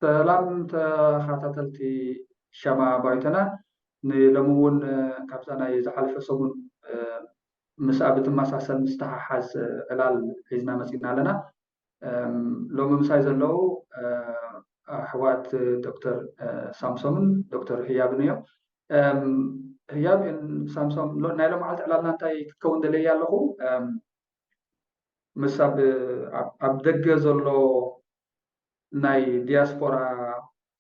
ሰላም ተኸታተልቲ ሻማ ባይቶና፣ ንሎሚ እውን ካብዛ ናይ ዝሓለፈ ሰሙን ምስኣ ብትመሳሰል ምስተሓሓዝ ዕላል ሒዝና መፂና ኣለና። ሎሚ ምሳይ ዘለዉ ኣሕዋት ዶክተር ሳምሶምን ዶክተር ህያብን እዮም። ህያብ፣ ሳምሶም፣ ናይ ሎመዓልቲ ዕላልና እንታይ ክትከውን ደለየ ኣለኹ? ምስ ኣብ ደገ ዘሎ ናይ ዲያስፖራ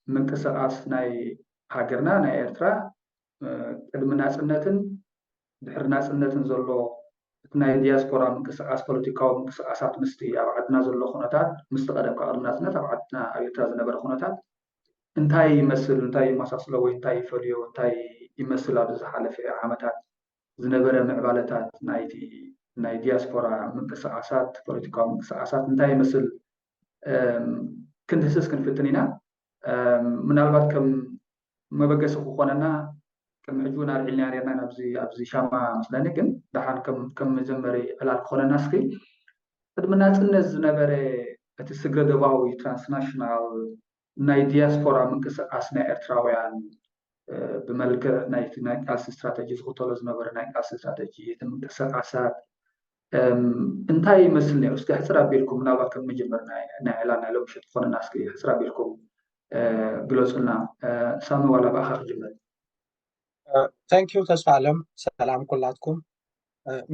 ምንቅስቃስ ናይ ሃገርና ናይ ኤርትራ ቅድሚ ናፅነትን ድሕሪ ናፅነትን ዘሎ እቲ ናይ ዲያስፖራ ምንቅስቃስ፣ ፖለቲካዊ ምንቅስቃሳት ምስቲ ኣብ ዓድና ዘሎ ኩነታት፣ ምስቲ ቀደም ካብ ቅድሚ ናፅነት ኣብ ዓድና ኣብ ኤርትራ ዝነበረ ኩነታት እንታይ ይመስል፣ እንታይ ይመሳስሎ ወይ እንታይ ይፈልዮ፣ እንታይ ይመስል ኣብዚ ዝሓለፈ ዓመታት ዝነበረ ምዕባለታት ናይቲ ናይ ዲያስፖራ ምንቅስቃሳት፣ ፖለቲካዊ ምንቅስቃሳት እንታይ ይመስል ክንድህስስ ክንፍትን ኢና። ምናልባት ከም መበገሲ ክኾነና ቅድሚ ሕጂ እውን ኣልዒልና ነርና ኣብዚ ሻማ መስለኒ፣ ግን ደሓን ከም መጀመሪ ዕላል ክኾነና እስኪ ቅድሚ ናፅነት ዝነበረ እቲ ስግረ ዶባዊ ትራንስናሽናል ናይ ዲያስፖራ ምንቅስቃስ ናይ ኤርትራውያን ብመልክዕ ናይቲ ናይ ቃልሲ ስትራተጂ ዝኽተሎ ዝነበረ ናይ ቃልሲ ስትራተጂ እቲ ምንቅስቃሳት እንታይ ይመስል ነይሩ? እስኪ ሕፅር ኣቢልኩም ምናልባት ከም መጀመር ናይ ዕላል ናይ ሎም ምሸት ክኾነና እስኪ ሕፅር ኣቢልኩም ግለፁልና። ሳሚ ዋላ ብኣኻ ክጅምር። Thank you ተስፋ ኣለም። ሰላም ኩላትኩም።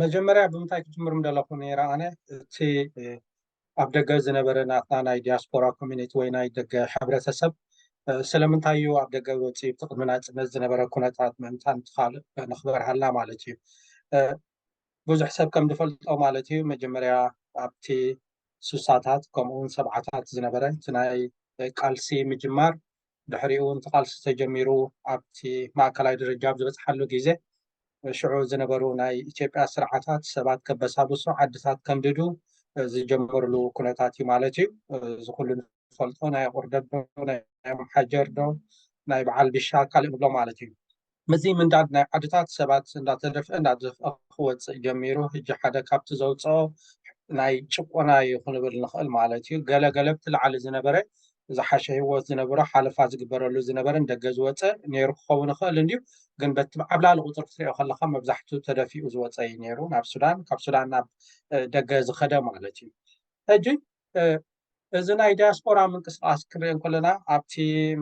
መጀመርያ ብምንታይ ክጅምር ምደለኹ ነይረ ኣነ እቲ ኣብ ደገ ዝነበረ ናትና ናይ ዲያስፖራ ኮሚኒቲ ወይ ናይ ደገ ሕብረተሰብ ስለምንታይ እዩ ኣብ ደገ ወፂኡ እቲ ቅድሚ ናፅነት ዝነበረ ኩነታት ምእንታን ትኻልእ ንክበርሃልና ማለት እዩ። ብዙሕ ሰብ ከም ዝፈልጦ ማለት እዩ መጀመርያ ኣብቲ ሱሳታት ከምኡውን ሰብዓታት ዝነበረ እቲ ናይ ቃልሲ ምጅማር ድሕሪኡ እቲ ቃልሲ ተጀሚሩ ኣብቲ ማእከላይ ደረጃ ኣብ ዝበፅሓሉ ግዜ ሽዑ ዝነበሩ ናይ ኢትዮጵያ ስርዓታት ሰባት ከበሳብሱ ዓድታት ከምድዱ ዝጀመርሉ ኩነታት እዩ ማለት እዩ። እዚ ኩሉ ንፈልጦ ናይ ቁርደት ዶ ናይ ኣምሓጀር ዶ ናይ በዓል ቢሻ ካልእ ንብሎ ማለት እዩ። እዚ ምንዳድ ናይ ዓድታት ሰባት እንዳተደፍአ እንዳተደፍአ ክወፅእ ጀሚሩ ሕጂ ሓደ ካብቲ ዘውፅኦ ናይ ጭቆና እዩ ክንብል ንኽእል ማለት እዩ። ገለ ገለ ብቲ ላዕሊ ዝነበረ ዝሓሸ ህይወት ዝነበሮ ሓለፋ ዝግበረሉ ዝነበረ ንደገ ዝወፀ ነይሩ ክኸውን ይኽእል እንድዩ። ግን በቲ ዓብላሊ ቁፅሪ ክትሪኦ ከለካ መብዛሕትኡ ተደፊኡ ዝወፀ እዩ ነይሩ ናብ ሱዳን፣ ካብ ሱዳን ናብ ደገ ዝኸደ ማለት እዩ። ሕጂ እዚ ናይ ዲያስፖራ ምንቅስቃስ ክንሪኦ እንከለና ኣብቲ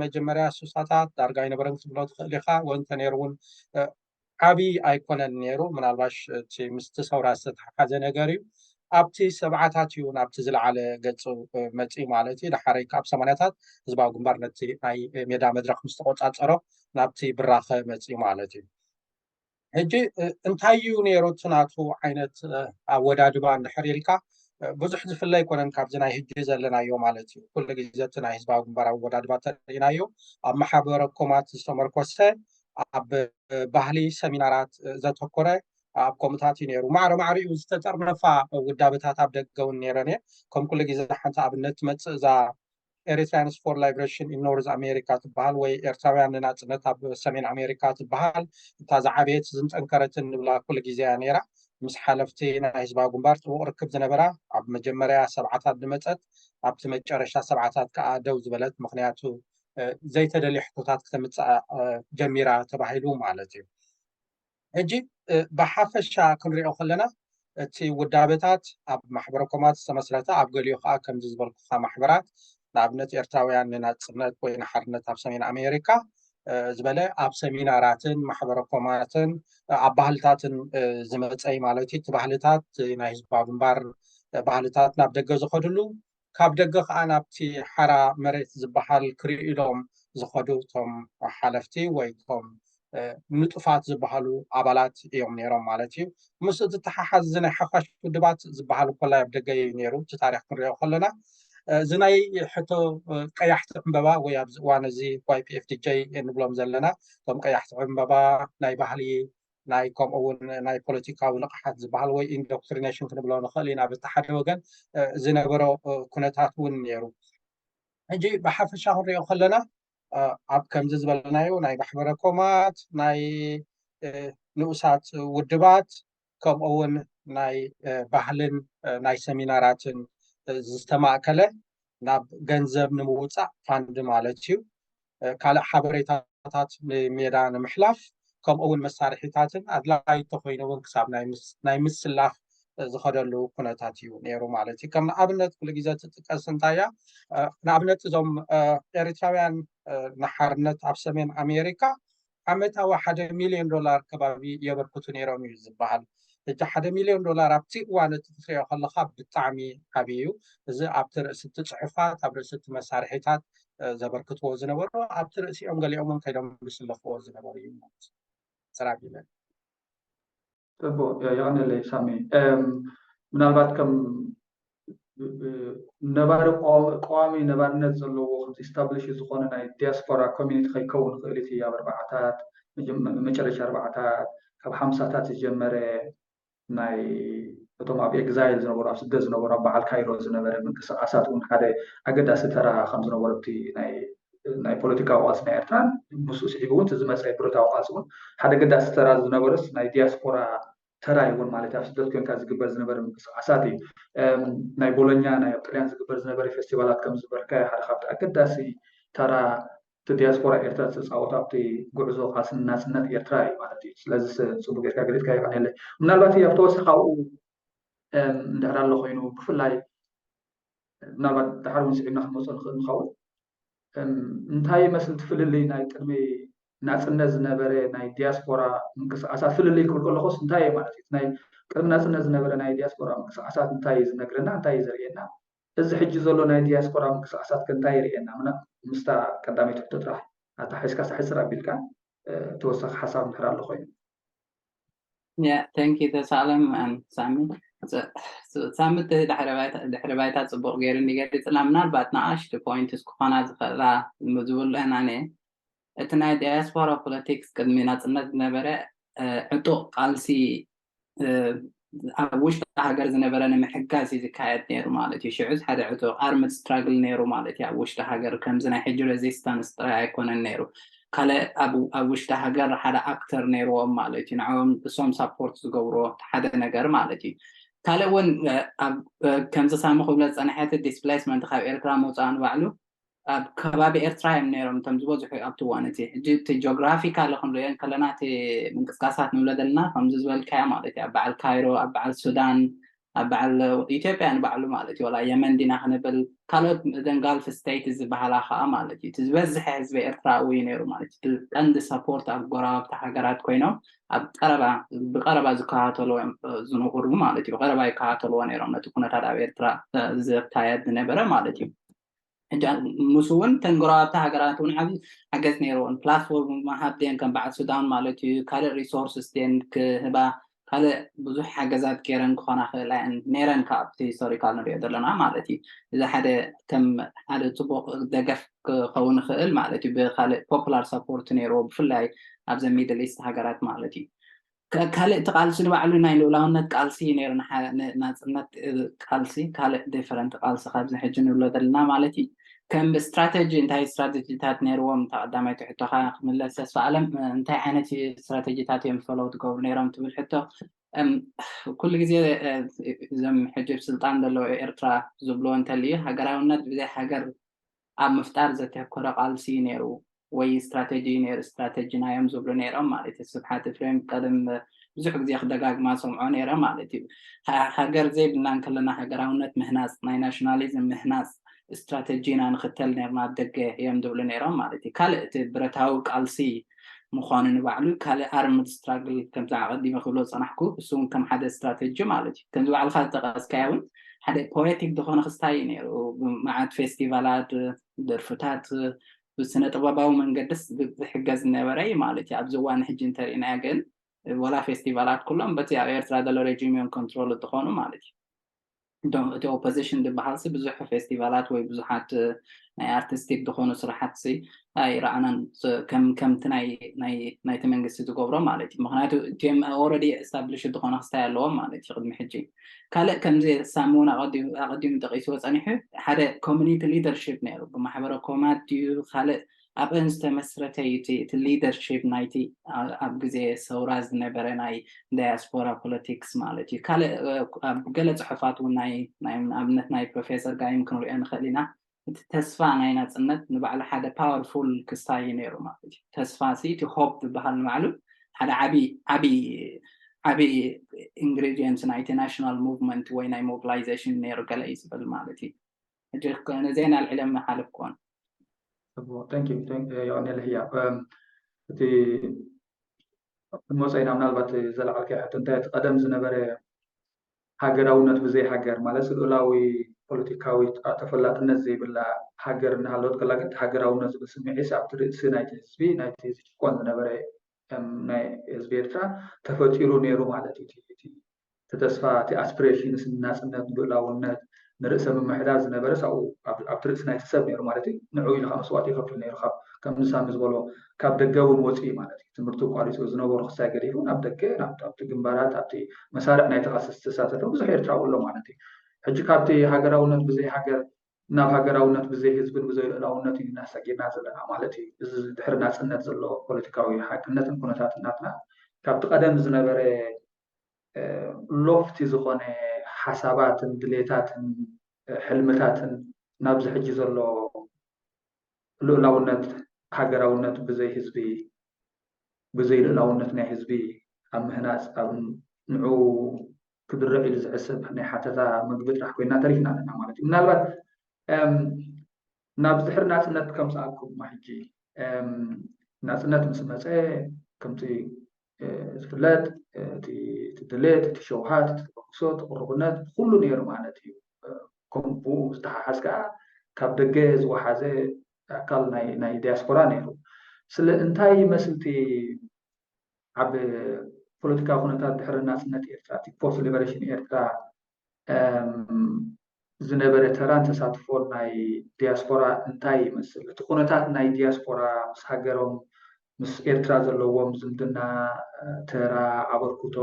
መጀመርያ ሱሳታት ዳርጋ ኣይነበረን ክትብሎ ትኽእል ኢኻ ወይ እንተነይሩ እውን ዓብዪ ኣይኮነን ነይሩ። ምናልባሽ እቲ ምስቲ ሰውራ ዝተተሓሓዘ ነገር እዩ። ኣብቲ ሰብዓታት እዩ ናብቲ ዝለዓለ ገፁ መፂኡ ማለት እዩ። ዳሓረይ ካብ ሰማንያታት ህዝባዊ ግንባር ነቲ ናይ ሜዳ መድረክ ምስ ተቆፃፀሮ ናብቲ ብራኸ መፂኡ ማለት እዩ። ሕጂ እንታይ እዩ ነይሩ እቲ ናቱ ዓይነት ኣወዳድባ እንድሕር ኢልካ ብዙሕ ዝፍለ ኣይኮነን ካብዚ ናይ ሕጂ ዘለናዮ ማለት እዩ። ኩሉ ግዜ እቲ ናይ ህዝባዊ ግንባር ኣወዳድባ ተሪኢናዮ ኣብ ማሕበረ ኮማት ዝተመርኮሰ ኣብ ባህሊ ሰሚናራት ዘተኮረ ኣብ ከምኡታት እዩ ነይሩ። ማዕረ ማዕሪኡ ዝተጠርነፋ ውዳበታት ኣብ ደገ እውን ነይረን እየ። ከም ኩሉ ግዜ ሓንቲ ኣብነት ትመፅእ እዛ Eritreans for Liberation in North America ትበሃል ወይ ኤርትራውያን ንናፅነት ኣብ ሰሜን ኣሜሪካ ትበሃል እታ ዝዓበየት ዝንጠንከረትን ንብላ ኩሉ ግዜ እያ ነይራ። ምስ ሓለፍቲ ናይ ህዝባዊ ግንባር ጥቡቕ ርክብ ዝነበራ ኣብ መጀመርያ ሰብዓታት ዝመፀት ኣብቲ መጨረሻ ሰብዓታት ከዓ ደው ዝበለት ምክንያቱ ዘይተደልየ ሕቶታት ክተምፅእ ጀሚራ ተባሂሉ ማለት እዩ። ሕጂ ብሓፈሻ ክንሪኦ ከለና እቲ ውዳበታት ኣብ ማሕበረ ኮማት ዝተመስረተ ኣብ ገሊኡ ከዓ ከምዚ ዝበልኩካ ማሕበራት ንኣብነት ኤርትራውያን ንናፅነት ወይ ንሓርነት ኣብ ሰሜን ኣሜሪካ ዝበለ ኣብ ሰሚናራትን ማሕበረ ኮማትን ኣብ ባህልታትን ዝመፀ ማለት እዩ። እቲ ባህልታት ናይ ህዝባዊ ግንባር ባህልታት ናብ ደገ ዝኸድሉ ካብ ደገ ከዓ ናብቲ ሓራ መሬት ዝበሃል ክርእዩ ኢሎም ዝኸዱ እቶም ሓለፍቲ ወይ እቶም ንጡፋት ዝበሃሉ ኣባላት እዮም ነይሮም ማለት እዩ። ምስ እቲ ተሓሓዝ እዚ ናይ ሓፋሽ ውድባት ዝበሃል ኮላይ ኣብ ደገ እዩ ነይሩ። እቲ ታሪክ ክንሪኦ ከለና እዚ ናይ ሕቶ ቀያሕቲ ዕምበባ ወይ ኣብዚ እዋን እዚ ዋይ ፒ ኤፍ ዲ ጀይ እንብሎም ዘለና እቶም ቀያሕቲ ዕምበባ ናይ ባህሊ ናይ ከምኡ እውን ናይ ፖለቲካዊ ንቕሓት ዝበሃል ወይ ኢንዶክትሪኔሽን ክንብሎ ንኽእል ኢና። በቲ ሓደ ወገን ዝነበሮ ኩነታት እውን ነይሩ። ሕጂ ብሓፈሻ ክንሪኦ ከለና ኣብ ከምዚ ዝበልናዮ ናይ ማሕበረ ኮማት ናይ ንኡሳት ውድባት ከምኡ እውን ናይ ባህልን ናይ ሰሚናራትን ዝተማእከለ ናብ ገንዘብ ንምውፃእ ፋንድ ማለት እዩ። ካልእ ሓበሬታታት ንሜዳ ንምሕላፍ ከምኡ እውን መሳርሒታትን ኣድላይ ተኮይኑ እውን ክሳብ ናይ ምስላፍ ዝኸደሉ ኩነታት እዩ ነይሩ ማለት እዩ። ከም ንኣብነት ኩሉ ግዜ ትጥቀስ እንታይ እያ? ንኣብነት እዞም ኤርትራውያን ንሓርነት ኣብ ሰሜን ኣሜሪካ ዓመታዊ ሓደ ሚልዮን ዶላር ከባቢ የበርክቱ ነይሮም እዩ ዝበሃል። ሕጂ ሓደ ሚልዮን ዶላር ኣብቲ እዋን እቲ ክትሪኦ ከለካ ብጣዕሚ ዓብዪ እዩ። እዚ ኣብቲ ርእሲ እቲ ፅሑፋት ኣብ ርእሲ እቲ መሳርሒታት ዘበርክትዎ ዝነበሩ ኣብቲ ርእሲኦም ገሊኦም እውን ከይዶም ዝስለፍዎ ዝነበሩ እዩ ማለት እዩ። ስራቢለ ፅቡቅ የቀንለይ ሳሚ። ምናልባት ከም ነባሪ ቀዋሚ ነባርነት ዘለዎ ከም ኢስታብሊሽ ዝኾነ ናይ ዲያስፖራ ኮሚኒቲ ከይከውን ክእል እቲ ኣብ ኣርባዓታት መጨረሻ ኣርባዓታት ካብ ሓምሳታት ዝጀመረ ናይ እቶም ኣብ ኤግዛይል ዝነበሩ ኣብ ስደት ዝነበሩ ኣብ በዓል ካይሮ ዝነበረ ምንቅስቃሳት እውን ሓደ ኣገዳሲ ተራ ከም ዝነበሮ እቲ ናይ ፖለቲካዊ ቃልሲ ናይ ኤርትራን ምስኡ ስዒቡ እውን ዝመፀ ብረታዊ ቃልሲ እውን ሓደ ኣገዳሲ ተራ ዝነበረስ ናይ ዲያስፖራ ተራ ይውን ማለት ኣብ ስደት ኮንካ ዝግበር ዝነበረ ምንቅስቃሳት እዩ። ናይ ቦሎኛ ናይ ኣብ ጥልያን ዝግበር ዝነበረ ፌስቲቫላት ከም ዝበልካ ሓደ ካብቲ ኣገዳሲ ተራ እቲ ዲያስፖራ ኤርትራ ዝተፃወቱ ኣብቲ ጉዕዞ ቃልሲ ናፅነት ኤርትራ እዩ ማለት እዩ። ስለዚ ጽቡቅ ጌርካ ገሊጽካ ይቀንየለይ። ምናልባት ኣብ ተወሳኺ ካብኡ እንድሕር ኣሎ ኮይኑ ብፍላይ ምናልባት ድሓር እውን ስዒብና ክንመፅኦ ንኽእል ንኸውን እንታይ ይመስል እቲ ፍልልይ ናይ ቅድሚ ናፅነት ዝነበረ ናይ ዲያስፖራ ምንቅስቃሳት ፍልልይ ክብል ከለኹስ እንታይ እዩ ማለት እዩ? ናይ ቅድሚ ናፅነት ዝነበረ ናይ ዲያስፖራ ምንቅስቃሳት እንታይ እዩ ዝነግረና እንታይ እዩ ዘርእየና? እዚ ሕጂ ዘሎ ናይ ዲያስፖራ ምንቅስቃሳት ከ እንታይ የርእየና? ምስታ ቀዳመይቲ ሕቶ ጥራሕ ኣተሓሒዝካ ሕፅር ኣቢልካ ተወሳኺ ሓሳብ እንድሕር ኣሎ ኮይኑ። Yeah, thank you ተሳለም ሳሚ ሳሚ ድሕሪ ባይታ ፅቡቅ ገይሩ እንዲገሊፅና ምናልባት ንኣሽቱ ፖይንትስ ክኾና ዝኽእላ ዝብሉ ኢና ነ እቲ ናይ ዲያስፖራ ፖለቲክስ ቅድሚ ናፅነት ዝነበረ ዕጡቅ ቃልሲ ኣብ ውሽጢ ሃገር ዝነበረ ንምሕጋዝ እዩ ዝካየድ ነይሩ ማለት እዩ። ሽዑ ሓደ ዕጡቅ ኣርምድ ስትራግል ነይሩ ማለት እዩ። ኣብ ውሽጢ ሃገር ከምዚ ናይ ሕጂ ሬዚስታንስ ጥራይ ኣይኮነን ነይሩ። ካልእ ኣብ ውሽጢ ሃገር ሓደ ኣክተር ነይርዎም ማለት እዩ። ንዕኦም እሶም ሳፖርት ዝገብርዎ ሓደ ነገር ማለት እዩ። ካልእ እውን ከምዚ ሳሚ ክብሎ ዝፀንሐ እቲ ዲስፕሌስመንት ካብ ኤርትራ ምውፃእ ንባዕሉ ኣብ ከባቢ ኤርትራ እዮም ነይሮም እቶም ዝበዝሑ ኣብቲ እዋን እቲ ሕጂ እቲ ጂኦግራፊካሊ ክንሪኦ ከለና እቲ ምንቅስቃሳት ንብሎ ዘለና ከምዚ ዝበልካዮ ማለት እዩ ኣብ በዓል ካይሮ ኣብ በዓል ሱዳን ኣብ በዓል ኢትዮጵያ ንባዕሉ ማለት እዩ ወላ የመን ዲና ክንብል ካልኦት እዘን ጋልፍ ስቴት ዝበሃላ ከዓ ማለት እዩ እቲ ዝበዝሐ ህዝቢ ኤርትራዊ እዩ ነይሩ ማለት እዩ ቀንዲ ሰፖርት ኣብ ጎረባብቲ ሃገራት ኮይኖም ኣብ ቀረባ ብቀረባ ዝከታተልዎ ዝነበሩ ማለት እዩ ብቀረባ ይከታተልዎ ነይሮም ነቲ ኩነታት ኣብ ኤርትራ ዝካየድ ዝነበረ ማለት እዩ ምስኡ እውን ተን ጎረባብቲ ሃገራት እውን ዓብዪ ሓገዝ ነይርዎን ፕላትፎርም መሃብ ድየን ከም በዓል ሱዳን ማለት እዩ ካልእ ሪሶርስስ ድየን ክህባ ካልእ ብዙሕ ሓገዛት ገይረን ክኾና ክእላ እየን ነይረን ካብቲ ሂስቶሪካል ንሪኦ ዘለና ማለት እዩ እዚ ሓደ ከም ሓደ ፅቡቅ ደገፍ ክኸውን ይኽእል ማለት እዩ ብካልእ ፖፑላር ሰፖርት ነይርዎ ብፍላይ ኣብዘ ሚድል ኢስት ሃገራት ማለት እዩ ካልእ እቲ ቃልሲ ንባዕሉ ናይ ልኡላውነት ቃልሲ እዩ ነይሩ ናፅነት ቃልሲ ካልእ ዲፈረንት ቃልሲ ካብዚ ሕጂ ንብሎ ዘለና ማለት እዩ ከም ስትራተጂ እንታይ ስትራተጂታት ነይርዎም ተቀዳማይ ትሕቶካ ክምለስ ተስፋ ኣለም እንታይ ዓይነት ስትራተጂታት እዮም ፈለው ትገብሩ ነይሮም ትብል ሕቶ ኩሉ ግዜ እዞም ሕጂ ስልጣን ዘለዎ ኤርትራ ዝብልዎ እንተልዩ ሃገራውነት ብዘይ ሃገር ኣብ ምፍጣር ዘተኮረ ቃልሲ ነይሩ ወይ ስትራተጂ ነይሩ ስትራተጂ ናዮም ዝብሉ ነይሮም ማለት እዩ ስብሓት ፍሬም ቀደም ብዙሕ ግዜ ክደጋግማ ሰምዖ ነይረ ማለት እዩ ሃገር ዘይብልና እንከለና ሃገራውነት ምህናፅ ናይ ናሽናሊዝም ምህናፅ ስትራተጂ ኢና ንኽተል ነርና ኣብ ደገ እዮም ዝብሉ ነይሮም ማለት እዩ ካልእ እቲ ብረታዊ ቃልሲ ምዃኑ ንባዕሉ ካልእ ኣርምድ ስትራግል ከምዚ ኣቐዲመ ክብሎ ዝፀናሕኩ እሱ እውን ከም ሓደ ስትራተጂ ማለት እዩ ከምዚ ባዕልካ ዝጠቀስካዮ እውን ሓደ ፖኤቲክ ዝኾነ ክስታይ እዩ ነይሩ መዓት ፌስቲቫላት ደርፍታት ብስነ ጥበባዊ መንገድስ ዝሕገዝ ዝነበረ እዩ ማለት እዩ ኣብዚ እዋን ሕጂ እንተሪእናዮ ግን ወላ ፌስቲቫላት ኩሎም በቲ ኣብ ኤርትራ ዘሎ ሬጂም እዮም ኮንትሮል ዝኾኑ ማለት እዩ እቶም እቲ ኦፖዚሽን ዝበሃል ሲ ብዙሕ ፌስቲቫላት ወይ ብዙሓት ናይ ኣርቲስቲክ ዝኾኑ ስራሓት ሲ ኣይረኣናን ከም ከምቲ ናይ ናይቲ መንግስቲ ዝገብሮ ማለት እዩ ምክንያቱ እቲኦም ኦረዲ ኤስታብሊሽ ዝኾነ ክስታይ ኣለዎም ማለት እዩ ቅድሚ ሕጂ ካልእ ከምዚ ሳሚ እውን ኣቐዲሙ ጠቂስዎ ፀኒሑ ሓደ ኮሚኒቲ ሊደርሽፕ ነይሩ ብማሕበረ ኮማት ድዩ ካልእ ኣብአን ዝተመስረተ እዩ እቲ ሊደርሺፕ ናይቲ ኣብ ግዜ ሰውራ ዝነበረ ናይ ዳያስፖራ ፖለቲክስ ማለት እዩ ካልእ ኣብ ገለ ፅሑፋት እውን ናይ ንኣብነት ናይ ፕሮፌሰር ጋይም ክንሪኦ ንኽእል ኢና እቲ ተስፋ ናይ ናፅነት ንባዕሉ ሓደ ፓወርፉል ክስታይ እዩ ነይሩ ማለት እዩ። ተስፋ ሲ እቲ ሆፕ ዝበሃል ንባዕሉ ሓደ ዓቢ ዓቢ ዓቢ ኢንግሪዲየንት ናይቲ ናሽናል ሙቭመንት ወይ ናይ ሞቢላይዜሽን ነይሩ ገለ እዩ ዝብል ማለት እዩ። ሕጂ ነዚአን ኣልዒለ ምሓለፍኩዎን። የቐንየለይ ህያብ። እቲ ክንመፅኦ ኢና። ምናልባት ዘለዓልካዮ ሕቶ እንታይ እቲ ቀደም ዝነበረ ሃገራውነት ብዘይ ሃገር ማለት ልኡላዊ ፖለቲካዊ ተፈላጥነት ዘይብላ ሃገር እናሃለወት ከላ ግን እቲ ሃገራውነት ዝብል ስምዒት ኣብቲ ርእሲ ናይቲ ህዝቢ ናይቲ ዝጭቆን ዝነበረ ናይ ህዝቢ ኤርትራ ተፈጢሩ ነይሩ ማለት እዩ። እቲ ተስፋ እቲ ኣስፒሬሽንስ ንናፅነት ንልኡላውነት ንርእሰ ምምሕዳር ዝነበረ ኣብቲ ርእሲ ናይቲ ሰብ ነይሩ ማለት እዩ። ንዑ ኢሉ ከዓ መስዋእቲ ይኸፍል ነይሩ። ካብ ከምዚ ሳሚ ዝበሎ ካብ ደገ እውን ወፅኢ ማለት እዩ። ትምህርቲ ቋሪፁ ዝነበሩ ክሳይ ገዲፉ ናብ ደገ ኣብቲ ግንባራት ኣብቲ መሳርዕ ናይ ተቃሰስ ዝተሳተፈ ብዙሕ ኤርትራዊ ኣሎ ማለት እዩ። ሕጂ ካብቲ ሃገራውነት ብዘይ ሃገር ናብ ሃገራውነት ብዘይ ህዝብን ብዘይ ልእላውነት እዩ እናሰጊርና ዘለና ማለት እዩ። እዚ ድሕሪ ናፅነት ዘሎ ፖለቲካዊ ሓቅነትን ኩነታት እናትና ካብቲ ቀደም ዝነበረ ሎፍቲ ዝኾነ ሓሳባትን ድሌታትን ሕልምታትን ናብዚ ሕጂ ዘሎ ልኡላውነት ሃገራውነት ብዘይ ህዝቢ ብዘይ ልእላውነት ናይ ህዝቢ ኣብ ምህናፅ ኣብ ንዑ ክድርዕ ኢሉ ዝሕስብ ናይ ሓተታ ምግቢ ጥራሕ ኮይና ተሪፍና ኣለና ማለት እዩ። ምናልባት ናብ ዝድሕሪ ናፅነት ከምፅኣኩም ሕጂ ናፅነት ምስ መፀ ከምቲ ዝፍለጥ እቲ ድሌት እቲ ሸውሃት እቲ ተበግሶ እቲ ቅርቡነት ኩሉ ነይሩ ማለት እዩ። ከምኡ ዝተሓሓዝ ከዓ ካብ ደገ ዝወሓዘ ኣካል ናይ ዲያስፖራ ነይሩ። ስለ እንታይ ይመስል እቲ ኣብ ፖለቲካዊ ኩነታት ድሕሪ ናፅነት ኤርትራ እቲ ፖስት ሊበሬሽን ኤርትራ ዝነበረ ተራን ተሳትፎን ናይ ዲያስፖራ እንታይ ይመስል? እቲ ኩነታት ናይ ዲያስፖራ ምስ ሃገሮም ምስ ኤርትራ ዘለዎም ዝምድና ተራ ኣበርክቶ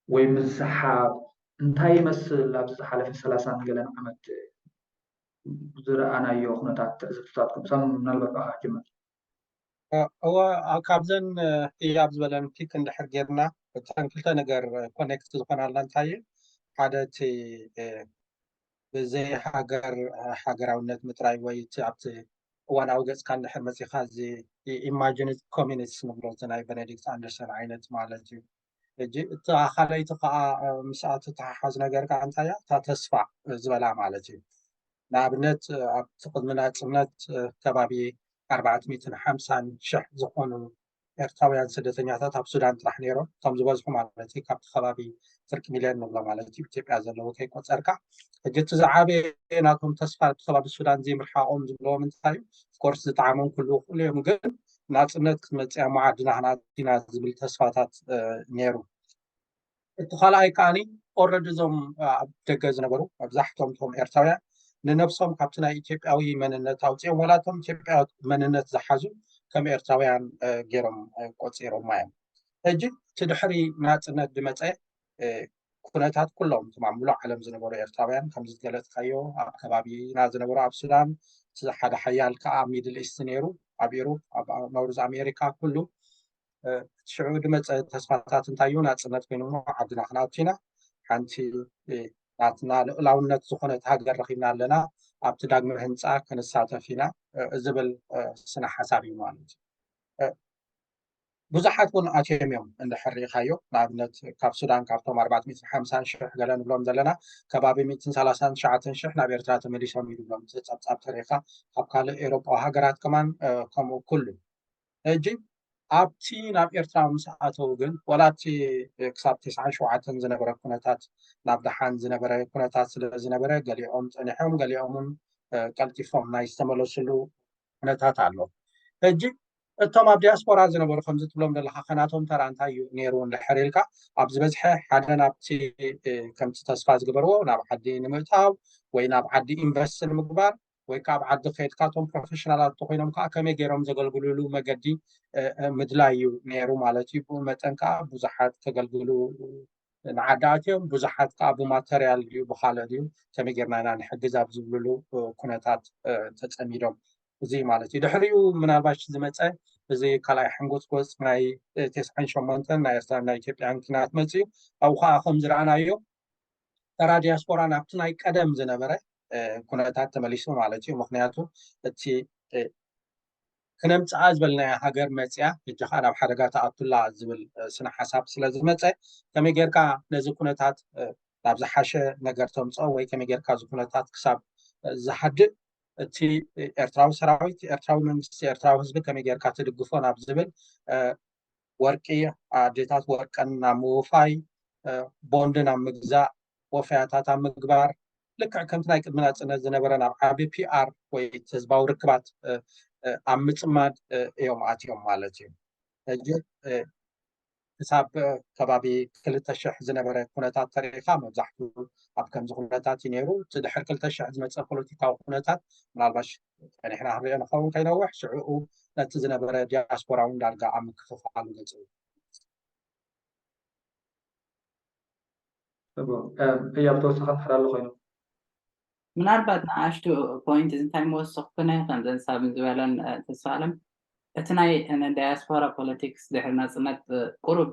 ወይ ምስሓብ እንታይ ይመስል? ኣብዚ ዝሓለፈ ሰላሳን ገለን ዓመት ዝረኣናዮ ኩነታት ትዕዝብትታትኩም ሳም ምናልባት ብኣኻ ጅምር። እወ ካብዘን ህያብ ዝበለን ፒክ እንድሕር ጌርና እተን ክልተ ነገር ኮኔክት ዝኾናልና እንታይ ሓደ እቲ ብዘይ ሃገር ሃገራውነት ምጥራይ ወይ እቲ ኣብቲ እዋናዊ ገፅካ እንድሕር መፂኻ እዚ ኢማጂን ኮሚኒስት ንብሎ ናይ ቤኔዲክት ኣንደርሰን ዓይነት ማለት እዩ። ሕጂ እቲ ካልኣይቲ ከዓ ምስኣ ትተሓሓዝ ነገር ከዓ እንታይ እያ? እታ ተስፋ ዝበላ ማለት እዩ። ንኣብነት ኣብቲ ቅድሚ ናፅነት ከባቢ ኣርባዕተ ሚእትን ሓምሳን ሽሕ ዝኾኑ ኤርትራውያን ስደተኛታት ኣብ ሱዳን ጥራሕ ነይሮም፣ እቶም ዝበዝሑ ማለት እዩ ካብቲ ከባቢ ፍርቂ ሚልዮን ንብሎ ማለት እዩ ኢትዮጵያ ዘለዉ ከይቆፀርካ። ሕጂ እቲ ዝዓበየ ናቶም ተስፋ ኣብቲ ከባቢ ሱዳን ዘይምርሓቖም ዝብለዎም እንታይ እዩ? ኦፍኮርስ ዝጠዓሞም ክህልዉ ይኽእሉ እዮም፣ ግን ናፅነት ክትመፅእ እያ እሞ ዓድና ክንኣቱ ኢና ዝብል ተስፋታት ነይሩ። እቲ ካልኣይ ከዓኒ ኦረዲ እዞም ኣብ ደገ ዝነበሩ መብዛሕቶም እቶም ኤርትራውያን ንነብሶም ካብቲ ናይ ኢትዮጵያዊ መንነት ኣውፂኦም ዋላ እቶም ኢትዮጵያዊ መንነት ዝሓዙ ከም ኤርትራውያን ገይሮም ቆፂሮማ እዮም። ሕጂ እቲ ድሕሪ ናፅነት ዝመፀ ኩነታት ኩሎም እቶም ኣብ ሙሉእ ዓለም ዝነበሩ ኤርትራውያን ከምዚ ዝገለፅካዮ ኣብ ከባቢና ዝነበሩ ኣብ ሱዳን እቲ ሓደ ሓያል ከዓ ኣብ ሚድል ኢስት ነይሩ ኣብ ኢሮብ ኣብ ኖርዝ ኣሜሪካ ኩሉ ሽዑ ዝመፀ ተስፋታት እንታይ እዩ ናፅነት ኮይኑ እሞ ዓድና ክንኣቱ ኢና ሓንቲ ናትና ልእላውነት ዝኾነት ሃገር ረኺብና ኣለና ኣብቲ ዳግመ ህንፃ ክንሳተፍ ኢና ዝብል ስነ ሓሳብ እዩ ማለት እዩ። ብዙሓት እውን ኣትዮም እዮም እንድሕር ርኢኻዮ ንኣብነት ካብ ሱዳን ካብቶም ኣርባዕተ ሚእትን ሓምሳን ሽሕ ገለ ንብሎም ዘለና ከባቢ ሚእትን ሰላሳን ትሽዓተን ሽሕ ናብ ኤርትራ ተመሊሶም እዩ ዝብሎም ጸብጻብ ተሪኻ ካብ ካልእ ኤሮጳዊ ሃገራት ከማን ከምኡ ኩሉ ሕጂ ኣብቲ ናብ ኤርትራ ምስ ኣተው ግን ወላ እቲ ክሳብ ተስዓን ሸውዓተን ዝነበረ ኩነታት ናብ ደሓን ዝነበረ ኩነታት ስለ ዝነበረ ገሊኦም ጸኒሖም ገሊኦም እውን ቀልጢፎም ናይ ዝተመለስሉ ኩነታት ኣሎ። ሕጂ እቶም ኣብ ዲያስፖራ ዝነበሩ ከምዚ ትብሎም ዘለካ ከናቶም ተራ እንታይ እዩ ነይሩ እንድሕር ኢልካ ኣብ ዝበዝሐ ሓደ ናብቲ ከምቲ ተስፋ ዝገበርዎ ናብ ዓዲ ንምእታው ወይ ናብ ዓዲ ኢንቨስት ንምግባር ወይ ከዓ ኣብ ዓዲ ከይድካ እቶም ፕሮፌሽናላት እንተኮይኖም ከዓ ከመይ ገይሮም ዘገልግልሉ መገዲ ምድላይ እዩ ነይሩ ማለት እዩ። ብኡ መጠን ከዓ ብዙሓት ከገልግሉ ንዓዲ ኣትዮም፣ ብዙሓት ከዓ ብማተርያል ድዩ ብካልእ ድዩ ከመይ ጌርና ኢና ንሕግዝ ኣብ ዝብልሉ ኩነታት ተፀሚዶም እዚ ማለት እዩ። ድሕሪኡ ምናልባሽ ዝመፀ እዚ ካልኣይ ሕንጎፅጎፅ ናይ ተስዓን ሸሞንተን ናይ ኤርትራን ናይ ኢትዮጵያን ኪናት መፅኡ ኣብኡ ከዓ ከም ዝረኣናዮ ተራ ዲያስፖራ ናብቲ ናይ ቀደም ዝነበረ ኩነታት ተመሊሱ ማለት እዩ። ምክንያቱ እቲ ክነምፅኣ ዝበልናያ ሃገር መፅያ ሕጂ ከዓ ናብ ሓደጋ ተኣቱላ ዝብል ስነ ሓሳብ ስለ ዝመፀ ከመይ ጌርካ ነዚ ኩነታት ናብ ዝሓሸ ነገር ተምፅኦ ወይ ከመይ ጌርካ እዚ ኩነታት ክሳብ ዝሓድእ እቲ ኤርትራዊ ሰራዊት፣ ኤርትራዊ መንግስቲ፣ ኤርትራዊ ህዝቢ ከመይ ጌርካ ትድግፎ ናብ ዝብል ወርቂ ኣዴታት ወርቀን ናብ ምውፋይ ቦንድን ኣብ ምግዛእ ወፈያታት ኣብ ምግባር ልክዕ ከምቲ ናይ ቅድሚ ናፅነት ዝነበረ ናብ ዓቢ ፒኣር ወይ ህዝባዊ ርክባት ኣብ ምፅማድ እዮም ኣትዮም ማለት እዩ። ሕጂ ክሳብ ከባቢ ክልተ ሽሕ ዝነበረ ኩነታት ተሪኻ መብዛሕትኡ ኣብ ከምዚ ኩነታት እዩ ነይሩ። እቲ ድሕሪ ክልተ ሽሕ ዝመፀ ፖለቲካዊ ኩነታት ምናልባሽ ፀኒሕና ክንሪኦ ንኸውን ከይነውሕ ሽዕኡ ነቲ ዝነበረ ዲያስፖራ እውን ዳርጋ ኣብ ምክፍፋሉ ገፁ እያ ብተወሳኺ ትሓር ኣሎ ኮይኑ ምናልባት ንኣሽቱ ፖይንት እንታይ መወሰኽኩነ ከምዘን ሳብ ዝበለን ተስፋለም እቲ ናይ ዳያስፖራ ፖለቲክስ ድሕሪ ናፅነት ቁሩብ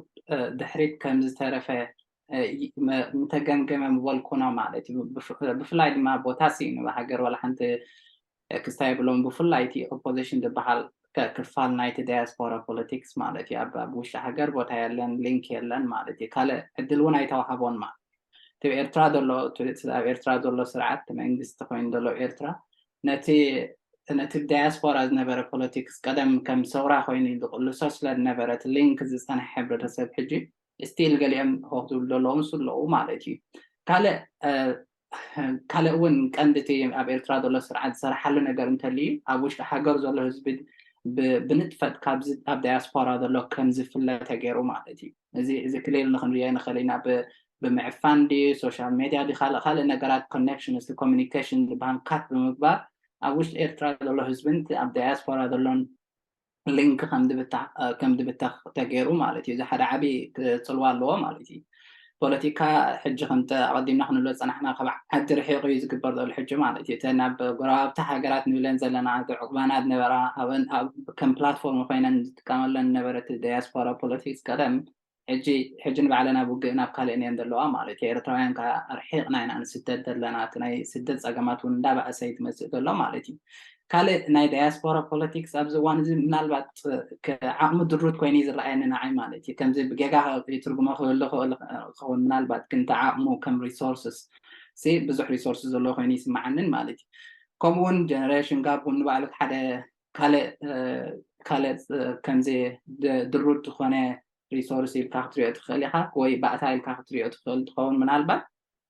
ድሕሪት ከም ዝተረፈ ምተገምገመ ምበልኩ ነው ማለት እዩ። ብፍላይ ድማ ቦታ ስኢኑ ሃገር ዋላ ሓንቲ ክስታይ ብሎም ብፍላይ እቲ ኦፖዚሽን ዝበሃል ክፋል ናይቲ ዳያስፖራ ፖለቲክስ ማለት እዩ። ኣብ ውሽጢ ሃገር ቦታ የለን፣ ሊንክ የለን ማለት እዩ። ካልእ ዕድል እውን ኣይተዋህቦን ማለት እቲ ኤርትራ ዘሎ ኣብ ኤርትራ ዘሎ ስርዓት መንግስቲ ኮይኑ ዘሎ ኤርትራ ነቲ ነቲ ዳያስፖራ ዝነበረ ፖለቲክስ ቀደም ከም ሰውራ ኮይኑ ዝቅልሶ ስለ ዝነበረ እቲ ሊንክ ዝፀንሐ ሕብረተሰብ ሕጂ ስቲል ገሊኦም ሆክ ዝብሉ ዘለዉ ምስ ኣለዉ ማለት እዩ። ካልእ ካልእ እውን ቀንዲ እቲ ኣብ ኤርትራ ዘሎ ስርዓት ዝሰራሓሉ ነገር እንተልዩ ኣብ ውሽጢ ሃገር ዘሎ ህዝቢ ብንጥፈት ካብዚ ኣብ ዳያስፖራ ዘሎ ከም ዝፍለ ተገይሩ ማለት እዩ። እዚ እዚ ክልል ንክንሪኦ ንኽእል ኢና። ብምዕፋን ድዩ ሶሻል ሜድያ ድዩ ካልእ ካልእ ነገራት ኮኔክሽን ስ ኮሚኒኬሽን ዝበሃል ካት ብምግባር ኣብ ውሽጢ ኤርትራ ዘሎ ህዝብን ኣብ ዳያስፖራ ዘሎን ሊንክ ከም ድብታ ከም ድብታ ተገይሩ ማለት እዩ። እዚ ሓደ ዓብዪ ጽልዋ ኣለዎ ማለት እዩ። ፖለቲካ ሕጂ ከምቲ ኣቐዲምና ክንብሎ ዝጸናሕና ካብ ዓዲ ርሒቑ እዩ ዝግበር ዘሎ ሕጂ ማለት እዩ። እተን ኣብ ጎረባብቲ ሃገራት ንብለን ዘለና እቲ ዕቑባና ዝነበራ ኣብን ኣብ ከም ፕላትፎርም ኮይነን ዝጥቀመለን ዝነበረ እቲ ዳያስፖራ ፖለቲክስ ቀደም ሕጂ ሕጂ ንባዕለን ኣብ ውግእ ናብ ካልእ እየን ዘለዋ ማለት እዩ። ኤርትራውያን ከዓ ርሒቕና ኢና ንስደት ዘለና እቲ ናይ ስደት ጸገማት እውን እንዳባእሰ እዩ ዝመጽእ ዘሎ ማለት እዩ። ካልእ ናይ ዳያስፖራ ፖለቲክስ ኣብዚ እዋን እዚ ምናልባት ዓቕሚ ድሩት ኮይኑ እዩ ዝረኣየኒ ንዓይ ማለት እዩ። ከምዚ ብጌጋ ይትርጉሞ ክህሉ ክእል ክኸውን ምናልባት ግን እቲ ዓቕሙ ከም ሪሶርስስ ሲ ብዙሕ ሪሶርስ ዘለዎ ኮይኑ ይስምዓንን ማለት እዩ። ከምኡ እውን ጀነሬሽን ጋፕ እውን ንባዕሉ ሓደ ካልእ ካልእ ከምዚ ድሩት ዝኾነ ሪሶርስ ኢልካ ክትሪኦ ትኽእል ኢኻ ወይ ባእታ ኢልካ ክትሪኦ ትኽእል ትኸውን ምናልባት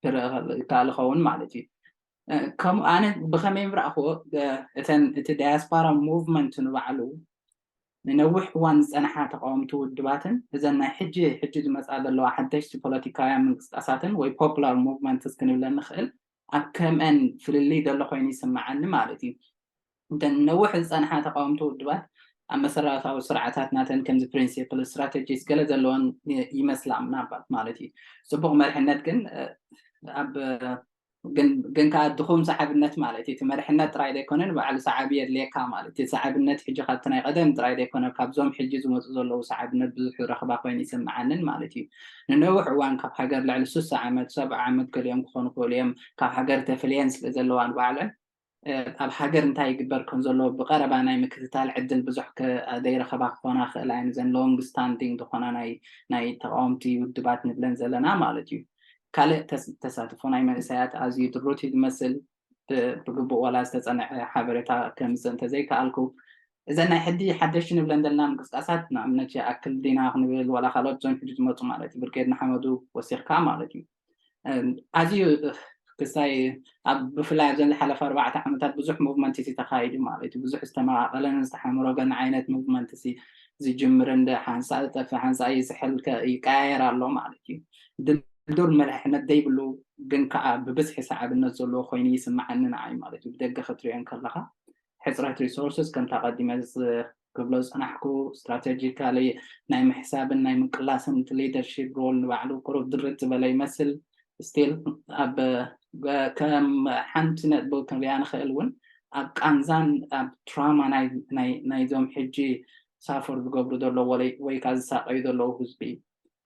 ክረእ ይከኣል ይኸውን ማለት እዩ። ከምኡ ኣነ ብኸመይ ምረእኽዎ እተን እቲ ዳያስፖራ ሙቭመንት ንባዕሉ ንነዊሕ እዋን ዝፀንሓ ተቃወምቲ ውድባትን እዘን ናይ ሕጂ ሕጂ ዝመፃ ዘለዋ ሓደሽቲ ፖለቲካውያን ምንቅስቃሳትን ወይ ፖፑላር ሙቭመንትስ ክንብለን ንኽእል ኣብ ከምአን ፍልልይ ዘሎ ኮይኑ ይስምዓኒ ማለት እዩ። እተን ነዊሕ ዝፀንሓ ተቃወምቲ ውድባት ኣብ መሰረታዊ ስርዓታት ናተን ከምዚ ፕሪንሲፕል ስትራተጂስ ገለ ዘለወን ይመስላ ምናልባት ማለት እዩ። ፅቡቅ መርሕነት ግን ኣብ ግን ከዓ ድኹም ሰዓብነት ማለት እዩ። እቲ መርሕነት ጥራይ ዘይኮነ ንባዕሉ ሰዓቢ የድልየካ ማለት እዩ። ሰዓብነት ሕጂ ካብቲ ናይ ቀደም ጥራይ ዘይኮነ ካብዞም ሕጂ ዝመፁ ዘለዉ ሰዓብነት ብዙሕ ረኽባ ኮይኑ ይስምዓንን ማለት እዩ። ንነዊሕ እዋን ካብ ሃገር ልዕሊ ሱሳ ዓመት ሰብዓ ዓመት ገሊኦም ክኾኑ ክእሉ እዮም ካብ ሃገር ተፈልየን ስለ ዘለዋ ንባዕለን ኣብ ሃገር እንታይ ይግበር ከም ዘሎ ብቐረባ ናይ ምክትታል ዕድል ብዙሕ ዘይረኸባ ክኾና ክእላ እየን። እዘን ሎንግ ስታንዲንግ ዝኾና ናይ ናይ ተቃወምቲ ውድባት ንብለን ዘለና ማለት እዩ። ካልእ ተሳትፎ ናይ መንእሰያት ኣዝዩ ድሩት እዩ ዝመስል። ብግቡእ ዋላ ዝተፀንዐ ሓበሬታ ከምፅእ እንተዘይከኣልኩ እዘን ናይ ሕዲ ሓደሽቲ ንብለን ዘለና ምንቅስቃሳት ንኣብነት ይኣክል ዲና ክንብል ዋላ ካልኦት ዞን ሕጂ ዝመፁ ማለት እዩ ብርጌድ ንሓመዱ ወሲኽካ ማለት እዩ ኣዝዩ ክሳይ ኣብ ብፍላይ ኣብዘን ዝሓለፈ ኣርባዕተ ዓመታት ብዙሕ ሙቭመንት እዩ ተካይዱ ማለት እዩ። ብዙሕ ዝተመቃቀለን ዝተሓምረገን ዓይነት ሙቭመንት ዝጅምርን ሓንሳ ዝጠፍእ ሓንሳ ይስሕል ይቀያየር ኣሎ ማለት እዩ። ድልዱል መርሕነት ዘይብሉ ግን ከዓ ብብዝሒ ሰዓብነት ዘለዎ ኮይኑ ይስምዓኒ ንዓይ ማለት እዩ። ብደገ ክትሪኦ ከለካ ሕፅረት ሪሶርስስ ከምታ ቀዲመ ክብሎ ዝፀናሕኩ ስትራቴጂካሊ ናይ ምሕሳብን ናይ ምቅላስን እቲ ሊደርሺፕ ሮል ንባዕሉ ቁሩብ ድርት ዝበለ ይመስል። ስቲል ኣብ ከም ሓንቲ ነጥቢ ክንሪኣ ንኽእል እውን ኣብ ቃንዛን ኣብ ትራማ ናይዞም ሕጂ ሳፈር ዝገብሩ ዘለዉ ወይ ከዓ ዝሳቀዩ ዘለዉ ህዝቢ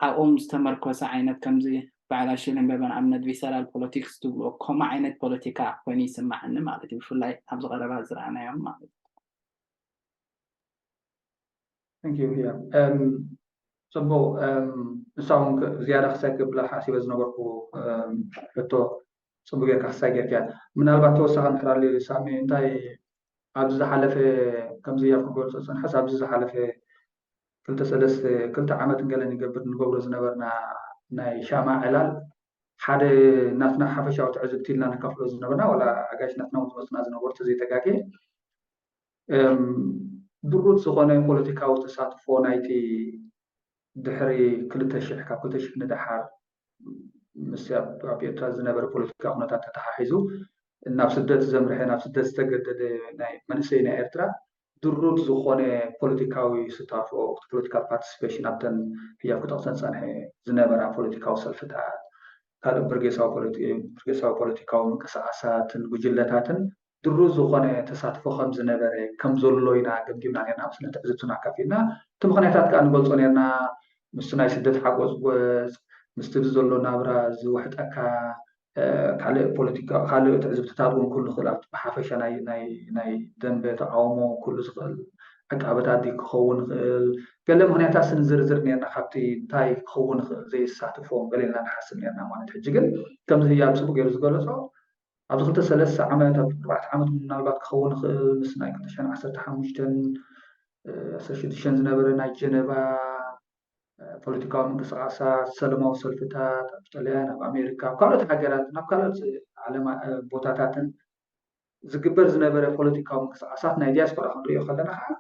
ኣብኦም ዝተመርኮሰ ዓይነት ከምዚ ባዕላ ሽልንበበን ኣብነት ቪሰራል ፖለቲክስ ትብልዎ ከምኡ ዓይነት ፖለቲካ ኮይኑ ይስማዓኒ ማለት እዩ። ብፍላይ ኣብዚ ቀረባ ዝረኣናዮም ማለት እዩ። Thank you, yeah. Um, ጽቡቕ። ንሳ እውን ዝያዳ ክሳይ ክብላ ሓሲበ ዝነበርኩ ሕቶ ጽቡቅ ጌርካ ክሳይ ጌርካ። ምናልባት ተወሳኺ እንድሕር ኣልዩ ሳሚ፣ እንታይ ኣብዚ ዝሓለፈ፣ ከምዚ ኣብ ክገልጾ ዝጸንሐስ ኣብዚ ዝሓለፈ ክልተ ሰለስተ ክልተ ዓመት ገለን ይገብር ንገብሮ ዝነበርና ናይ ሻማ ዕላል ሓደ ናትና ሓፈሻዊ ትዕዝብቲ ኢልና ነካፍሎ ዝነበርና ዋላ ኣጋይሽ ናትና እውን ዝመፅና ዝነበሩ ተዘይተጋጌ ድሩት ዝኾነ ፖለቲካዊ ተሳትፎ ናይቲ ድሕሪ ክልተ ሽሕ ካብ ክልተ ሽሕ ንደሓር ምስ ኣብ ኤርትራ ዝነበረ ፖለቲካ ኩነታት ተተሓሒዙ ናብ ስደት ዘምርሐ ናብ ስደት ዝተገደደ ናይ መንእሰይ ናይ ኤርትራ ድሩት ዝኾነ ፖለቲካዊ ስታፎ ፖለቲካል ፓርቲስፔሽን ኣብተን ህያብ ክጠቕሰን ዝፀንሐ ዝነበራ ፖለቲካዊ ሰልፍታት ካልእ ብርጌሳዊ ፖለቲካዊ ምንቅስቃሳትን ጉጅለታትን ድሩት ዝኾነ ተሳትፎ ከም ዝነበረ ከም ዘሎ ኢና ገምጊምና ነርና ምስነ ትዕዝብትና ኣካፊልና እቲ ምክንያታት ከዓ ንገልፆ ነርና ምስቲ ናይ ስደት ሓጎፅጎፅ ምስቲ ዘሎ ናብራ ዝውሕጠካ ካልእ ፖለቲካ ካልእ ትዕዝብትታት እውን ክህሉ ክእል ኣብቲ ብሓፈሻ ናይ ናይ ናይ ደንበ ተቃውሞ ክህሉ ዝኽእል ዕቃበታት ድዩ ክኸውን ይኽእል ገለ ምክንያታት ስንዝርዝር ነርና ካብቲ እንታይ ክኸውን ይኽእል ዘይሳትፎም ገለ ኢልና ንሓስብ ነርና ማለት ሕጂ ግን ከምዚ ህያብ ፅቡቅ ገይሩ ዝገለፆ ኣብዚ ክልተ ሰለስተ ዓመት ኣብ ኣርባዕተ ዓመት ምናልባት ክኸውን ይኽእል ምስ ናይ ክልተ ሽሕን ዓሰርተ ሓሙሽተን ዓሰርተ ሽዱሽተን ዝነበረ ናይ ጀነቫ ፖለቲካዊ ምንቅስቃሳት ሰለማዊ ሰልፍታት ኣብ ኢጣልያን ኣብ ኣሜሪካ ኣብ ካልኦት ሃገራት ናብ ካልኦት ዓለማ ቦታታትን ዝግበር ዝነበረ ፖለቲካዊ ምንቅስቃሳት ናይ ዲያስፖራ ክንሪኦ ከለና ከዓ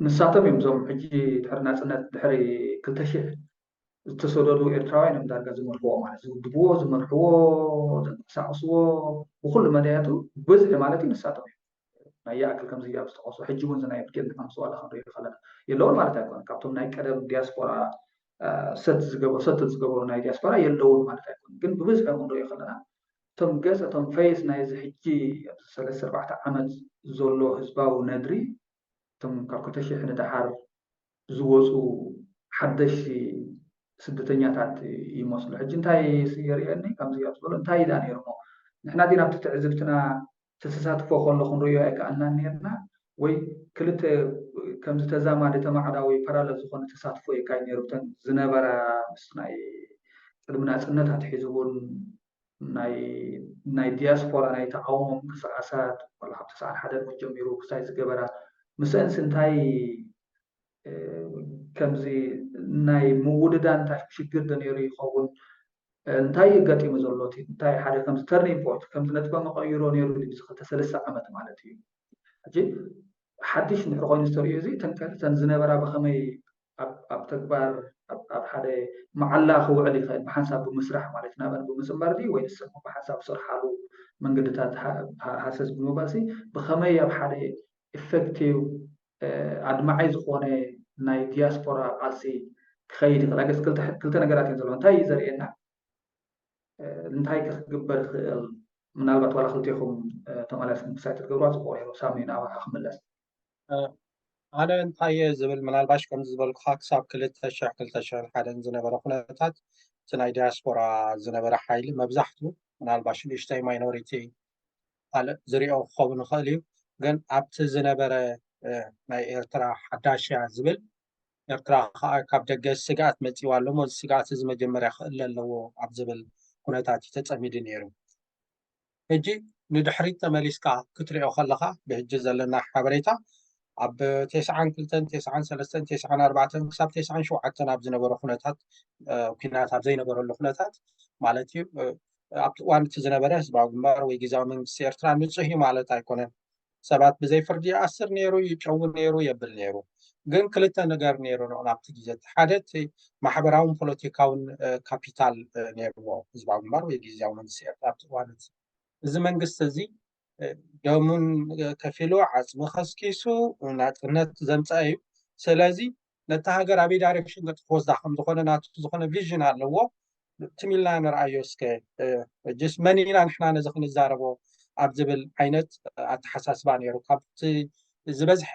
ንሳቶም እዮም እዞም ሕጂ ድሕሪ ናፅነት ድሕሪ ክልተ ሽሕ ዝተሰደዱ ኤርትራውያን እዮም ዳርጋ ዝመርሕዎ ማለት ዝውድብዎ ዝመርሕዎ ዘንቀሳቅስዎ ብኩሉ መዳያቱ ብዝሒ ማለት እዩ ንሳቶም እዮም ናይ ይኣክል ከምዚ ኣብ ዝተቐሶ ሕጂ እውን ዝናይ ብርጌድ ንሓምስ ዋላ ክንሪኦ ከለና የለውን ማለት ኣይኮነ ካብቶም ናይ ቀደም ዲያስፖራ ሰት ዝገበሩ ሰት ዝገበሩ ናይ ዲያስፖራ የለውን ማለት ኣይኮነ ግን ብብዝሒ ክንሪኦ ከለና እቶም ገፅ እቶም ፌስ ናይዚ ሕጂ ኣብዚ ሰለስተ ኣርባዕተ ዓመት ዘሎ ህዝባዊ ነድሪ እቶም ካብ ክልተ ሽሕ ንደሓር ዝወፁ ሓደሽቲ ስደተኛታት ይመስሉ ሕጂ እንታይ የርእየኒ ከምዚ ኣብ ዝበሎ እንታይ ኢዳ ነይሩ ሞ ንሕና ዲና ኣብቲ ትዕዝብትና ተተሳትፎ ከሎ ክንርእዮ ኣይከኣልናን ነርና ወይ ክልተ ከምዚ ተዛማዲ ተማዕዳዊ ፓራለል ዝኾነ ተሳትፎ የካይድ ነይሩ ብተን ዝነበራ ምስ ናይ ቅድሚ ናፅነት ኣትሒዙ እውን ናይ ናይ ዲያስፖራ ናይ ተቃውሞ ምንቅስቃሳት ወላ ካብ ተስዓን ሓደን እውን ጀሚሩ ክሳይ ዝገበራ ምስአንስ እንታይ ከምዚ ናይ ምውድዳን እንታይ ሽግር ዶ ነይሩ ይኸውን እንታይ እዩ ኣጋጢሙ ዘሎ እቲ እንታይ ሓደ ከምዚ ተርኒንግ ፖይንት ከምዚ ነጥበ መቀይሮ ነይሩ ድዩ እዚ ክልተ ሰለስተ ዓመት ማለት እዩ ሕጂ ሓድሽ እንድሕር ኮይኑ ዝተርእዩ እዚ እተን ዝነበራ ብከመይ ኣብ ተግባር ኣብ ሓደ መዓላ ክውዕል ይኽእል ብሓንሳብ ብምስራሕ ማለት ናበን ብምፅንባር ድዩ ወይ ንሰም ብሓንሳብ ዝሰርሓሉ መንገድታት ሃሰስ ብምባልሲ ብከመይ ኣብ ሓደ ኢፌክቲቭ ኣድማዓይ ዝኾነ ናይ ዲያስፖራ ቃልሲ ክኸይድ ይኽእል ኣገስ ክልተ ነገራት እዮም ዘለዎ እንታይ እዩ ዘርእየና እንታይ ክግበር ይኽእል ምናልባት ዋላ ክልቴኹም ተመላስኩም ክሳይ ትገብርዋ ፅቡቅ ነይሩ ሳሚ ናባኻ ክምለስ ኣነ እንታይ እየ ዝብል ምናልባሽ ከምዚ ዝበልኩካ ክሳብ ክልተ ሽሕ ክልተ ሽሕን ሓደን ዝነበረ ኩነታት እቲ ናይ ዲያስፖራ ዝነበረ ሓይሊ መብዛሕቱ ምናልባሽ ንእሽተይ ማይኖሪቲ ካልእ ዝሪኦ ክኸውን ይኽእል እዩ ግን ኣብቲ ዝነበረ ናይ ኤርትራ ሓዳሽ እያ ዝብል ኤርትራ ከዓ ካብ ደገ ስግኣት መፂዋ ኣሎ ሞ ስግኣት እዚ መጀመርያ ክእል ኣለዎ ኣብ ዝብል ኩነታት እዩ ተፀሚዱ ነይሩ ሕጂ ንድሕሪት ተመሊስካ ክትሪኦ ከለካ ብሕጂ ዘለና ሓበሬታ ኣብ ተስዓን ክልተን ተስዓን ሰለስተን ተስዓን ኣርባዕተን ክሳብ ተስዓን ሸውዓተን ኣብ ዝነበረ ኩነታት ኩናት ኣብ ዘይነበረሉ ኩነታት ማለት እዩ ኣብቲ እዋን እቲ ዝነበረ ህዝባዊ ግንባር ወይ ግዜያዊ መንግስቲ ኤርትራ ንፁህ እዩ ማለት ኣይኮነን ሰባት ብዘይ ፍርዲ ይኣስር ነይሩ ይጨው ነይሩ የብል ነይሩ ግን ክልተ ነገር ነይሩ ንዑ ናብቲ ግዜ እቲ ሓደ እቲ ማሕበራውን ፖለቲካውን ካፒታል ነይርዎ ህዝባዊ ግንባር ወይ ግዜያዊ መንግስቲ ኤርትራ ኣብቲ እዋን እዚ እዚ መንግስቲ እዚ ደሙን ከፊሉ ዓፅሚ ከስኪሱ ናፅነት ዘምፀአ እዩ ስለዚ ነቲ ሃገር ኣበይ ዳይሬክሽን ገፅ ክወስዳ ከም ዝኾነ ናቱ ዝኾነ ቪዥን ኣለዎ ትም ኢልና ንርኣዮ እስከ ጅስ መን ኢና ንሕና ነዚ ክንዛረቦ ኣብ ዝብል ዓይነት ኣተሓሳስባ ነይሩ ካብቲ ዝበዝሐ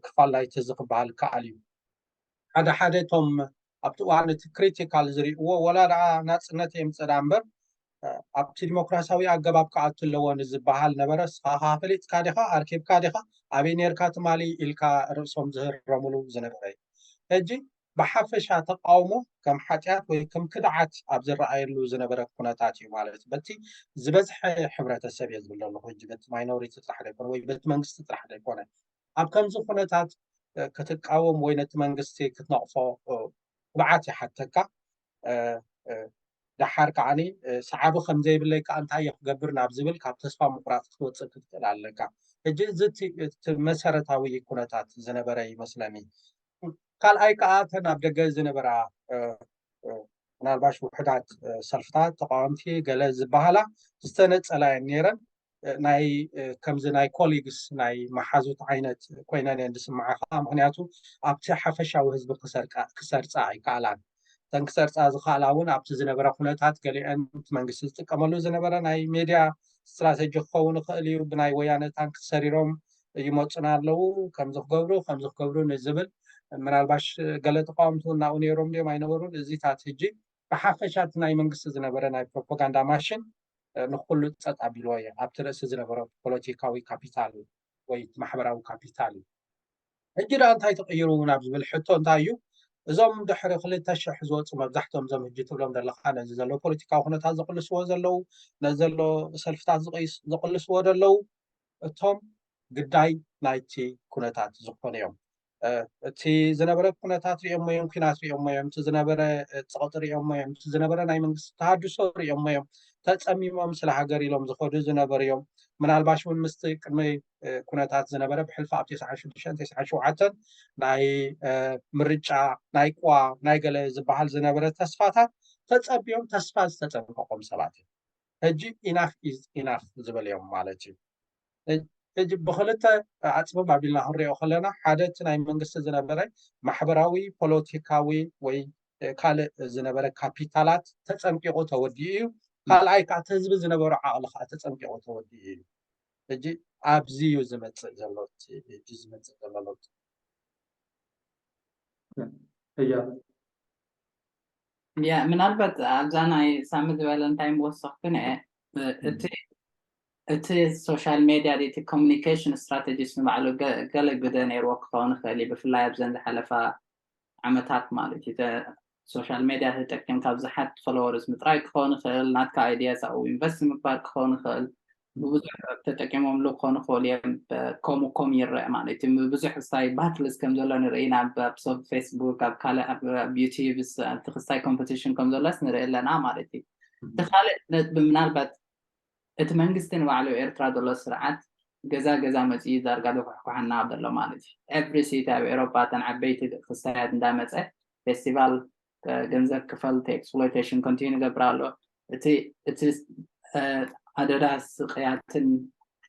ክፋል ናይቲ እዚ ክበሃል ከኣል እዩ ሓደ ሓደ እቶም ኣብቲ እዋን እቲ ክሪቲካል ዝርእዎ ወላ ደኣ ናፅነት የምፅእ ደኣ እምበር ኣብቲ ዲሞክራሲያዊ ኣገባብ ክኣቱ ኣለዎ ንዝበሃል ነበረ። ንስኻ ፈሊጥካ ዲኻ? ኣርኪብካ ዲኻ? ኣበይ ነርካ ትማሊ ኢልካ ርእሶም ዝህረሙሉ ዝነበረ እዩ። ሕጂ ብሓፈሻ ተቃውሞ ከም ሓጢኣት ወይ ከም ክድዓት ኣብ ዝረኣየሉ ዝነበረ ኩነታት እዩ ማለት በቲ ዝበዝሐ ሕብረተሰብ እየ ዝብል ዘለኹ። ሕጂ በቲ ማይኖሪቲ ጥራሕ ዘይኮነ ወይ በቲ መንግስቲ ጥራሕ ዘይኮነ ኣብ ከምዚ ኩነታት ክትቃወም ወይ ነቲ መንግስቲ ክትነቕፎ ትብዓት ይሓተካ። ደሓር ከዓኒ ሰዓቢ ከም ዘይብለይ ከዓ እንታይ እየ ክገብር ናብ ዝብል ካብ ተስፋ ምቁራፅ ክትወፅእ ክትክእል ኣለካ። ሕጂ እዚ እቲ መሰረታዊ ኩነታት ዝነበረ ይመስለኒ። ካልኣይ ከዓ እተን ኣብ ደገ ዝነበራ ምናልባሽ ውሕዳት ሰልፍታት ተቃወምቲ ገለ ዝበሃላ ዝተነፀላ እየን ነይረን። ናይ ከምዚ ናይ ኮሊግስ ናይ መሓዙት ዓይነት ኮይነን እየን ዝስምዓኻ። ምክንያቱ ኣብቲ ሓፈሻዊ ህዝቢ ክሰርፃ ኣይከኣላን። እተን ክሰርፃ ዝኽኣላ እውን ኣብቲ ዝነበረ ኩነታት ገሊአን እቲ መንግስቲ ዝጥቀመሉ ዝነበረ ናይ ሜድያ ስትራተጂ ክኸውን ይኽእል እዩ። ብናይ ወያነ ታንክ ተሰሪሮም ይመፁና ኣለዉ፣ ከምዚ ክገብሩ ከምዚ ክገብሩ ንዝብል ምናልባሽ ገለ ተቃወምቲ እውን ናብኡ ነይሮም ድዮም ኣይነበሩን። እዚታት ሕጂ ብሓፈሻ እቲ ናይ መንግስቲ ዝነበረ ናይ ፕሮፓጋንዳ ማሽን ንኩሉ ፀጥ ኣቢልዎ እዩ። ኣብቲ ርእሲ ዝነበረ ፖለቲካዊ ካፒታል ወይ ማሕበራዊ ካፒታል እዩ። ሕጂ ደኣ እንታይ ተቐይሩ ናብ ዝብል ሕቶ እንታይ እዩ? እዞም ድሕሪ ክልተ ሽሕ ዝወፁ መብዛሕትኦም እዞም ሕጂ ትብሎም ዘለካ ነዚ ዘሎ ፖለቲካዊ ኩነታት ዝቕልስዎ ዘለዉ ነዚ ዘሎ ሰልፍታት ዝቕልስዎ ዘለዉ እቶም ግዳይ ናይቲ ኩነታት ዝኾኑ እዮም። እቲ ዝነበረ ኩነታት ሪኦሞ እዮም፣ ኩናት ሪኦሞ እዮም፣ እቲ ዝነበረ ፀቕጢ ሪኦሞ እዮም፣ እቲ ዝነበረ ናይ መንግስቲ ተሃድሶ ሪኦሞ እዮም። ተፀሚሞም ስለ ሃገር ኢሎም ዝኸዱ ዝነበሩ እዮም። ምናልባሽ እውን ምስቲ ቅድሚ ኩነታት ዝነበረ ብሕልፊ ኣብ ተስዓ ሽዱሽተን ተስዓ ሸውዓተን ናይ ምርጫ ናይ ቋ ናይ ገለ ዝበሃል ዝነበረ ተስፋታት ተፀቢዮም ተስፋ ዝተፀንቀቆም ሰባት እዮም። ሕጂ ኢናፍ ኢዝ ኢናፍ ዝበልዮም ማለት እዩ። ሕጂ ብክልተ ኣፅብብ ኣቢልና ክንሪኦ ከለና ሓደ እቲ ናይ መንግስቲ ዝነበረ ማሕበራዊ ፖለቲካዊ ወይ ካልእ ዝነበረ ካፒታላት ተፀንቂቑ ተወዲኡ እዩ። ካልኣይ ከዓ እቲ ህዝቢ ዝነበሮ ዓቕሊ ከዓ ተፀንቂቑ ተወዲኡ እዩ። ሕጂ ኣብዚ እዩ ዝመፅእ ዘሎ ሕጂ ዝመፅእ ዘሎ ለውጢ። እያ ያ ምናልባት ኣብዛ ናይ ሳሚ ዝበለ እንታይ ምወሰኽኩ ንአ እቲ እቲ ሶሻል ሜድያ እቲ ኮሚኒኬሽን ስትራቴጂስ ንባዕሉ ገለ ግደ ነይርዎ ክኸውን ይኽእል እዩ። ብፍላይ ኣብዘን ዝሓለፋ ዓመታት ማለት እዩ። ሶሻል ሜድያ ተጠቂምካ ብዙሓት ፎሎወርስ ምጥራይ ክኸውን ይኽእል፣ ናትካ ኣይድያስ ኣብኡ ኢንቨስት ምግባር ክኸውን ይኽእል፣ ብብዙሕ ተጠቂሞምሉ ክኾኑ ክኽእሉ እዮም። ከምኡ ኮም ይረአ ማለት እዩ። ብዙሕ ስታይ ባትልስ ከም ዘሎ ንርኢ ኢና ኣብ ሶብ ፌስቡክ፣ ኣብ ካልእ ኣብ ዩቲዩብ እቲ ክስታይ ኮምፒቲሽን ከም ዘሎስ ንርኢ ኣለና ማለት እዩ። እቲ ካልእ ነጥቢ ምናልባት እቲ መንግስቲ ንባዕሉ ኤርትራ ዘሎ ስርዓት ገዛ ገዛ መፅኡ ዳርጋ ዝኩሕኩሓና ዘሎ ማለት እዩ። ኤቭሪ ሲቲ ኣብ ኤሮፓ እተን ዓበይቲ ክስታያት እንዳመፀ ፌስቲቫል ገንዘብ ክፈል እቲ ኤክስፕሎይቴሽን ኮንቲኒ ይገብር ኣሎ። እቲ እቲ ኣደዳ ስቅያትን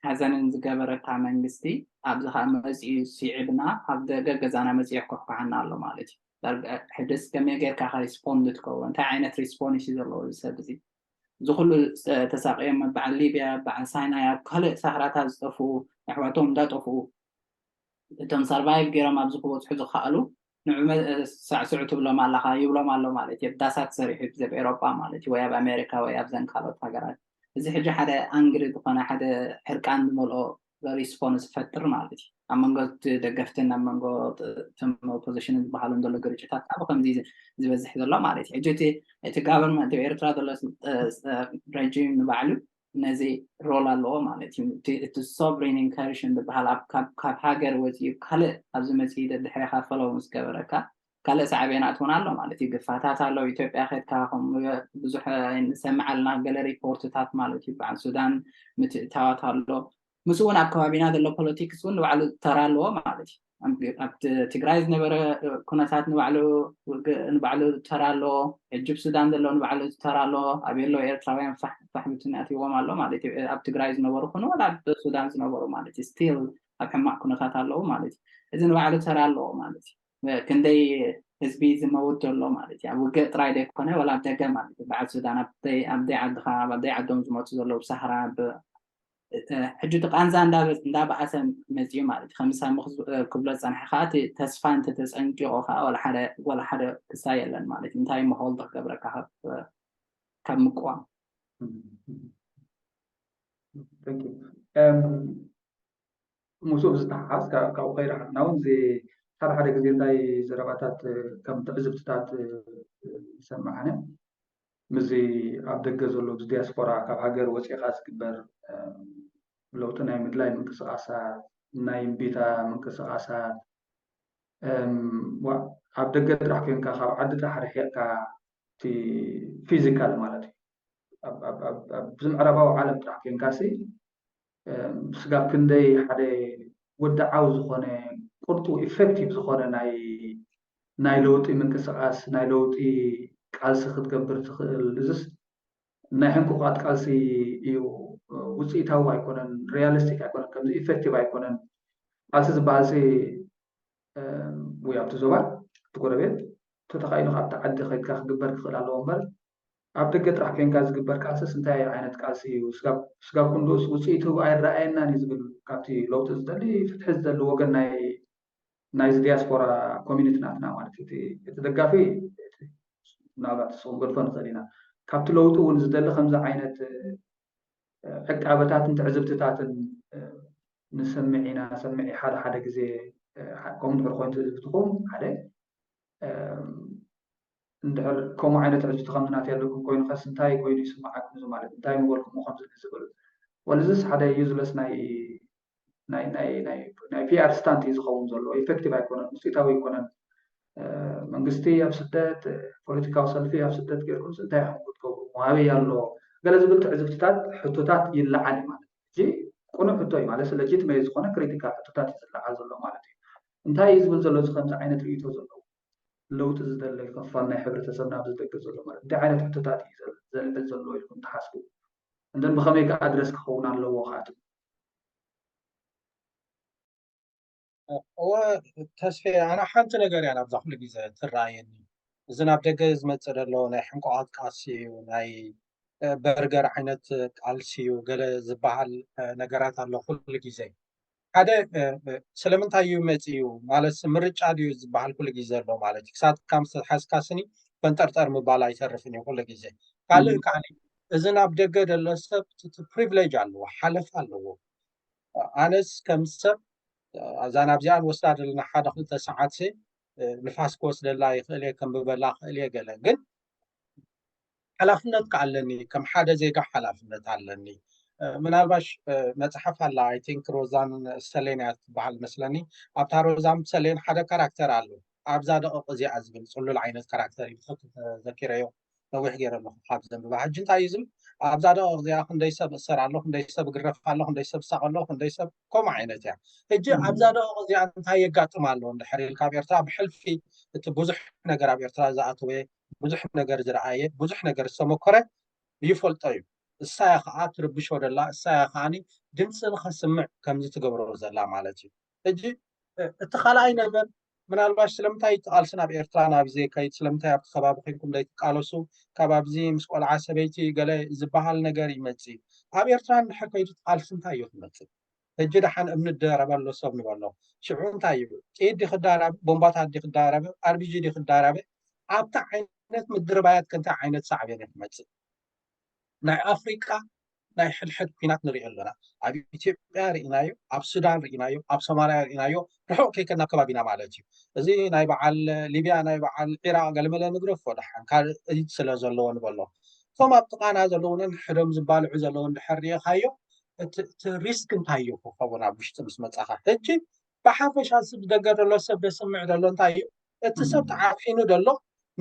ሓዘንን ዝገበረካ መንግስቲ ኣብዚ ከዓ መፂኡ ሲዕብና ኣብ ገገዛና መፂኡ ይኩሕኩሓና ኣሎ ማለት እዩ። ሕደስ ከመይ ጌርካ ሪስፖንድ ትከውን? እንታይ ዓይነት ሪስፖንስ እዩ ዘለዎ እዚ ሰብ እዚ? እዚ ኩሉ ተሳቂዮም በዓል ሊብያ በዓል ሳይናይ ኣብ ካልእ ሳህራታት ዝጠፍኡ ኣሕዋቶም እንዳጠፍኡ እቶም ሰርቫይቭ ገይሮም ኣብዚ ክበፅሑ ዝከኣሉ ንዑ ሳዕስዑ ትብሎም ኣለካ ይብሎም ኣሎ ማለት እዩ። ዳሳት ሰሪሑ ዘብ ኤሮጳ ማለት እዩ ወይ ኣብ ኣሜሪካ ወይ ኣብዘን ካልኦት ሃገራት እዚ ሕጂ ሓደ ኣንግሪ ዝኾነ ሓደ ሕርቃን ዝመልኦ ሪስፖንስ ዝፈጥር ማለት እዩ። ኣብ መንጎ ደገፍትን ኣብ መንጎ ፖዚሽንን ዝበሃሉ ዘሎ ግርጭታት ኣብ ከምዚ ዝበዝሕ ዘሎ ማለት እዩ። ሕጂ እቲ ጋቨርንመንት ኤርትራ ዘሎ ረጂም ንባዕሉ ነዚ ሮል ኣለዎ ማለት እዩ። እቲ ሶቨሪን ኢንካሪሽን ዝበሃል ካብ ሃገር ወፂኡ ካልእ ኣብዚ መፅኢ ደድሕሬካ ፈለው ምስ ገበረካ ካልእ ሳዕቤናት እውን ኣሎ ማለት እዩ። ግፋታት ኣሎ ኢትዮጵያ ከድካ ብዙሕ ንሰምዕ ኣለና ገለ ሪፖርትታት ማለት እዩ። በዓል ሱዳን ምትእታዋት ኣሎ። ምስ እውን ኣብ ከባቢና ዘሎ ፖለቲክስ እውን ንባዕሉ ተራ ኣለዎ ማለት እዩ። ኣብ ትግራይ ዝነበረ ኩነታት ንባዕሉ ንባዕሉ ተራ ኣለዎ። ሕጂ ብ ሱዳን ዘሎ ንባዕሉ ተራ ኣለዎ። ኣብ የሎ ኤርትራውያን ፋሕ ብትን ኣትይዎም ኣሎ ማለት እዩ። ኣብ ትግራይ ዝነበሩ ኩኑ ወላ ኣብ ሱዳን ዝነበሩ ማለት እዩ። ስቲል ኣብ ሕማቅ ኩነታት ኣለዉ ማለት እዩ። እዚ ንባዕሉ ተራ ኣለዎ ማለት እዩ። ክንደይ ህዝቢ ዝመውት ዘሎ ማለት እዩ። ኣብ ውግእ ጥራይ ዘይኮነ ወላ ኣብ ደገ ማለት እዩ። በዓል ሱዳን ኣብ ደይ ዓድኻ ኣብ ደይ ዓዶም ዝመፁ ዘለዉ ብሳህራ ሕጂ እቲ ቃንዛ እንዳበዓሰ መፅኡ ማለት እዩ። ከምሳ ክብሎ ዝፀንሐ ከዓ እቲ ተስፋ እንተተፀንቂቑ ከዓ ወላ ሓደ ክሳ የለን ማለት እዩ። እንታይ እሞ ሆልድ ክገብረካ ካብ ምቅዋም ምስኡ ዝተሓሓዝ ካብኡ ከይረሓቅና እውን ሓደ ሓደ ግዜ እንታይ ዘረባታት ከም ትዕዝብትታት ይሰማዓነ ምስዚ ኣብ ደገ ዘሎ ዲያስፖራ ካብ ሃገር ወፂእካ ዝግበር ለውጢ ናይ ምድላይ ምንቅስቃሳት ናይ እምቢታ ምንቅስቃሳት ኣብ ደገ ጥራሕ ኮንካ ካብ ዓዲ ጥራሕ ርሒቕካ እቲ ፊዚካል ማለት እዩ ኣብዚ ምዕራባዊ ዓለም ጥራሕ ኮንካ ሲ ስጋብ ክንደይ ሓደ ወድዓዊ ዝኾነ ቁርጡ ኢፌክቲቭ ዝኾነ ናይ ናይ ለውጢ ምንቅስቃስ ናይ ለውጢ ቃልሲ ክትገብር ትኽእል እዚስ ናይ ሕንቁቋት ቃልሲ እዩ ውፅኢታዊ ኣይኮነን ሪያሊስቲክ ኣይኮነን ከምዚ ኢፌክቲቭ ኣይኮነን ቃልሲ ዝበሃል ሲ ወይ ኣብቲ ዞባ እቲ ጎረቤት ተተኻኢሉ ካብቲ ዓዲ ከድካ ክግበር ክኽእል ኣለዎ እምበር ኣብ ደገ ጥራሕ ኮንካ ዝግበር ቃልስስ እንታይ ዓይነት ቃልሲ እዩ ስጋብ ክንድኡስ ውፅኢቱ ኣይረኣየናን እዩ ዝብል ካብቲ ለውጢ ዝደሊ ፍትሒ ዝደሊ ወገን ናይ ናይዚ ዲያስፖራ ኮሚኒቲ ናትና ማለት እዩ እቲ ደጋፊ ምናልባት ንስኹም ገድፎ ንኽእል ኢና ካብቲ ለውጢ እውን ዝደሊ ከምዚ ዓይነት ዕቃበታትን ትዕዝብትታትን ንሰምዕ ኢና ሰምዕ ሓደ ሓደ ግዜ ከምኡ ድሕር ኮይኑ ትዕዝብትኹም ሓደ እንድሕር ከምኡ ዓይነት ዕዝብቲ ከምዚ ናት ያለኩም ኮይኑ ከስ እንታይ ኮይኑ ይስማዓኩም እዚ ማለት እንታይ ምበልኩም ከምዚ ዝብል ወልዝስ ሓደ ዩዝለስ ናይ ናይ ናይ ናይ ናይ ፒኣር ስታንት እዩ ዝኸውን ዘሎ ኢፌክቲቭ ኣይኮነን ውፅኢታዊ ኣይኮነን መንግስቲ ኣብ ስደት ፖለቲካዊ ሰልፊ ኣብ ስደት ገይርኩም እንታይ ከም ክትገብሩ ኣበይ ኣሎ ገለ ዝብል ትዕዝብትታት ሕቶታት ይለዓል ማለት እዩ ቁኑዕ ሕቶ እዩ ማለት ለጂትመት ዝኾነ ክሪቲካል ሕቶታት እዩ ዝለዓል ዘሎ ማለት እዩ እንታይ እዩ ዝብል ዘሎ እዚ ከምዚ ዓይነት ርእቶ ዘለዎ ለውጢ ዝደለ ክፋል ናይ ሕብረተሰብና ኣብዚ ደገ ዘሎ ማለት እንታይ ዓይነት ሕቶታት እዩ ዘልዕል ዘሎ ኢልኩም ትሓስቡ እንደን ብኸመይ ከ ኣድረስ ክኸውን ኣለዎ ከኣቱ እወ ተስፌ ኣነ ሓንቲ ነገር እያ ናብዛ ኩሉ ግዜ ትረኣየኒ እዚ ናብ ደገ ዝመፅእ ዘሎ ናይ ሕንቋት ቃልሲ እዩ ናይ በርገር ዓይነት ቃልሲ እዩ ገለ ዝበሃል ነገራት ኣሎ ኩሉ ግዜ ሓደ ስለምንታይ እዩ መፂኡ ማለት ምርጫ ድዩ ዝበሃል ኩሉ ግዜ ዘሎ ማለት እዩ ክሳብ ከም ዝተሓዝካ ስኒ ፈንጠርጠር ምባል ኣይተርፍን እዩ ኩሉ ግዜ ካልእ ከዓ እዚ ናብ ደገ ዘሎ ሰብ ፕሪቪሌጅ ኣለዎ ሓለፍ ኣለዎ ኣነስ ከም ሰብ እዛ ናብዚኣ ንወስዳ ዘለና ሓደ ክልተ ሰዓት ንፋስ ክወስደላ ይኽእል እየ ከንብበላ ክእል እየ ገለ ግን ሓላፍነት ከኣለኒ ከም ሓደ ዜጋ ሓላፍነት ኣለኒ ምናልባሽ መፅሓፍ ኣላ ኣይ ቲንክ ሮዛን ሰሌን እያ ትበሃል መስለኒ ኣብታ ሮዛን ሰሌን ሓደ ካራክተር ኣሎ ኣብዛ ደቂቕ እዚኣ ዝብል ፅሉል ዓይነት ካራክተር እዩ ብትክክል ተዘኪረዮ ነዊሕ ገይረ ኣለኹ ካብ ዘንብባ ሕጂ እንታይ እዩ ዝብል ኣብዛ ደቂቕ እዚኣ ክንደይ ሰብ እሰር ኣሎ ክንደይ ሰብ ግረፍ ኣሎ ክንደይ ሰብ ሳቕ ኣሎ ክንደይ ሰብ ከምኡ ዓይነት እያ ሕጂ ኣብዛ ደቂቕ እዚኣ እንታይ የጋጥም ኣሎ እንድሕር ኢልካ ኣብ ኤርትራ ብሕልፊ እቲ ብዙሕ ነገር ኣብ ኤርትራ ዝኣተወ ብዙሕ ነገር ዝረኣየ ብዙሕ ነገር ዝተመኮረ ይፈልጦ እዩ እሳያ ከዓ ትርብሾ ደላ እሳያ ከዓኒ ድምፂ ንኸስምዕ ከምዚ ትገብሮ ዘላ ማለት እዩ ሕጂ እቲ ካልኣይ ነገር ምናልባሽ ስለምንታይ ትቃልሲ ናብ ኤርትራ ናብ ዘይከይድ ስለምንታይ ኣብቲ ከባቢ ኮይንኩም ዘይትቃለሱ ካብ ኣብዚ ምስ ቆልዓ ሰበይቲ ገለ ዝበሃል ነገር ይመፅእ ኣብ ኤርትራ እንድሕር ከይዱ ትቃልሲ እንታይ እዩ ክመፅእ ሕጂ ደሓን እምኒ ደረበሎ ሰብ ንበሎ ሽዑ እንታይ እዩ ጥይት ዲ ክዳረብ ቦምባታት ዲ ክዳረብ ኣርቢጂ ዲ ክዳረብ ኣብቲ ዓይነት ምድርባያት ከንታይ ዓይነት ሳዕቤን እዩ ክመፅእ ናይ ኣፍሪቃ ናይ ሕድሕድ ኩናት ንሪኦ ኣለና ኣብ ኢትዮጵያ ርኢናዮ ኣብ ሱዳን ርኢናዮ ኣብ ሶማልያ ርኢናዮ ርሑቕ ከይከድና ከባቢና ማለት እዩ እዚ ናይ በዓል ሊብያ ናይ በዓል ዒራቅ ገለመለ ንግረፎ ደሓን ካልእ ስለ ዘለዎ ንበሎ እቶም ኣብ ጥቃና ዘለውንን ሕዶም ዝባልዑ ዘለውን ድሕር ርኢኻዮ እቲ ሪስክ እንታይ እዩ ክኸውን ኣብ ውሽጢ ምስ መፃኻ ሕጂ ብሓፈሻ ዝደገ ዘሎ ሰብ ዘስምዕ ዘሎ እንታይ እዩ እቲ ሰብ ተዓፊኑ ዘሎ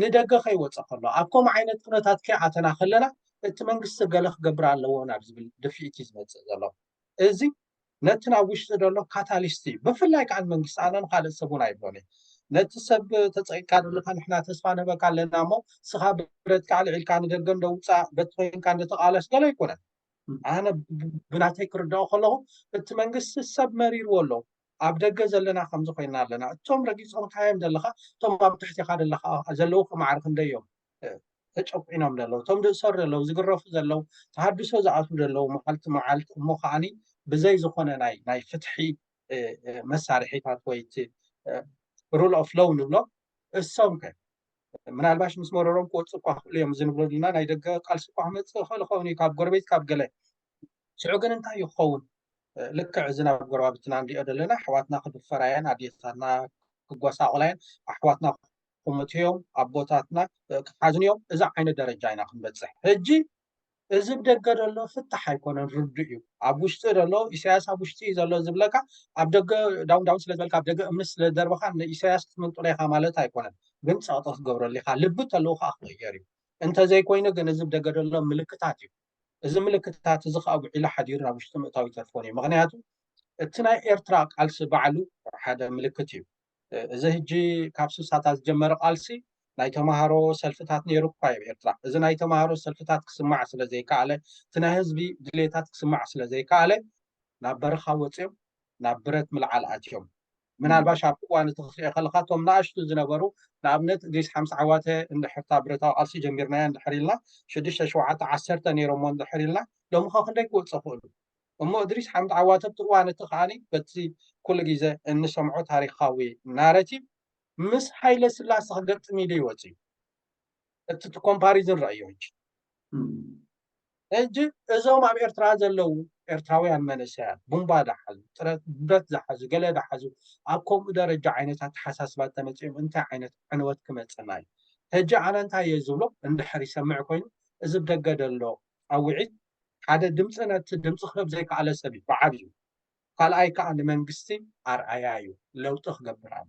ንደገ ከይወፀ ከሎ ኣብ ከምኡ ዓይነት ኩነታት ከይኣተና ከለና እቲ መንግስቲ ገለ ክገብር ኣለዎ ናብ ዝብል ድፍኢት እዩ ዝመፅእ ዘሎ እዚ ነቲ ናብ ውሽጢ ዘሎ ካታሊስት እዩ ብፍላይ ከዓ መንግስቲ ኣነ ንካልእ ሰብ እውን ኣይብሎን ነቲ ሰብ ተፀቂካ ዘለካ ንሕና ተስፋ ንህበካ ኣለና እሞ ስኻ ብረትካ ኣልዒልካ ንደገ እንደውፃእ በቲ ኮይንካ እንደተቃለስ ገለ ኣይኮነን ኣነ ብናተይ ክርዳኦ ከለኹ እቲ መንግስቲ ሰብ መሪርዎ ኣሎ ኣብ ደገ ዘለና ከምዚ ኮይና ኣለና እቶም ረጊፆም ካዮም ዘለካ እቶም ኣብ ትሕቲካ ዘለካ ዘለዉ ከማዕርክ እንደዮም ተጨቁኖም ዘለዉ፣ እቶም ዝእሰሩ ዘለዉ፣ ዝግረፉ ዘለዉ፣ ተሃድሶ ዝኣትዉ ዘለዉ መዓልቲ መዓልቲ እሞ ከዓኒ ብዘይ ዝኾነ ናይ ናይ ፍትሒ መሳርሒታት ወይ እቲ rule of law ንብሎ እሶም ከ ምናልባሽ ምስ መረሮም ክወፅእ እኳ ክእሉ እዮም። እዚ ንብሎ ድና ናይ ደገ ቃልሲ እኳ ክመፅእ ይኽእል ይኸውን እዩ ካብ ጎረቤት ካብ ገለ። ሽዑ ግን እንታይ ይኸውን? ልክዕ እዚ ናብ ጎረባብትና ንሪኦ ዘለና ኣሕዋትና ክድፈራ እየን፣ ኣዴታትና ክጎሳቆላ እየን፣ ኣሕዋትና ክሞቱ እዮም፣ ኣቦታትና ክሓዝኑ እዮም። እዚ ዓይነት ደረጃ ኢና ክንበፅሕ። ሕጂ እዚ ብደገ ዘሎ ፍታሕ ኣይኮነን፣ ርዱእ እዩ። ኣብ ውሽጢ ዘሎ ኢሳያስ ኣብ ውሽጢ እዩ ዘሎ ዝብለካ ኣብ ደገ ዳውን ዳውን ስለ ዝበልካ ኣብ ደገ እምኒ ስለ ዝደርበኻ ንኢሳያስ ክትምንጥሎ ኢኻ ማለት ኣይኮነን። ግን ፀቕጢ ክትገብረሉ ኢኻ። ልቢ ተለዉ ከዓ ክቕየር እዩ። እንተዘይኮይኑ ግን እዚ ብደገ ዘሎ ምልክታት እዩ። እዚ ምልክታት እዚ ከዓ ውዒሉ ሓዲሩ ናብ ውሽጢ ምእታው ይተርፎን እዩ። ምክንያቱ እቲ ናይ ኤርትራ ቃልሲ ባዕሉ ሓደ ምልክት እዩ። እዚ ሕጂ ካብ ስሳታት ዝጀመረ ቃልሲ ናይ ተምሃሮ ሰልፍታት ነይሩ እኳ እዩ ኤርትራ። እዚ ናይ ተምሃሮ ሰልፍታት ክስማዕ ስለ ዘይከኣለ፣ እቲ ናይ ህዝቢ ድሌታት ክስማዕ ስለ ዘይከኣለ ናብ በረኻ ወፂኦም ናብ ብረት ምልዓል ኣትዮም። ምናልባሽ ኣብ እዋን እቲ ክትሪኦ ከለካ እቶም ንኣሽቱ ዝነበሩ ንኣብነት እድሪስ ሓምሳ ዓዋተ እንድሕርታ ብረታዊ ቃልሲ ጀሚርናዮ እንድሕር ኢልና ሽዱሽተ ሸውዓተ ዓሰርተ ነይሮሞ እንድሕር ኢልና ሎሚ ከ ክንደይ ክወፁ ክእሉ? እሞ እድሪስ ሓምድ ዓዋተ ኣብቲ እዋን እቲ ከዓኒ በቲ ኩሉ ግዜ እንሰምዖ ታሪኻዊ ናረቲቭ ምስ ሃይለ ስላሴ ክገጥም ኢሉ ይወፅ እዩ። እቲ ኮምፓሪዝን ረእዮ ሕጂ ሕጂ እዞም ኣብ ኤርትራ ዘለዉ ኤርትራውያን መንእሰያት ቡምባ ዝሓዙ ብረት ዝሓዙ ገለ ዝሓዙ ኣብ ከምኡ ደረጃ ዓይነት ኣተሓሳስባ ተመፂኦም እንታይ ዓይነት ዕንወት ክመፅና እዩ? ሕጂ ኣነ እንታይ እየ ዝብሎ እንድሕር ይሰምዕ ኮይኑ እዚ ብደገ ዘሎ ፃውዒት ሓደ ድምፂ ነቲ ድምፂ ክህብ ዘይከኣለ ሰብ እዩ ብዓብዩ። ካልኣይ ከዓ ንመንግስቲ ኣርኣያ እዩ። ለውጢ ክገብር ኣሎ።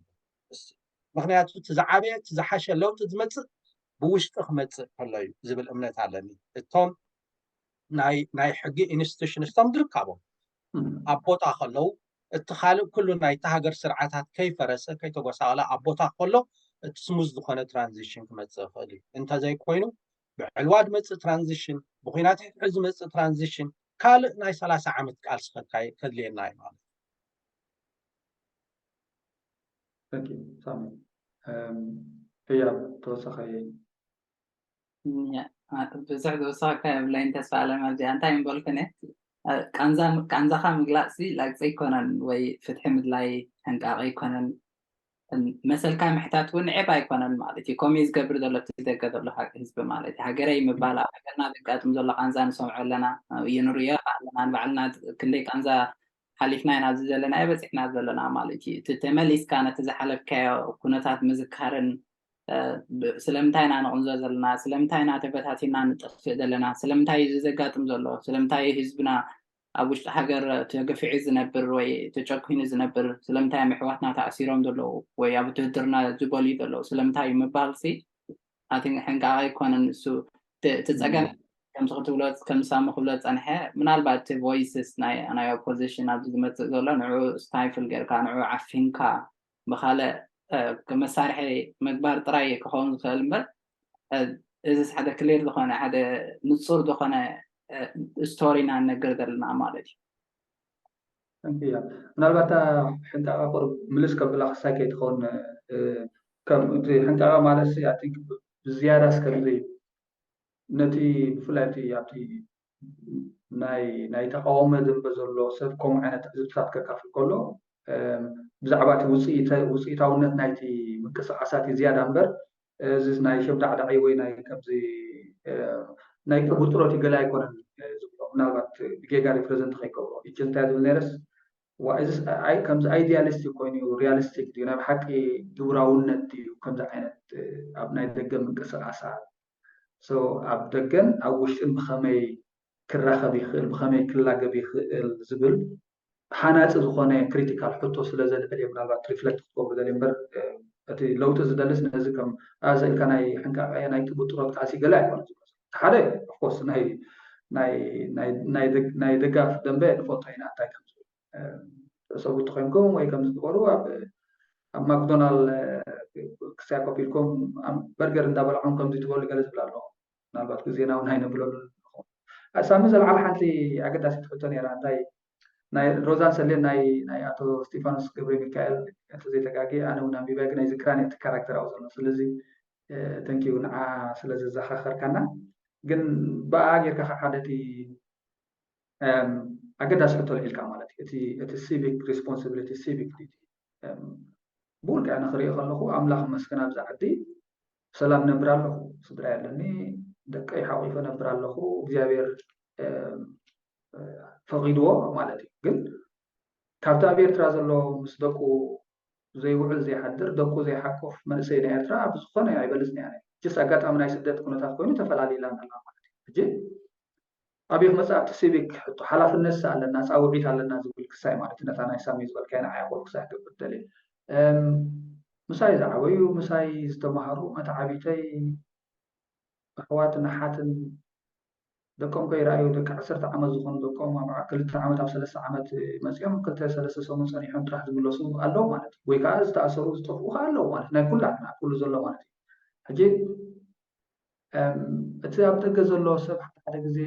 ምክንያቱ እቲ ዝዓበየ እቲ ዝሓሸ ለውጢ ዝመፅእ ብውሽጢ ክመፅእ ከሎ እዩ ዝብል እምነት ኣለኒ። እቶም ናይ ሕጊ ኢንስቲቱሽንስቶም ዝርከቦም ኣብ ቦታ ከለዉ እቲ ካልእ ኩሉ ናይቲ ሃገር ስርዓታት ከይፈረሰ ከይተጎሳቐለ ኣብ ቦታ ከሎ እቲ ስሙዝ ዝኾነ ትራንዚሽን ክመፅእ ይኽእል እዩ። እንተዘይኮይኑ ብዕልዋ ዝመፅእ ትራንዚሽን ብኩናት ሕድሕድ ዝመፅእ ትራንዚሽን ካልእ ናይ ሰላሳ ዓመት ቃልሲ ከድልየና እዩ ማለት እዩ። ሳሚ ህያብ ተወሳኺ ብዙሕ ዝወሰኸካ የብለይን ተስፋ ኣለም ኣብዚኣ እንታይ ምበልኩን እየ ቃንዛኻ ምግላፅ ላግፂ ኣይኮነን ወይ ፍትሒ ምድላይ ሕንቃቂ ኣይኮነን መሰልካ ምሕታት እውን ዕብ ኣይኮነን ማለት እዩ። ከምኡ ዝገብር ዘሎ እቲ ደገ ዘሎ ህዝቢ ማለት እዩ። ሃገረይ ምባል ኣብ ሃገርና ዘጋጥም ዘሎ ቃንዛ ንሰምዖ ኣለና፣ ኣብኡ ንርእዮ ኣለና፣ ንባዕልና ክንደይ ቃንዛ ሓሊፍና ኢና ኣብዚ ዘለና በፂሕና ዘለና ማለት እዩ። እቲ ተመሊስካ ነቲ ዝሓለፍካዮ ኩነታት ምዝካርን ስለምንታይ ኢና ንቕንዞ ዘለና፣ ስለምንታይ ኢና ተበታቲና ንጠፍእ ዘለና፣ ስለምንታይ እዚ ዘጋጥም ዘሎ፣ ስለምንታይ ህዝብና ኣብ ውሽጢ ሃገር ተገፊዑ ዝነብር ወይ ተጨኪኑ ዝነብር ስለምንታይ እዮም ኣሕዋትና ተኣሲሮም ዘለዉ ወይ ኣብ ውትህድርና ዝበልዩ ዘለዉ ስለምንታይ እዩ ምባል ሲ ኣቲ ሕንቃቕ ኣይኮነን እሱ እቲ ጸገም ከምዚ ክትብሎ ከም ሳሙ ክብሎ ዝጸንሐ ምናልባት እቲ ቮይስስ ናይ ናይ ኦፖዚሽን ኣብዚ ዝመጽእ ዘሎ ንዑ ስታይፍል ጌርካ ንዑ ዓፊንካ ብካልእ መሳርሒ ምግባር ጥራይ ክኸውን ዝኽእል እምበር እዚ ሓደ ክሊር ዝኾነ ሓደ ንፁር ዝኾነ ስቶሪ ኢና ንነግር ዘለና ማለት እዩ። ምናልባት ሕንቃቃ ቁሩብ ምልስ ከብላ ክሳይ ከይትኸውን ከምቲ ሕንቃቃ ማለት ብዝያዳስ ከምዚ ነቲ ብፍላይ ኣብቲ ናይ ናይ ተቃወሞ ዘንበ ዘሎ ሰብ ከምኡ ዓይነት ትዕዝብትታት ከካፍል ከሎ ብዛዕባ እቲ ውፅኢታውነት ናይቲ ምንቅስቃሳት እዩ ዝያዳ እምበር እዚ ናይ ሸምዳዕዳዒ ወይ ናይ ከምዚ ናይ ቅቡጥሮት ገለ ኣይኮነን ዝብሎ ምናልባት ብጌጋ ሪፕሬዘንት ከይገብሮ ይችል እንታይ ዝብል ነይረስ ከምዚ ኣይዲያሊስቲክ ኮይኑ ሪያሊስቲክ ድዩ ናይ ብሓቂ ግብራውነት ድዩ ከምዚ ዓይነት ኣብ ናይ ደገ ምንቅስቃሳት ኣብ ደገን ኣብ ውሽጥን ብከመይ ክራኸብ ይኽእል ብከመይ ክላገብ ይኽእል ዝብል ሃናፂ ዝኾነ ክሪቲካል ሕቶ ስለ ዘልዕል እየ ምናልባት ሪፍለክት ክትገብሩ ደልየ እምበር እቲ ለውጢ ዝደልስ ነዚ ከም ኣዘ ኢልካ ናይ ሕንቃቐ ናይ ጥቡጥሮት ካሲ ገለ ኣይኮነ ሓደ ኦፍኮርስ ናይ ናይ ደጋፍ ደንበ ንፈልጦ ኢና እንታይ ከም ዝብል ሰቡ ተኮይንኩም ወይ ከም ዝግበሩ ኣብ ኣብ ማክዶናል ክሳይ ኮፍ ኢልኩም በርገር እንዳበላዕኩም ከምዚ ትበሉ ገለ ዝብል ኣሎ ምናልባት ግዜና እውን ኣይነብለሉ ንኸውን ሳሚ ዘለዓለ ሓንቲ ኣገዳሲት ሕቶ ነራ እንታይ ናይ ሮዛን ሰሌን ናይ ናይ ኣቶ ስቴፋኖስ ገብረ ሚካኤል እቲ ዘይተጋጊ ኣነ እውን ኣንቢባ ግን ኣይዝክራን እቲ ካራክተር ኣብኡ ዘሎ ስለዚ ተንኪዩ ንዓ ስለ ዘዘኻኸርካና። ግን ብኣ ጌርካ ከዓ ሓደ እቲ ኣገዳሲ ሕቶ ልዒልካ ማለት እዩ። እቲ ሲቪክ ሪስፖንሲቢሊቲ፣ ሲቪክ ዲቲ፣ ብውልቀ ኣነ ክሪኦ ከለኹ ኣምላኽ መስገን ኣብዚ ዓዲ ሰላም ነብር ኣለኹ፣ ስድራ ኣለኒ፣ ደቀይ ሓቂፈ ነብር ኣለኹ፣ እግዚኣብሔር ፈቂድዎ ማለት እዩ። ግን ካብቲ ኣብ ኤርትራ ዘሎ ምስ ደቁ ዘይውዕል ዘይሓድር፣ ደቁ ዘይሓቁፍ መንእሰይ ናይ ኤርትራ ብዝኾነ ኣይበልጽን እያ። ጅስ ኣጋጣሚ ናይ ስደት ኩነታት ኮይኑ ተፈላሊላን ኣላ ማለት እዩ። ሕጂ ኣብይ ክመጽእ ኣብቲ ሲቪክ ሕቶ ሓላፍነት ኣለና፣ ጻውዒት ኣለና ዝብል ክሳይ ማለት እዩ። ነታ ናይ ሳሚ ዝበልካዮ ንዓይ ኣቆል ክሳይ ክብል ደልየ። ምሳይ ዝዓበዩ፣ ምሳይ ዝተማሃሩ፣ መተዓቢተይ ኣሕዋትን ኣሓትን ደቆም ከይረኣዩ፣ ደቂ ዓሰርተ ዓመት ዝኾኑ ደቆም ኣብ ክልተ ዓመት ኣብ ሰለስተ ዓመት መፂኦም ክልተ ሰለስተ ሰሙን ፀኒሖም ጥራሕ ዝምለሱ ኣለዉ ማለት እዩ። ወይ ከዓ ዝተኣሰሩ ዝጠፍኡ ከዓ ኣለዉ ማለት ናይ ኩላትና ኩሉ ዘሎ ማለት እዩ። ሕጂ እቲ ኣብ ደገ ዘሎ ሰብ ሓደ ሓደ ግዜ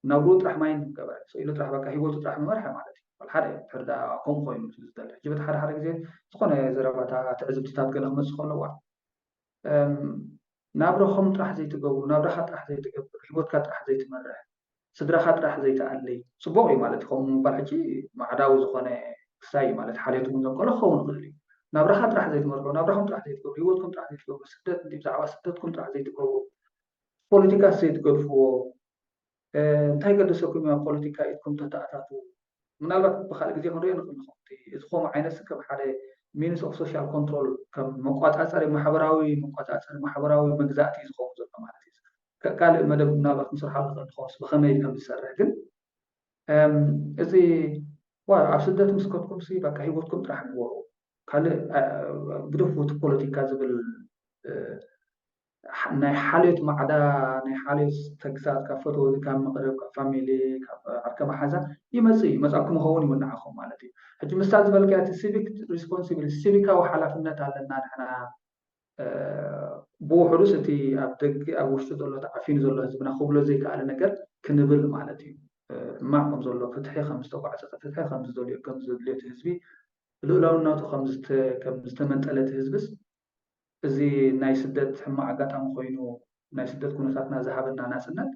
ናብሩ ጥራሕ ማይን ገበረ ኢሉ ጥራሕ በቃ ሂወቱ ጥራሕ መመርሐ ማለት እዩ። ሓደ ሕርዳ ከምኡ ኮይኑ ዝደለ ሕጂ በቲ ሓደ ሓደ ግዜ ዝኾነ ዘረባታት ትዕዝብትታት ገለ ክመፅእ ከለዋ ናብረኹም ጥራሕ ዘይትገብሩ፣ ናብረኻ ጥራሕ ዘይትገብር፣ ሂወትካ ጥራሕ ዘይትመርሕ፣ ስድራኻ ጥራሕ ዘይትኣልይ። ፅቡቕ እዩ ማለት እዩ። ከምኡ ምባል ሕጂ ማዕዳዊ ዝኾነ ክሳይ ማለት ሓልዮት እውን ዘንቀሎ ክኸውን ይኽእል እዩ። ናብራኻ ጥራሕ ዘይትመርሑ፣ ናብራኹም ጥራሕ ዘይትገብሩ፣ ሂወትኩም ጥራሕ ዘይትገብሩ፣ ስደት ብዛዕባ ስደትኩም ጥራሕ ዘይትገብሩ፣ ፖለቲካስ ዘይትገድፍዎ፣ እንታይ ገደሰኩም ኣብ ፖለቲካ ኢድኩም ተተኣታትዉ? ምናልባት ብካልእ ግዜ ክንሪኦ ንኽእል ንኸውን። እዚ ከምኡ ዓይነት ከም ሓደ ሚንስ ኦፍ ሶሻል ኮንትሮል ከም መቋፃፀሪ ማሕበራዊ መቋፃፀሪ ማሕበራዊ መግዛእቲ እዩ ዝኸውን ዘሎ ማለት እዩ። ካልእ መደብ ምናልባት ክንሰርሓሉ ንኽእል ንኸውን ብኸመይ ከም ዝሰርሕ ግን እዚ ኣብ ስደት ምስ ከድኩም ሲ በቃ ሂወትኩም ጥራሕ ግበሩ። ካልእ ግደፉ እቲ ፖለቲካ ዝብል ናይ ሓልዮት ማዕዳ ናይ ሓልዮት ተግሳጽ ካብ ፈተውቲ ካብ መቕርብ ካብ ፋሚሊ ካብ ዓርከ መሓዛ ይመጽእ እዩ። መጻእኩም ይኸውን ይውንዓኹም ማለት እዩ። ሕጂ ምስታ ዝበልካዮ እቲ ሲቪክ ሪስፖንሲቢሊቲ ሲቪካዊ ሓላፍነት ኣለና ንሕና ብውሕዱስ እቲ ኣብ ደገ ኣብ ውሽጢ ዘሎ ተዓፊኑ ዘሎ ህዝብና ክብሎ ዘይከኣለ ነገር ክንብል ማለት እዩ። ሕማቕ ከም ዘሎ ፍትሒ ከም ዝተጓዕፀ ፍትሒ ከም ዝደልዮ ከም ዝድልዮ እቲ ህዝቢ ልኡላውነቱ ከም ዝተመንጠለ እቲ ህዝብስ እዚ ናይ ስደት ሕማቕ ኣጋጣሚ ኮይኑ ናይ ስደት ኩነታትና ዝሃበና ናፅነት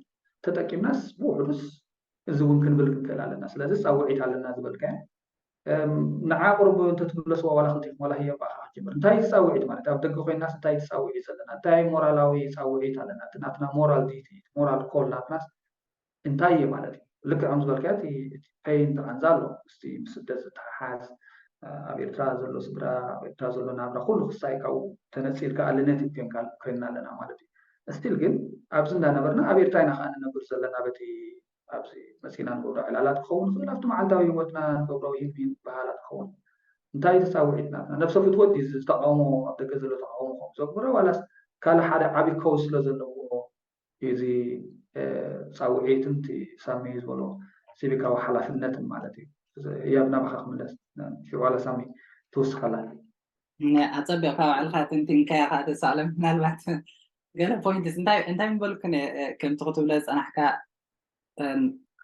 ተጠቂምናስ ብውሕዱስ እዚ እውን ክንብል ክንክእል ኣለና። ስለዚ ፃውዒት ኣለና ዝበልካዮ ንዓ ቁሩብ እንተትምለስዋ ዋላ ክልቲኹም ዋላ ህየባ ከዓ ክጅምር እንታይ ፃውዒት ማለት ኣብ ደገ ኮይናስ እንታይ ፃውዒት ዘለና እንታይ ሞራላዊ ፃውዒት ኣለና እቲ ናትና ሞራል ዲቲ ሞራል ኮል ናትናስ እንታይ እዩ ማለት እዩ። ልክዕ ከም ዝበልካዮ እቲ ፔይን ተቐንዛ ኣሎ ምስቲ ምስ ስደት ዝተሓሓዝ ኣብ ኤርትራ ዘሎ ስድራ ኣብ ኤርትራ ዘሎ ናብራ ኩሉ ክሳይ ካብኡ ተነፂልካ ኣለነት ኮይንካ ኮይንና ኣለና ማለት እዩ። ስቲል ግን ኣብዚ እንዳነበርና ኣብ ኤርትራ ኢና ከዓ ንነብር ዘለና በቲ ኣብዚ መፂና ንገብሮ ዕላላት ክኸውን ይኽእል ኣብቲ መዓልታዊ ህይወትና ንገብሮ ሂብሂብ በሃላት ክኸውን እንታይ ተፃውዒት ናትና ነብሰ ፍትወት እዩ ዝተቃውሞ ኣብ ደገ ዘሎ ተቃውሞ ከም ዘግብሮ ዋላስ ካልእ ሓደ ዓብዪ ከውስ ስለ ዘለዎ እዚ ፃውዒትን ሳሚ ዝበሎ ሲቪካዊ ሓላፍነትን ማለት እዩ። ያብ ናባኻ ክምለስ ሽዑ ዋላ ሳሚ ትውስኻላ ኣፀቢቕካ ባዕልካ ትንቲንካያ ከዓ ተሳለ ምናልባት ገለ ፖይንትስ እንታይ እንታይ ምበልኩ ከምቲ ክትብሎ ዝፀናሕካ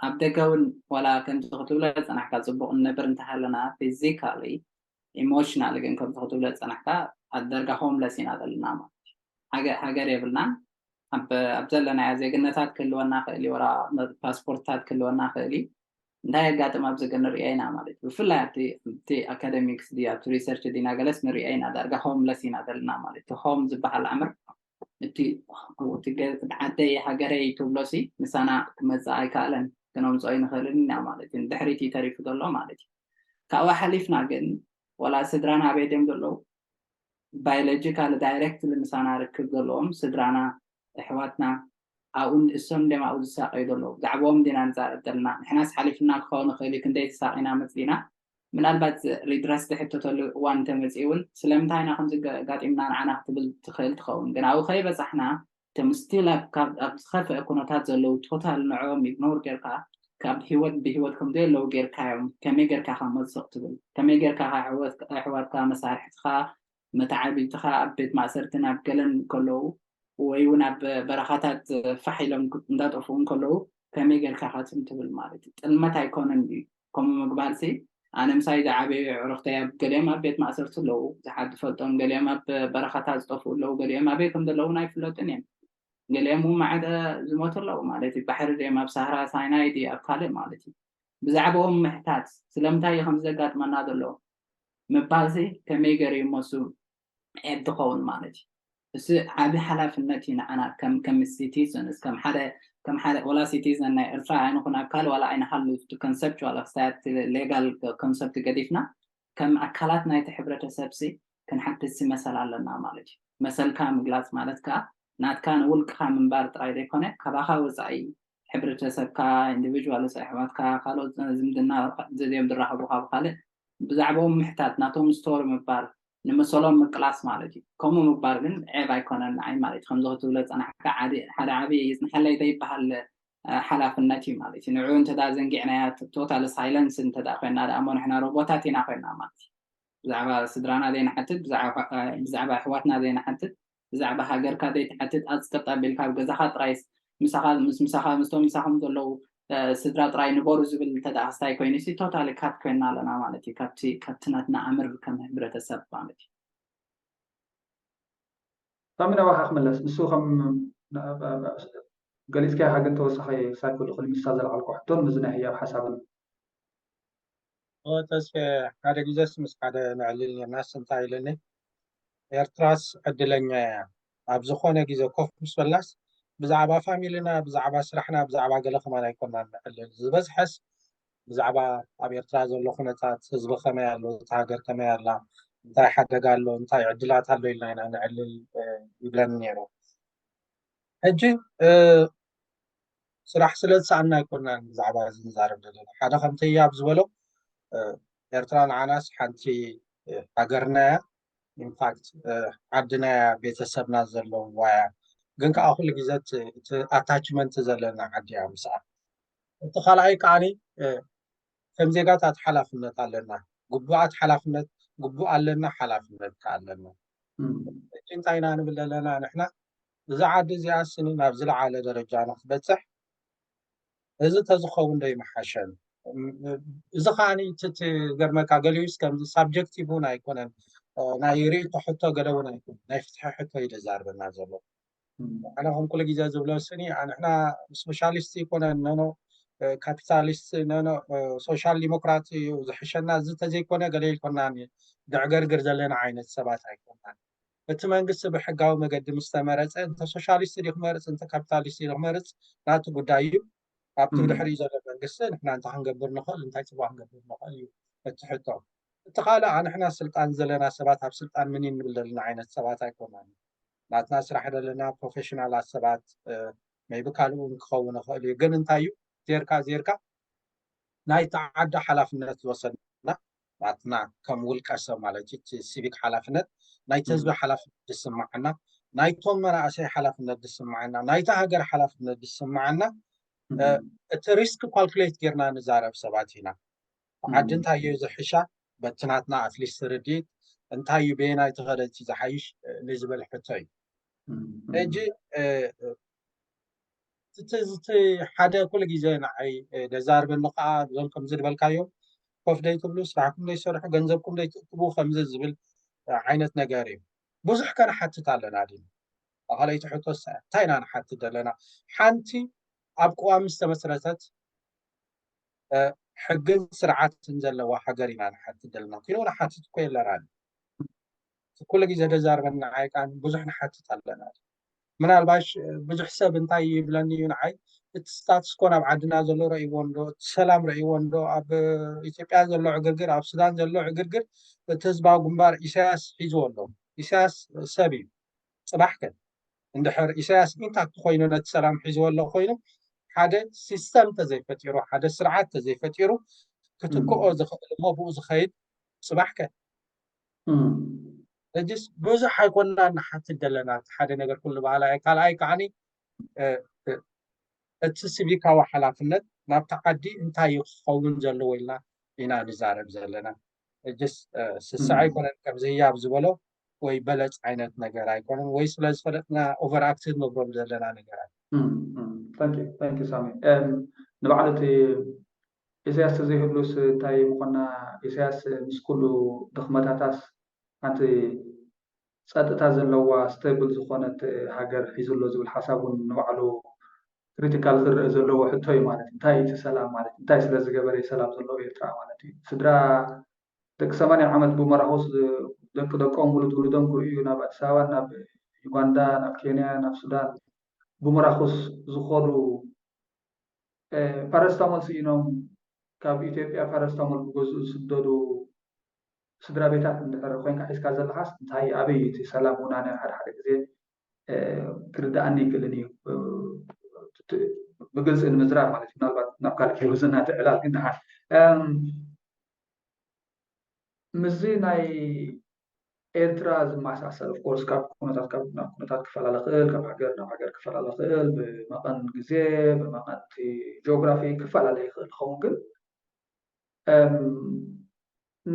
ኣብ ደገ እውን ዋላ ከምዚ ክትብሎ ዝፀናሕካ ፅቡቅ ንነብር እንተሃለና ፊዚካሊ ኢሞሽናል ግን ከምዚ ክትብሎ ዝፀናሕካ ኣብ ደርጋ ሆምለስ ኢና ዘለና ማለት ሃገር የብልናን ኣብ ዘለናዮ ዜግነታት ክህልወና ክእል እዩ ወላ ፓስፖርትታት ክህልወና ክእል እዩ እንታይ የጋጥም ኣብዚ ግን ንሪኦ ኢና ማለት እዩ ብፍላይ ኣብቲ ኣካደሚክስ ዲ ኣብቲ ሪሰርች ዲና ገለስ ንሪኦ ኢና ዳርጋ ሆምለስ ኢና ዘለና ማለት እዩ ሆም ዝበሃል ኣምር እቲ ዓደይ ሃገረይ ትብሎሲ ምሳና ክመፅእ ኣይከኣለን ክነምፅኦ ይንኽእልን ኢና ማለት እዩ ድሕሪቲ ተሪፉ ዘሎ ማለት እዩ ካብኡ ሓሊፍና ግን ወላ ስድራና ኣበይ ድዮም ዘለዉ ባዮሎጂካል ዳይሬክትሊ ምሳና ርክብ ዘለዎም ስድራና ኣሕዋትና ኣብኡ እሶም ድዮም ኣብኡ ዝሳቀዩ ዘለዉ ብዛዕባኦም ዲና ንዛረብ ዘለና ንሕናስ ሓሊፍና ክኸውን ይኽእል እዩ ክንደይ ተሳቂና መፅኢና ምናልባት ሪድረስ ዝሕተተሉ እዋን እንተመፅኡ እውን ስለምንታይ ኢና ከምዚ ጋጢምና ንዓና ክትብል ትኽእል ትኸውን ግን ኣብኡ ከይበፃሕና እቶም ስቲል ኣብ ዝኸፍአ ኩነታት ዘለዉ ቶታል ንዕኦም ኢግኖር ጌርካ ካብ ህይወት ብህይወት ከም ዘየለዉ ጌርካዮም ከመይ ጌርካ ካብ መዝቕ ትብል ከመይ ጌርካ ኣሕዋትካ መሳርሕትኻ መተዓቢትኻ ኣብ ቤት ማእሰርቲ ናብ ገለን ከለዉ ወይ እውን ኣብ በረኻታት ፋሕ ኢሎም እንዳጠፍኡ ከለዉ ከመይ ጌርካ ካትም ትብል ማለት እዩ ጥልመት ኣይኮነን እዩ ከምኡ ምግባር ሲ ኣነ ምሳይ ዝዓበዩ ኣዕሩኽተይ ኣብ ገሊኦም ኣብ ቤት ማእሰርቲ ኣለዉ። ብዙሓት ዝፈልጦም ገሊኦም ኣብ በረኻታት ዝጠፍኡ ኣለዉ። ገሊኦም ኣበይ ከም ዘለዉ እውን ኣይፍለጡን እዮም። ገሊኦም እውን ማዕደ ዝሞቱ ኣለዉ ማለት እዩ። ባሕሪ ድዮም ኣብ ሳህራ ሳይናይ ድዩ ኣብ ካልእ ማለት እዩ። ብዛዕባኦም ምሕታት ስለምንታይ እዩ ከምዚ ዘጋጥመና ዘሎ ምባልሲ ከመይ ገይሩ ይመሱ ዕድ ክኸውን ማለት እዩ። እሱ ዓቢ ሓላፍነት እዩ ንዓና ከም ከም ሲቲዘንስ ከም ሓደ ከም ሓደ ወላ ሲቲዘን ናይ ኤርትራ ኣይንኹን ኣብ ካልእ ዋላ ኣይንሃሉ ኮንሰፕቹዋል ክሳያት ሌጋል ኮንሰፕት ገዲፍና ከም ኣካላት ናይቲ ሕብረተሰብ ሲ ክንሓትት ሲ መሰል ኣለና ማለት እዩ። መሰልካ ምግላጽ ማለት ከዓ ናትካ ንውልቅኻ ምንባር ጥራይ ዘይኮነ ካባኻ ወፃኢ ሕብረተሰብካ ኢንዲቪጁዋል ኣሕዋትካ ካልኦት ዝምድና ዘድዮም ዝራኸቡ ካብ ካልእ ብዛዕባኦም ምሕታት ናቶም ስቶሪ ምባል ንመሰሎም ምቅላስ ማለት እዩ። ከምኡ ምባል ግን ዔብ ኣይኮነን ንዓይ ማለት እዩ። ከምዚ ክትብሎ ዝፀናሕካ ሓደ ዓብዪ ይፅንሐለይ ዘይበሃል ሓላፍነት እዩ ማለት እዩ። ንዕኡ እንተዳ ዘንጊዕናያ ቶታል ሳይለንስ እንተዳ ኮይና ደኣ እሞ ንሕና ሮቦታት ኢና ኮይና ማለት እዩ። ብዛዕባ ስድራና ዘይንሓትት፣ ብዛዕባ ኣሕዋትና ዘይንሓትት፣ ብዛዕባ ሃገርካ ዘይትሓትት፣ ኣፅቅጥ ኣቢልካ ኣብ ገዛኻ ጥራይ ምሳኻ ምስ ምሳኻ ምስቶም ምሳኹም ዘለዉ ስድራ ጥራይ ንበሩ ዝብል እንተደኣ ክስታይ ኮይኑ ሲ ቶታሊ ካት ኮይና ኣለና ማለት እዩ። ካብቲ ካብቲ ናትና ኣምር ከም ሕብረተሰብ ማለት እዩ። ሳሚ ናባኻ ክምለስ ንሱ ከም ገሊፅካያ ግን ተወሳኺ ሳይኮሎጂ ምሳ ዘልዓልኩ ሕቶን ምዝናይ ህያብ ሓሳብን ተስፌ ሓደ ግዜስ ምስ ሓደ ነዕልል ኔርናስ እንታይ ኢለኒ ኤርትራስ ዕድለኛ እያ ኣብ ዝኾነ ግዜ ኮፍ ምስ በልናስ ብዛዕባ ፋሚልና ብዛዕባ ስራሕና ብዛዕባ ገለ ከማን ኣይኮናን ነዕልል ዝበዝሐስ ብዛዕባ ኣብ ኤርትራ ዘሎ ኩነታት ህዝቢ ከመይ ኣሎ እታ ሃገር ከመይ ኣላ እንታይ ሓደጋ ኣሎ እንታይ ዕድላት ኣሎ ኢልና ኢና ነዕልል ይብለኒ ነይሩ ሕጂ ስራሕ ስለ ዝሰኣና ኣይኮናን ብዛዕባ እዚ ንዛረብ ዘለና ሓደ ከምቲ ህያብ ዝበሎ ኤርትራ ንዓናስ ሓንቲ ሃገርና እያ ኢንፋክት ዓድና እያ ቤተሰብና ዘለውዋ እያ ግን ከዓ ኩሉ ግዜ እቲ ኣታችመንት ዘለና ዓዲ እያ ምስኣ እቲ ካልኣይ ከዓኒ ከም ዜጋታት ሓላፍነት ኣለና ግቡኣት ሓላፍነት ግቡእ ኣለና ሓላፍነት ከዓ ኣለና ሕጂ እንታይ ኢና ንብል ዘለና ንሕና እዛ ዓዲ እዚኣ ስኒ ናብ ዝለዓለ ደረጃ ንክትበፅሕ እዚ ተዝኸውን ዶ ይመሓሸን እዚ ከዓ ትገርመካ ገሊኡስ ከምዚ ሳብጀክቲቭ እውን ኣይኮነን ናይ ርእቶ ሕቶ ገለ እውን ኣይኮነ ናይ ፍትሒ ሕቶ እዩ ዘዛርበና ዘሎ ኣነ ከም ኩሉ ግዜ ዝብሎ ስኒ ንሕና ሶሻሊስት ይኮነ ነኖ ካፒታሊስት ነኖ ሶሻል ዲሞክራት እዩ ዝሕሸና እዚ ተዘይኮነ ገለ ኢልኮና ንዕገርግር ዘለና ዓይነት ሰባት ኣይኮናን እቲ መንግስቲ ብሕጋዊ መገዲ ምስ ተመረፀ እንተ ሶሻሊስት ድዩ ክመርፅ እንተ ካፒታሊስት ድዩ ክመርፅ ናቱ ጉዳይ እዩ ኣብቲ ብድሕሪኡ ዘሎ መንግስቲ ንሕና እንታይ ክንገብር ንኽእል እንታይ ፅቡቅ ክንገብር ንኽእል እዩ እቲ ሕቶ እቲ ካልእ ኣንሕና ስልጣን ዘለና ሰባት ኣብ ስልጣን ምን ንብል ዘለና ዓይነት ሰባት ኣይኮናን ናትና ስራሕ ዘለና ፕሮፌሽናላት ሰባት maybe ካልእ እውን ክኸውን ይኽእል እዩ ግን እንታይ እዩ ዜርካ ዜርካ ናይቲ ዓዲ ሓላፍነት ዝወሰድና ናትና ከም ውልቀ ሰብ ማለት እዩ እቲ ሲቪክ ሓላፍነት ናይቲ ህዝቢ ሓላፍነት ዝስማዓና ናይቶም መናእሰይ ሓላፍነት ዝስማዓና ናይታ ሃገር ሓላፍነት ዝስማዓና እቲ ሪስክ ካልኩሌት ጌርና ንዛረብ ሰባት ኢና ዓዲ እንታይ እዩ ዝሕሻ በቲ ናትና ኣትሊስት ርድኢት እንታይ እዩ በየናይ ተኸደቲ ዝሓይሽ ንዝብል ሕቶ እዩ ሕጂ እቲ ሓደ ኩሉ ግዜ ንዓይ ደዛርበኒ ከዓ እዞም ከምዚ ዝበልካዮም ኮፍ ደይትብሉ ስራሕኩም ደይሰርሑ ገንዘብኩም ደይትእክቡ ከምዚ ዝብል ዓይነት ነገር እዩ ብዙሕ ከ ንሓትት ኣለና ድ ካልኣይቲ ሕቶ እንታይ ኢና ንሓትት ዘለና ሓንቲ ኣብ ቅዋሚ ዝተመስረተት ሕግን ስርዓትን ዘለዋ ሃገር ኢና ንሓትት ዘለና ኩሉ ንሓትት እኮ የለና ኩሉ ግዜ ደዛርበና ንዓይ ከዓ ብዙሕ ንሓትት ኣለና ምናልባሽ ብዙሕ ሰብ እንታይ ይብለኒ እዩ ንዓይ እቲ ስታትስኮ ናብ ዓድና ዘሎ ረእይዎ እንዶ እቲ ሰላም ረእይዎ እንዶ ኣብ ኢትዮጵያ ዘሎ ዕግርግር ኣብ ሱዳን ዘሎ ዕግርግር እቲ ህዝባዊ ግንባር ኢሳያስ ሒዝዎ ኣሎ ኢሳያስ ሰብ እዩ ፅባሕ ከ እንድሕር ኢሳያስ ኢንታክት ኮይኑ ነቲ ሰላም ሒዝዎ ኣሎ ኮይኑ ሓደ ሲስተም ተዘይፈጢሩ ሓደ ስርዓት ተዘይፈጢሩ ክትክኦ ዝኽእል እሞ ብኡ ዝኸይድ ፅባሕ ከ ሕጅስ ብዙሕ ኣይኮና ንሓትት ዘለና እቲ ሓደ ነገር ኩሉ በሃላ እየ ካልኣይ ከዓኒ እቲ ሲቪካዊ ሓላፍነት ናብቲ ዓዲ እንታይ እዩ ክኸውን ዘለዎ ኢልና ኢና ንዛረብ ዘለና ሕጅስ ስስዐ ኣይኮነን ከምዚ ህያብ ዝበሎ ወይ በለፅ ዓይነት ነገር ኣይኮነን ወይ ስለ ዝፈለጥና ኦቨር ኣክቲቭ ንብረሉ ዘለና ነገር ሳሚ ንባዕሉ እቲ ኢሳያስ ተዘይህሉስ እንታይ ምኾና? ኢሳያስ ምስ ኩሉ ድኽመታታስ ሓንቲ ጸጥታ ዘለዋ ስቴብል ዝኾነት ሃገር ሒዙ ኣሎ ዝብል ሓሳብ እውን ንባዕሉ ክሪቲካል ክረአ ዘለዎ ሕቶ እዩ ማለት እዩ። እንታይ እቲ ሰላም ማለት እንታይ ስለ ዝገበረ ሰላም ዘለዎ ኤርትራ ማለት እዩ? ስድራ ደቂ ሰማንያ ዓመት ብመራኹስ ደቂ ደቆም ውሉድ ውሉዶም ክርእዩ ናብ ኣዲስ ኣበባ ናብ ዩጋንዳ ናብ ኬንያ ናብ ሱዳን ብመራኹስ ዝኾዱ ፓረስታሞል ስኢኖም ካብ ኢትዮጵያ ፓረስታሞል ክገዝኡ ዝስደዱ ስድራ ቤታት እንድሕር ኮይንካ ሒዝካ ዘለኻስ እንታይ ኣበይ እቲ ሰላም ውናነ ሓደ ሓደ ግዜ ክርዳኣኒ ይክእልን እዩ ብግልፂ ንምዝራብ ማለት እዩ ምናልባት ናብ ካልእ ከይወዘና ትዕላል ግን ደሓን ምስዚ ናይ ኤርትራ ዝመሳሰል ኦፍኮርስ ካብ ኩነታት ካብ ናብ ኩነታት ክፈላለ ክእል ካብ ሃገር ናብ ሃገር ክፈላለ ክእል ብመቐን ግዜ ብመቐንቲ ጂኦግራፊ ክፈላለ ይኽእል ዝኸውን ግን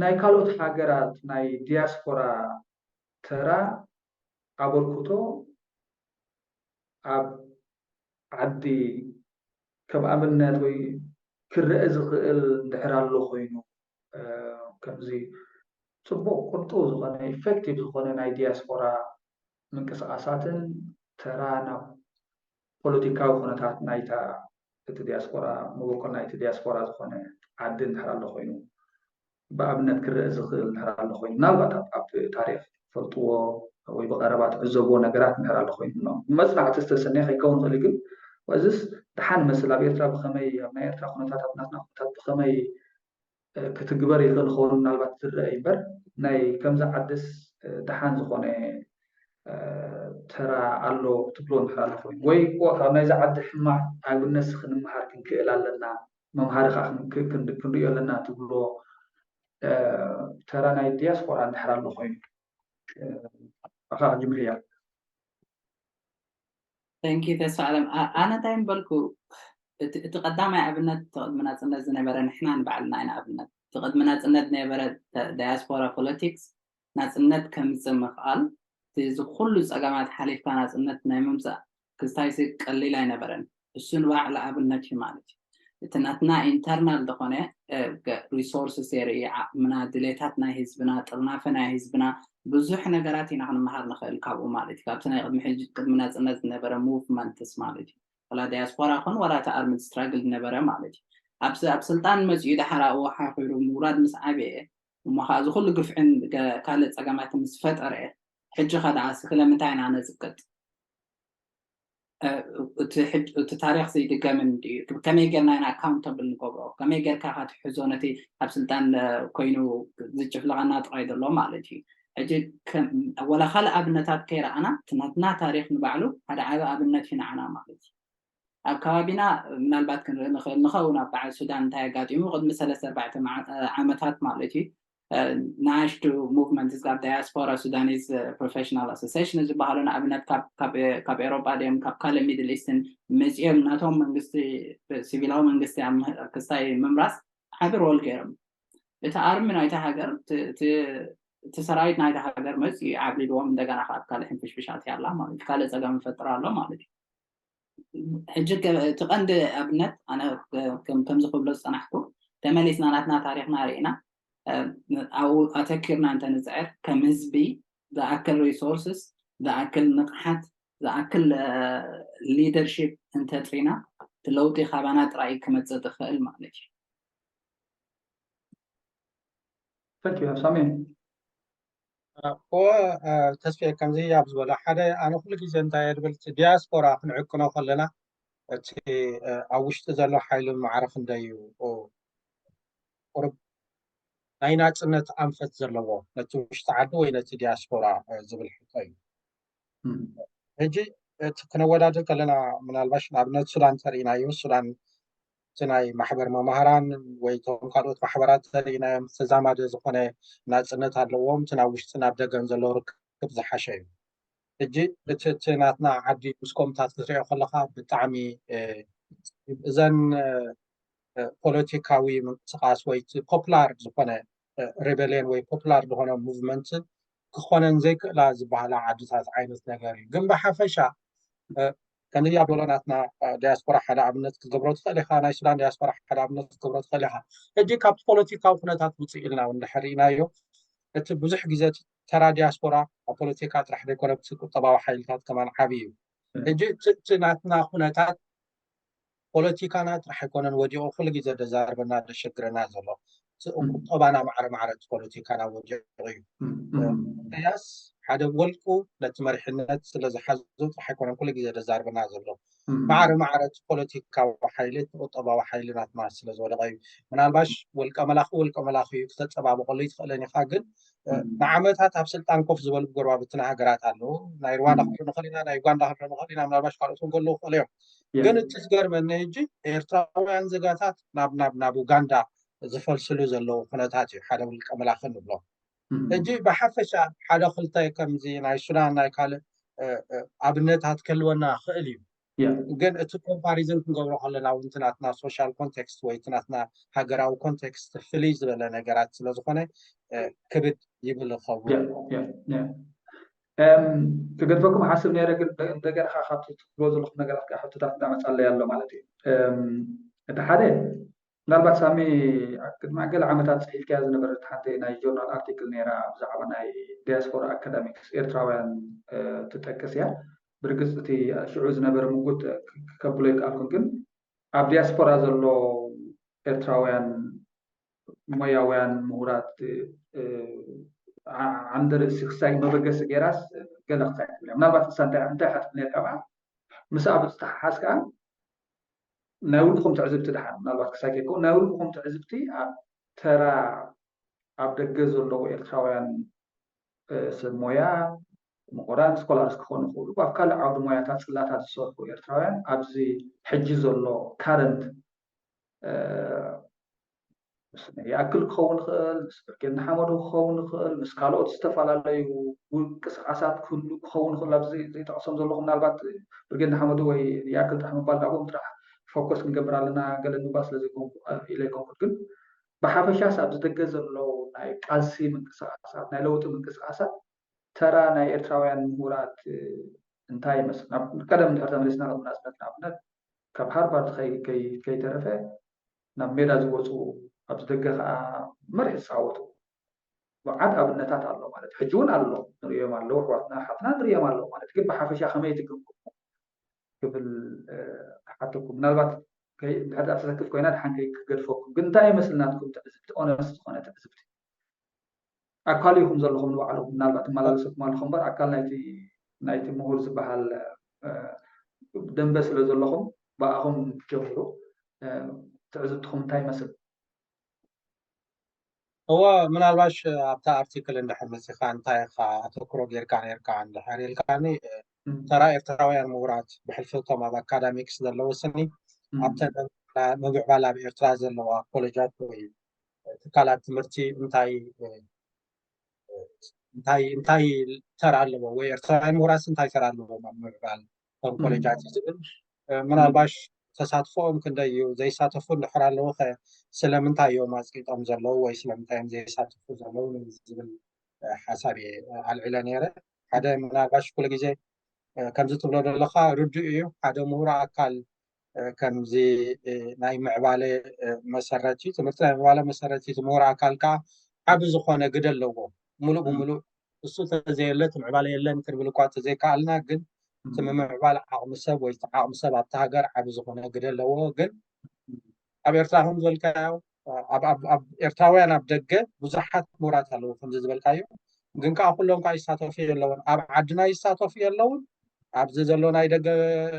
ናይ ካልኦት ሃገራት ናይ ዲያስፖራ ተራ ኣበርክቶ ኣብ ዓዲ ከም ኣብነት ወይ ክረአ ዝኽእል እንድሕር ኣሎ ኮይኑ ከምዚ ፅቡቕ ቅርጡው ዝኾነ ኢፌክቲቭ ዝኾነ ናይ ዲያስፖራ ምንቅስቃሳትን ተራ ናብ ፖለቲካዊ ኩነታት ናይታ እቲ ዲያስፖራ መበቆል ናይቲ ዲያስፖራ ዝኾነ ዓዲ እንድሕር ኣሎ ኮይኑ ብኣብነት ክረአ ዝኽእል እንድሕር ኣሎ ኮይኑ ምናልባት ኣብ ታሪክ ፈልጥዎ ወይ ብቀረባ ትዕዘብዎ ነገራት እንድሕር ኣሎ ኮይኑ ብመፅናዕቲ ዝተሰነየ ከይከውን ይኽእል ግን እዚስ ደሓን መስል ኣብ ኤርትራ ብከመይ ኣብ ናይ ኤርትራ ኩነታት ኣብ ናትና ኩነታት ብከመይ ክትግበር ይኽእል ክኸውን ምናልባት ዝረአ እምበር ናይ ከምዚ ዓድስ ደሓን ዝኾነ ተራ ኣሎ ትብሎ እንድሕር ኣሎ ኮይኑ ወይ ካብ ናይዚ ዓዲ ሕማቕ ኣብነትሲ ክንመሃር ክንክእል ኣለና መምሃሪ ከዓ ክንሪኦ ኣለና ትብሎ ተራ ናይ ዲያስፖራ እንድሕር ኣሎ ኮይኑ ኣኻ ጅምርያ Thank you ተስፋ ኣለም ኣነ እንታይ ምበልኩ እቲ ቀዳማይ ኣብነት ተቅድሚ ናፅነት ዝነበረ ንሕና ንባዕልና ኢና ኣብነት ተቅድሚ ናፅነት ዝነበረ ዳያስፖራ ፖለቲክስ ናፅነት ከምፅእ ምኽኣል እዚ ኩሉ ፀገማት ሓሊፍካ ናፅነት ናይ ምምፃእ ክስታይሲ ቀሊል ኣይነበረን እሱ ንባዕሉ ኣብነት እዩ ማለት እዩ እቲ ናትና ኢንተርናል ዝኾነ ሪሶርስስ የርኢ ዓቅምና ድሌታት ናይ ህዝብና ጥርናፈ ናይ ህዝብና ብዙሕ ነገራት ኢና ክንመሃር ንኽእል ካብኡ ማለት እዩ ካብቲ ናይ ቅድሚ ሕጂ ቅድሚ ናፅነት ዝነበረ ሙቭመንትስ ማለት እዩ ወላ ዲያስፖራ ኮን ወላ እቲ ኣርምድ ስትራግል ዝነበረ ማለት እዩ ኣብ ኣብ ስልጣን መፅኡ ዳሓር ኣብኡ ሓኺሩ ምውራድ ምስ ዓበየ እሞ ከዓ እዚ ኩሉ ግፍዕን ካልእ ፀገማት ምስ ፈጠረ ሕጂ ከ ደኣ ስክለ ምንታይ ኢና ነፅቅጥ እቲ ታሪክ ዘይድገምን ድዩ ከመይ ጌርና ኢና ኣካውንተብል ንገብሮ ከመይ ጌርካ ካትሕዞ ነቲ ኣብ ስልጣን ኮይኑ ዝጭፍለቀና ጥራይ ዘሎ ማለት እዩ ሕጂ ወላ ካልእ ኣብነታት ከይረኣና እቲ ናትና ታሪክ ንባዕሉ ሓደ ዓቢ ኣብነት እዩ ንዓና ማለት እዩ ኣብ ከባቢና ምናልባት ክንርኢ ንኽእል ንኸውን ኣብ በዓል ሱዳን እንታይ ኣጋጢሙ ቅድሚ ሰለስተ ኣርባዕተ ዓመታት ማለት እዩ ንኣሽቱ movement ካብ diaspora Sudanese professional association ዝበሃሉ ንኣብነት ካብ ኤሮጳ ድዮም ካብ ካልእ ሚድል ኢስትን መፂኦም ናቶም መንግስቲ ሲቪላዊ መንግስቲ ክስታይ ምምራስ ዓቢ ሮል ገይሮም እቲ ኣርሚ ናይታ ሃገር እቲ ሰራዊት ናይታ ሃገር መፂኡ ዓብሊልዎም እንደገና ካብ ካልእ ሕንፍሽፍሽ ኣትያ ኣላ ማለት ካልእ ፀገም ይፈጥር ኣሎ ማለት እዩ ሕጂ እቲ ቀንዲ ኣብነት ኣነ ከምዚ ክብሎ ዝፀናሕኩ ተመሊስና ናትና ታሪክና ርኢና ኣብኡ ኣተኪርና እንተንፅዕር ከም ህዝቢ ዝኣክል ሪሶርስስ ዝኣክል ንቕሓት ዝኣክል ሊደርሽፕ እንተጥሪና እቲ ለውጢ ካባና ጥራይ ክመፅእ ትኽእል ማለት እዩ Thank you ሳሚ እወ ተስፌ ከምዚ ኣብ ዝበሎ ሓደ ኣነ ኩሉ ግዜ እንታይ እየ ድብል ዲያስፖራ ክንዕቅኖ ከለና እቲ ኣብ ውሽጢ ዘሎ ሓይሊ ማዕረ ክንደይ እዩ ቁሩብ ናይ ናፅነት ኣንፈት ዘለዎ ነቲ ውሽጢ ዓዲ ወይ ነቲ ዲያስፖራ ዝብል ሕቶ እዩ ሕጂ እቲ ክነወዳድር ከለና ምናልባሽ ንኣብነት ሱዳን ተርኢናዮ ሱዳን እቲ ናይ ማሕበር መማህራን ወይ እቶም ካልኦት ማሕበራት ተርኢናዮም ተዛማዲ ዝኾነ ናፅነት ኣለዎም እቲ ናብ ውሽጢ ናብ ደገን ዘሎ ርክብ ዝሓሸ እዩ ሕጂ እቲ እቲ ናትና ዓዲ ምስኮምታት ክትሪኦ ከለካ ብጣዕሚ እዘን ፖለቲካዊ ምንቅስቃስ ወይ ፖፕላር ዝኾነ ሬቤልየን ወይ ፖፕላር ዝኾነ ሙቭመንት ክኾነን ዘይክእላ ዝበሃላ ዓድታት ዓይነት ነገር እዩ ግን ብሓፈሻ ከምዚ ኣብ ዶሎ ናትና ዲያስፖራ ሓደ ኣብነት ክትገብሮ ትኽእል ኢኻ፣ ናይ ሱዳን ዲያስፖራ ሓደ ኣብነት ክትገብሮ ትኽእል ኢኻ። ሕጂ ካብቲ ፖለቲካዊ ኩነታት ውፅእ ኢልና እውን እንድሕር ርኢናዮ፣ እቲ ብዙሕ ግዜ ተራ ዲያስፖራ ኣብ ፖለቲካ ጥራሕ ዘይኮነ እቲ ቁጠባዊ ሓይልታት ከማን ዓብዪ እዩ። ሕጂ እቲ ናትና ኩነታት ፖለቲካና ጥራሕ ኣይኮነን ወዲቑ፣ ኩሉ ግዜ ደዛርበና ደሸግረና ዘሎ ቁጠባና ማዕረ ማዕረ እቲ ፖለቲካና ወዲቑ እዩ። ኢሳያስ ሓደ ወልቁ ነቲ መሪሕነት ስለ ዝሓዞ ጥራሕ ኣይኮነን ኩሉ ግዜ ደዛርበና ዘሎ፣ ማዕረ ማዕረ እቲ ፖለቲካዊ ሓይሊ እቲ ቁጠባዊ ሓይሊ ናትና ስለ ዝወደቐ እዩ። ምናልባሽ ወልቀ መላኺ ወልቀ መላኺ እዩ ክተፀባብቐሉ ይትኽእለን ኢኻ፣ ግን ንዓመታት ኣብ ስልጣን ኮፍ ዝበሉ ጎረባብትና ሃገራት ኣለዉ። ናይ ሩዋንዳ ክንርኢ ንኽእል ኢና፣ ናይ ዩጋንዳ ክንርኢ ንኽእል ኢና፣ ምናልባሽ ካልኦት እውን ክህልዉ ይኽእሉ እዮም። ግን እቲ ዝገርመኒ ሕጂ ኤርትራውያን ዜጋታት ናብ ናብ ናብ ኡጋንዳ ዝፈልስሉ ዘለዉ ኩነታት እዩ ሓደ ውልቀ መላኺ ንብሎ። ሕጂ ብሓፈሻ ሓደ ክልተ ከምዚ ናይ ሱዳን ናይ ካልእ ኣብነታት ክህልወና ክእል እዩ። ግን እቲ ኮምፓሪዝን ክንገብሮ ከለና እውን እቲ ናትና ሶሻል ኮንቴክስት ወይ እቲ ናትና ሃገራዊ ኮንቴክስት ፍልይ ዝበለ ነገራት ስለ ዝኾነ ክብድ ይብል ይኸውን። ክገድፈኩም ሓስብ ነይረ፣ ግን እንደገና ካብቲ ትብሎ ዘለኹም ነገራት ከዓ ሕቶታት እንዳመፃለይ ኣሎ ማለት እዩ። እቲ ሓደ ምናልባት ሳሚ ቅድሚ ገለ ዓመታት ፅሒፍካያ ዝነበረት ሓንቲ ናይ ጆርናል ኣርቲክል ነይራ ብዛዕባ ናይ ዲያስፖራ ኣካዳሚክስ ኤርትራውያን ትጠቅስ እያ። ብርግፅ እቲ ሽዑ ዝነበረ ምጉት ከብሎ ይከኣልኩን፣ ግን ኣብ ዲያስፖራ ዘሎ ኤርትራውያን ሞያውያን ምሁራት ዓንደ ርእሲ ክሳይ መበገሲ ገይራስ ገለ ክሳይ ትብል እያ። ምናልባት ንሳ እንታይ እንታይ ኢኻ ትብል ነርካ ከዓ ምስኣ ብዝተሓሓዝ ከዓ ናይ ውልቅኹም ትዕዝብቲ ድሓን ምናልባት ክሳይ ከይከውን ናይ ውልቅኹም ትዕዝብቲ ኣብ ተራ ኣብ ደገ ዘለዉ ኤርትራውያን ሰብ ሞያ ምሁራን ስኮላርስ ክኾኑ ይኽእሉ፣ ኣብ ካልእ ዓውዲ ሞያታት ፅላታት ዝሰርሑ ኤርትራውያን ኣብዚ ሕጂ ዘሎ ካረንት ምስ ይኣክል ክኸውን ይኽእል፣ ምስ ብርጌድ ንሓመዱ ክኸውን ይኽእል፣ ምስ ካልኦት ዝተፈላለዩ ምንቅስቃሳት ክህሉ ክኸውን ይኽእል። ኣብዚ ዘይጠቕሶም ዘለኹ ምናልባት ብርጌድ ንሓመዱ ወይ ይኣክል ጥራሕ ምባል ናብኦም ጥራሕ ፎከስ ክንገብር ኣለና ገለ ምባል ስለ ዘይኮንኩ ኢለ ኣይኮንኩን፣ ግን ብሓፈሻስ ኣብዚ ደገ ዘለዉ ናይ ቃልሲ ምንቅስቃሳት ናይ ለውጢ ምንቅስቃሳት ተራ ናይ ኤርትራውያን ምሁራት እንታይ ይመስል? ናብ ቀደም እንድሕር ተመሊስና ከም ንኣብነት ንኣብነት ካብ ሃርቫርድ ከይተረፈ ናብ ሜዳ ዝወፁ ኣብዚ ደገ ከዓ መሪሕ ዝፃወቱ መዓት ኣብነታት ኣሎ ማለት ሕጂ እውን ኣሎ ንሪኦም ኣለዉ ኣሕዋትና ሓትና ንሪኦም ኣለዉ ማለት ግን ብሓፈሻ ከመይ ትግምግሙ ክብል ክሓተኩም ምናልባት ድሕር ተሰክፍ ኮይና ድሓን ክገድፈኩም ግን እንታይ ይመስል ናትኩም ትዕዝብቲ ኦነስት ዝኾነ ትዕዝብቲ ኣካል ኢኹም ዘለኹም ንባዕልኹም ምናልባት ትመላለሰኩም ኣለኹም እምበር ኣካል ናይቲ ናይቲ ምሁር ዝበሃል ደንበ ስለ ዘለኹም ብኣኹም ጀምሩ ትዕዝብትኹም እንታይ ይመስል እወ ምናልባሽ ኣብታ ኣርቲክል እንድሕር መፂኻ እንታይ ኢኻ ኣተኩሮ ጌርካ ነርካ እንድሕር ኢልካኒ ተራ ኤርትራውያን ምሁራት ብሕልፊ እቶም ኣብ ኣካዳሚክስ ዘለዉ ስኒ ኣብተን ምምዕባል ኣብ ኤርትራ ዘለዋ ኮሌጃት ወይ ትካላት ትምህርቲ እንታይ እንታይ እንታይ ተራ ኣለዎ ወይ ኤርትራውያን ምሁራትስ እንታይ ተራ ኣለዎም ኣብ ምምዕባል እቶም ኮሌጃት ዝብል ምናልባሽ ተሳትፎኦም ክንደይ እዩ ዘይሳተፉ እንድሕር ኣለዉ ከ ስለምንታይ እዮም ኣፅቂጦም ዘለዉ ወይ ስለምንታይ እዮም ዘይሳተፉ ዘለዉ ዝብል ሓሳብ እየ ኣልዒለ ነይረ ሓደ ምናልባሽ ኩሉ ግዜ ከምዚ ትብሎ ዘለካ ርዱእ እዩ ሓደ ምሁር ኣካል ከምዚ ናይ ምዕባለ መሰረት ትምህርቲ ናይ ምዕባለ መሰረት እቲ ምሁር ኣካል ከዓ ዓቢ ዝኾነ ግደ ኣለዎ ሙሉእ ብምሉእ እሱ ተዘየለ እቲ ምዕባለ የለን ክንብል እኳ ተዘይከኣልና ግን እቲ ምምዕባል ዓቕሚ ሰብ ወይ ዓቕሚ ሰብ ኣብቲ ሃገር ዓቢ ዝኾነ ግደ ኣለዎ ግን ኣብ ኤርትራ ከም ዝበልካዮ ኣብ ኤርትራውያን ኣብ ደገ ብዙሓት ምሁራት ኣለዉ ከምዚ ዝበልካዮ ግን ከዓ ኩሎም ከዓ ይሳተፉ የለውን ኣብ ዓድና ይሳተፉ የለውን ኣብዚ ዘሎ ናይ ደገ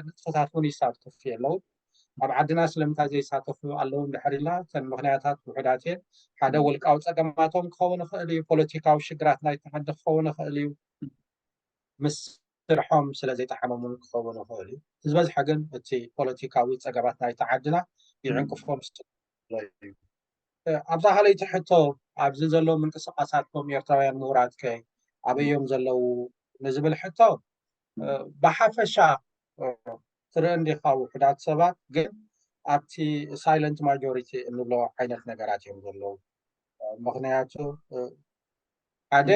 ንጥፈታት እውን ይሳተፉ የለውን ኣብ ዓድና ስለምንታይ ዘይሳተፉ ኣለዉ እንድሕር ኢልና እተን ምክንያታት ውሑዳት እየን ሓደ ውልቃዊ ፀገማቶም ክኸውን ይኽእል እዩ ፖለቲካዊ ሽግራት ናይቲ ዓዲ ክኸውን ይኽእል እዩ ምስ ስርሖም ስለ ዘይጠዓሞም እውን ክኸውን ይኽእል እዩ ዝበዝሐ ግን እቲ ፖለቲካዊ ፀገማት ናይቲ ዓድና ይዕንቅፎም እዩ ኣብዛ ካልኣይቲ ሕቶ ኣብዚ ዘለዉ ምንቅስቃሳትኩም ኤርትራውያን ምሁራት ከ ኣበዮም ዘለዉ ንዝብል ሕቶ ብሓፈሻ ትርኢ እንዲኻ ውሑዳት ሰባት ግን ኣብቲ ሳይለንት ማጆሪቲ እንብሎ ዓይነት ነገራት እዮም ዘለዉ ምክንያቱ ሓደ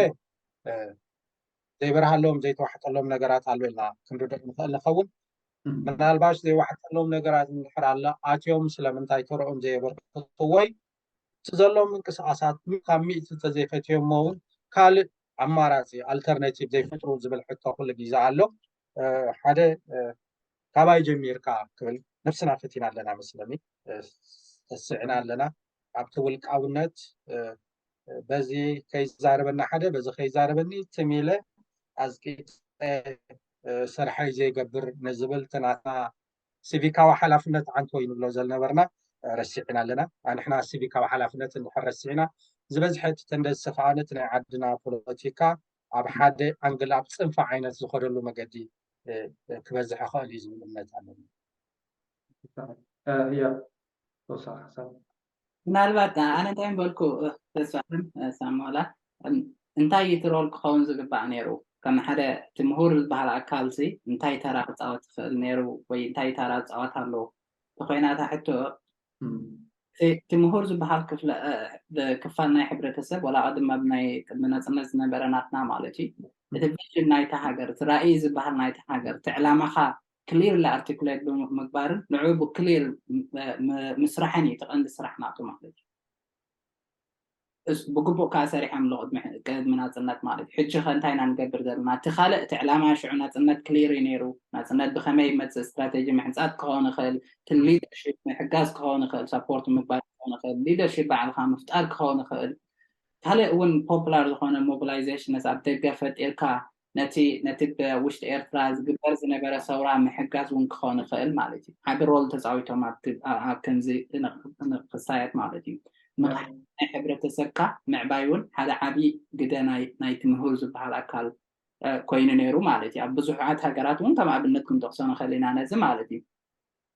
ዘይበርሃሎም ዘይተዋሕጠሎም ነገራት ኣሎ ኢልና ክንርድእ ንኽእል ንኸውን ምናልባሽ ዘይዋሕጠሎም ነገራት እንድሕር ኣሎ ኣትዮም ስለምንታይ ተረኦም ዘየበርከቱ ወይ እቲ ዘለዎም ምንቅስቃሳት ካብ ሚእቲ ተዘይፈትዮሞ እውን ካልእ ኣማራፂ ኣልተርናቲቭ ዘይፈጥሩ ዝብል ሕቶ ኩሉ ግዜ ኣሎ። ሓደ ካባይ ጀሚርካ ክብል ነብስና ፈቲና ኣለና መስለኒ። ተስዕና ኣለና ኣብቲ ውልቃውነት በዚ ከይዛረበና ሓደ በዚ ከይዛረበኒ ትም ኢለ ኣዝቂጠ ስርሐይ ዘይገብር ንዝብል እቲ ናትና ሲቪካዊ ሓላፍነት ዓንቶ እዩ ንብሎ ዘልነበርና ረሲዕና ኣለና። ንሕና ሲቪካዊ ሓላፍነት እንድሕር ረሲዕና ዝበዝሐ እቲ ተንደንሲ ከዓ ነቲ ናይ ዓድና ፖለቲካ ኣብ ሓደ ኣንግል ኣብ ፅንፈ ዓይነት ዝኸደሉ መገዲ ክበዝሕ ይኽእል እዩ ዝብል እምነት ኣለኒ። እያ ተወሳኺ ሓሳብ ምናልባት ኣነ እንታይ ምበልኩ ተስፋሕም ሳሞላ እንታይ እዩ እቲ ሮል ክኸውን ዝግባእ ነይሩ ከም ሓደ እቲ ምሁር ዝበሃል ኣካል ሲ እንታይ ተራ ክፃወት ይኽእል ነይሩ ወይ እንታይ ተራ ዝፃወት ኣለዎ ተኮይናታ ሕቶ እቲ ምሁር ዝበሃል ክፍለ ክፋል ናይ ሕብረተሰብ ወላ ድማ ብናይ ቅድሚ ናፅነት ዝነበረ ናትና ማለት እዩ እቲ ቪዥን ናይታ ሃገር እቲ ራእይ ዝበሃል ናይታ ሃገር እቲ ዕላማኻ ክሊርሊ ኣርቲኩሌት ብምግባርን ንዑ ብክሊር ምስራሕን እዩ ተቐንዲ ስራሕ ናቱ ማለት እዩ ብግቡእ ከዓ ሰሪሖም ኣሎ ቅድሚ ናፅነት ማለት እዩ ሕጂ ከ እንታይ ኢና ንገብር ዘለና እቲ ካልእ እቲ ዕላማ ሽዑ ናፅነት ክሊር እዩ ነይሩ ናፅነት ብከመይ ይመፅእ ስትራቴጂ ምሕንፃት ክኸውን ይኽእል እቲ ሊደርሽፕ ምሕጋዝ ክኸውን ይኽእል ሰፖርት ምግባር ክኸውን ይኽእል ሊደርሽፕ ባዕልካ ምፍጣር ክኸውን ይኽእል ካልእ እውን ፖፑላር ዝኾነ ሞቢላይዜሽንስ ኣብ ደገ ፈጢርካ ነቲ ነቲ ብውሽጢ ኤርትራ ዝግበር ዝነበረ ሰውራ ምሕጋዝ እውን ክኸውን ይኽእል ማለት እዩ ዓቢ ሮል ተፃዊቶም ኣብ ከምዚ ክሳየት ማለት እዩ ምቕሓ ናይ ሕብረተሰብካ ምዕባይ እውን ሓደ ዓቢ ግደ ናይቲ ምሁር ዝበሃል ኣካል ኮይኑ ነይሩ ማለት እዩ ኣብ ብዙሓት ሃገራት እውን ከም ኣብነት ክንጠቕሶ ንኽእል ኢና ነዚ ማለት እዩ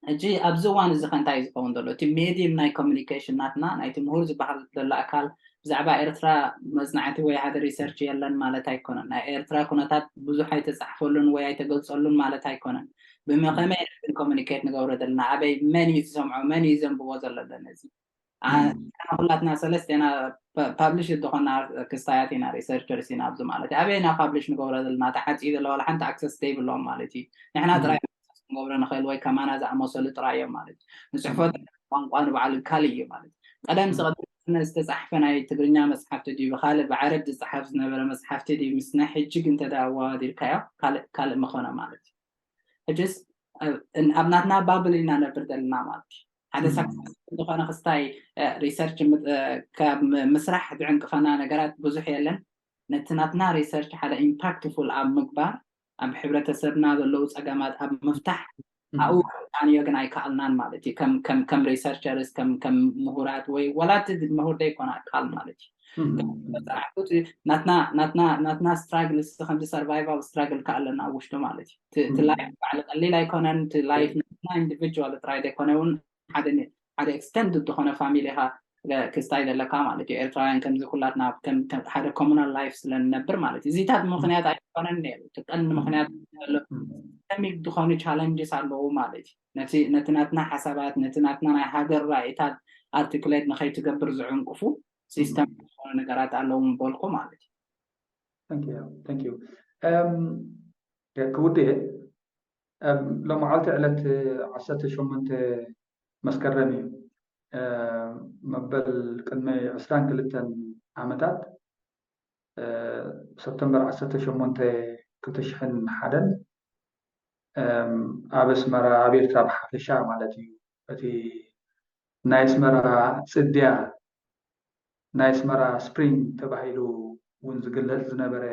ሕጂ ኣብዚ እዋን እዚ ከ እንታይ እዩ ዝኸውን ዘሎ እቲ ሜድየም ናይ ኮሚኒኬሽን ናትና ናይቲ ምሁር ዝበሃል ዘሎ ኣካል ብዛዕባ ኤርትራ መፅናዕቲ ወይ ሓደ ሪሰርች የለን ማለት ኣይኮነን ናይ ኤርትራ ኩነታት ብዙሕ ኣይተፃሕፈሉን ወይ ኣይተገልፀሉን ማለት ኣይኮነን ብመኸመይ ኮሚኒኬት ንገብሮ ዘለና ኣበይ መን እዩ ዝሰምዖ መን እዩ ዘንብቦ ዘሎ ነዚ ኩላትና ሰለስቴና ፓብሊሽ ዝኾና ክስታያት ኢና ሪሰርቸርስ ኢና ኣብዚ ማለት እዩ ኣበይና ፓብሊሽ ንገብሮ ዘለና ተዓፂ ዘለዋ ሓንቲ ኣክሰስ ዘይብሎም ማለት እዩ ንሕና ጥራይ ክንገብሮ ንኽእል ወይ ከማና ዝኣመሰሉ ጥራይ እዮም ማለት እዩ ንፅሕፈት ቋንቋ ንባዕሉ ካልእ እዩ ማለት እዩ ቀደም ዝቐደመ ዝተፃሕፈ ናይ ትግርኛ መፅሓፍቲ ድዩ ብካልእ ብዓረብ ዝፀሓፍ ዝነበረ መፅሓፍቲ ድዩ ምስ ናይ ሕጂ ግን ተዳዋዲርካዮ ካልእ ምኾነ ማለት እዩ ሕጅስ ኣብ ናትና ባብል ኢና ነብር ዘለና ማለት እዩ ሓደ ሰብ ዝኾነ ክስታይ ሪሰርች ካብ ምስራሕ ዝዕንቅፈና ነገራት ብዙሕ የለን ነቲ ናትና ሪሰርች ሓደ ኢምፓክትፉል ኣብ ምግባር ኣብ ሕብረተሰብና ዘለዉ ፀገማት ኣብ ምፍታሕ ኣብኡ ክንቃንዮ ግን ኣይከኣልናን ማለት እዩ ከም ሪሰርቸርስ ከም ምሁራት ወይ ወላቲ ምሁር ዘይኮነ ኣካል ማለት እዩ ናትና ስትራግል ከምዚ ሰርቫይቫል ስትራግል ከኣለና ኣብ ውሽጡ ማለት እዩ እቲ ላይፍ ባዕሊ ቀሊል ኣይኮነን እቲ ላይፍ ናትና ኢንዲቪጁዋል ጥራይ ዘይኮነ እውን ሓደ ኤክስተንድ ዝኾነ ፋሚሊኻ ክስታይ ዘለካ ማለት እዩ ኤርትራውያን ከምዚ ኩላትና ሓደ ኮሙናል ላይፍ ስለንነብር ማለት እዩ እዚታት ምክንያት ኣይኮነን ነይሩ እቲ ቀንዲ ምክንያት ዘሎ ሲስተሚክ ዝኾኑ ቻለንጅስ ኣለዉ ማለት እዩ ነቲ ናትና ሓሳባት ነቲ ናትና ናይ ሃገር ራእይታት ኣርቲኩሌት ንኸይትገብር ዝዕንቅፉ ሲስተም ዝኾኑ ነገራት ኣለዉ ምበልኩ ማለት እዩ ክውድእ ሎማዓልቲ ዕለት ዓሰርተ ሸሞንተ መስከረም እዩ መበል ቅድሚ ዕስራን ክልተን ዓመታት ሰፕተምበር ዓሰርተ ሸሞንተ ክልተ ሽሕን ሓደን ኣብ ኣስመራ ኣብ ኤርትራ ብሓፈሻ ማለት እዩ እቲ ናይ ኣስመራ ፅድያ ናይ ኣስመራ ስፕሪንግ ተባሂሉ እውን ዝግለፅ ዝነበረ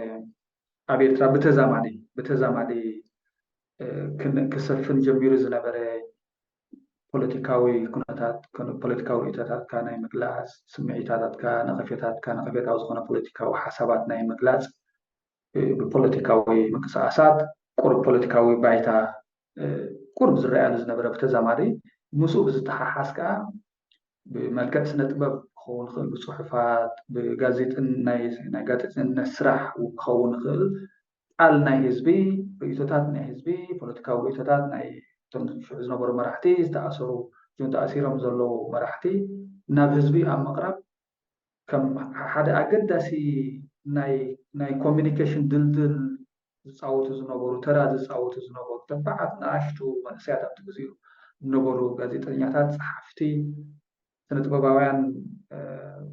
ኣብ ኤርትራ ብተዛማዲ ብተዛማዲ ክሰፍን ጀሚሩ ዝነበረ ፖለቲካዊ ኩነታት ፖለቲካዊ ርእቶታትካ ናይ ምግላፅ ስምዒታታትካ ነቐፌታትካ ነቐፌታዊ ዝኾነ ፖለቲካዊ ሓሳባት ናይ ምግላፅ ብፖለቲካዊ ምንቅስቃሳት ቁሩብ ፖለቲካዊ ባይታ ቁሩብ ዝረኣያሉ ዝነበረ ብተዛማዲ ምስኡ ብዝተሓሓዝ ከዓ ብመልክዕ ስነ ጥበብ ክኸውን ይኽእል ብፅሑፋት ብጋዜጥን ናይ ጋዜጠኝነት ስራሕ ክኸውን ይኽእል ቃል ናይ ህዝቢ ርእቶታት ናይ ህዝቢ ፖለቲካዊ ርእቶታት ናይ እቶም ሽዑ ዝነበሩ መራሕቲ ዝተኣሰሩ እዞም ተኣሲሮም ዘለዉ መራሕቲ ናብ ህዝቢ ኣብ ምቕራብ ከም ሓደ ኣገዳሲ ናይ ኮሚኒኬሽን ድልድል ዝፃወቱ ዝነበሩ፣ ተራ ዝፃወቱ ዝነበሩ ተባዓት ንኣሽቱ መንእሰያት ኣብቲ ግዜኡ ዝነበሩ ጋዜጠኛታት፣ ፀሓፍቲ፣ ስነ ጥበባውያን፣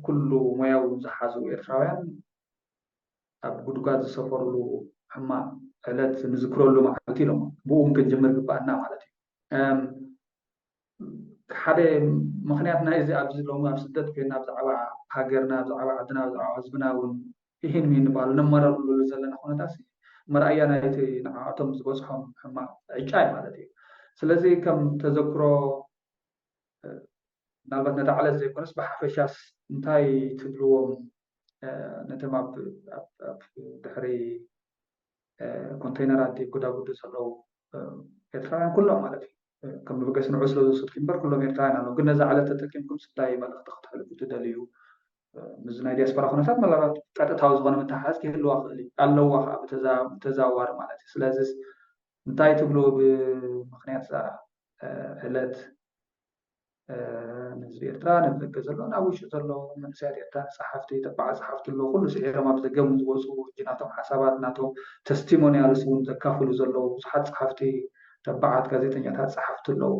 ኩሉ ሞያዊ ዝሓዙ ኤርትራውያን ኣብ ጉድጓድ ዝሰፈሩሉ ሕማቕ ዕለት ንዝክረሉ መዓልቲ ኢሎም። ብኡ እውን ክንጅምር ግባኣና ማለት እዩ። ሓደ ምኽንያት ናይዚ ኣብዚ ሎሚ ኣብ ስደት ኮይና ብዛዕባ ሃገርና፣ ብዛዕባ ዓድና፣ ብዛዕባ ህዝብና እውን ይህን ምሂን ንበሃሉ ነመራርሉ ዘለና ኩነታት መርኣያ ናይቲ ንዓኣቶም ዝበፅሖም ሕማቕ ዕጫ እዩ ማለት እዩ። ስለዚ ከም ተዘክሮ ምናልባት ነታ ዕለት ዘይኮነስ ብሓፈሻስ እንታይ ትብልዎም ነቶም ኣብ ድሕሪ ኮንተይነራት ጎዳጉዲ ዘለዉ ኤርትራውያን ኩሎም ማለት እዩ። ከም መበገሲ ንዑ ስለ ዝወሰድኩ እምበር ኩሎም ኤርትራውያን ኣለዉ። ግን ነዛ ዕለት ተጠቂምኩም ስታይ መልእኽቲ ክትሕልፉ ትደልዩ? ምስዚ ናይ ዲያስፖራ ኩነታት ምናልባት ቀጥታዊ ዝኾነ ምትሓዝ ክህልዋ ክእል እዩ ኣለዋ ከዓ ብተዘዋዋሪ ማለት እዩ። ስለዚ እንታይ ትብሉ ብምክንያት እዛ ዕለት ንህዝቢ ኤርትራ፣ ነዚ ደገ ዘሎ፣ ናብ ውሽጢ ዘሎ መንእሰያት ኤርትራ፣ ጸሓፍቲ፣ ተባዓት ጸሓፍቲ ኣለዉ። ኩሉ ስዒሮም ኣብ ደገ እውን ዝወጹ፣ እጂ ናቶም ሓሳባት፣ ናቶም ተስቲሞኒያልስ እውን ዘካፍሉ ዘለዉ ብዙሓት ጸሓፍቲ፣ ተባዓት ጋዜጠኛታት፣ ጸሓፍቲ ኣለዉ።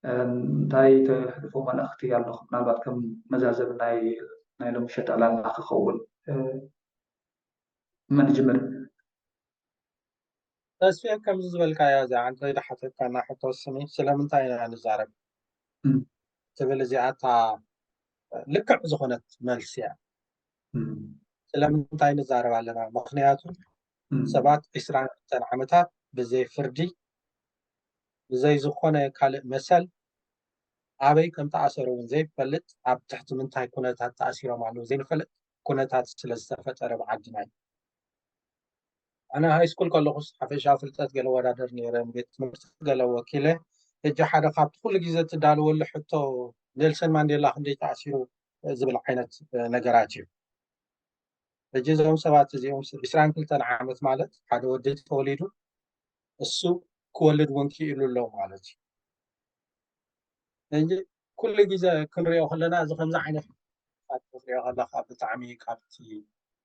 እንታይ ተሕልፎ መልእኽቲ ኣለኹም? ምናልባት ከም መዛዘሚ ናይ ናይ ሎምሸት ዕላልና ክኸውን። መን ይጅምር? ተስፍኤ፣ ከምዚ ዝበልካያ እዚኣ ዓንተ ዝሓተትካና ሕቶ ስሚ ስለምንታይ ኢና ንዛረብ ትብል እዚኣ እታ ልክዕ ዝኾነት መልሲ እያ። ስለምንታይ ንዛረብ ኣለና? ምኽንያቱ ሰባት ዒስራን ክልተን ዓመታት ብዘይ ፍርዲ ብዘይ ዝኾነ ካልእ መሰል ኣበይ ከም ተኣሰሩ እውን ዘይፈልጥ ኣብ ትሕቲ ምንታይ ኩነታት ተኣሲሮም ኣለዉ ዘይንፈልጥ ኩነታት ስለ ዝተፈጠረ ብዓድና እዩ። ኣነ ሃይ ስኩል ከለኹስ ሓፈሻዊ ፍልጠት ገለ ወዳደር ነይረ፣ ቤት ትምህርቲ ገለ ወኪለ። ሕጂ ሓደ ካብቲ ኩሉ ግዜ ትዳለወሉ ሕቶ ኔልሰን ማንዴላ ክንደይ ተኣሲሩ ዝብል ዓይነት ነገራት እዩ። ሕጂ እዞም ሰባት እዚኦም ዒስራን ክልተን ዓመት ማለት ሓደ ወዲ ተወሊዱ እሱ ክወልድ እውን ክኢሉ ኣሎ ማለት እዩ። እንጂ ኩሉ ግዜ ክንሪኦ ከለና እዚ ከምዚ ዓይነት ክትሪኦ ከለካ ብጣዕሚ ካብቲ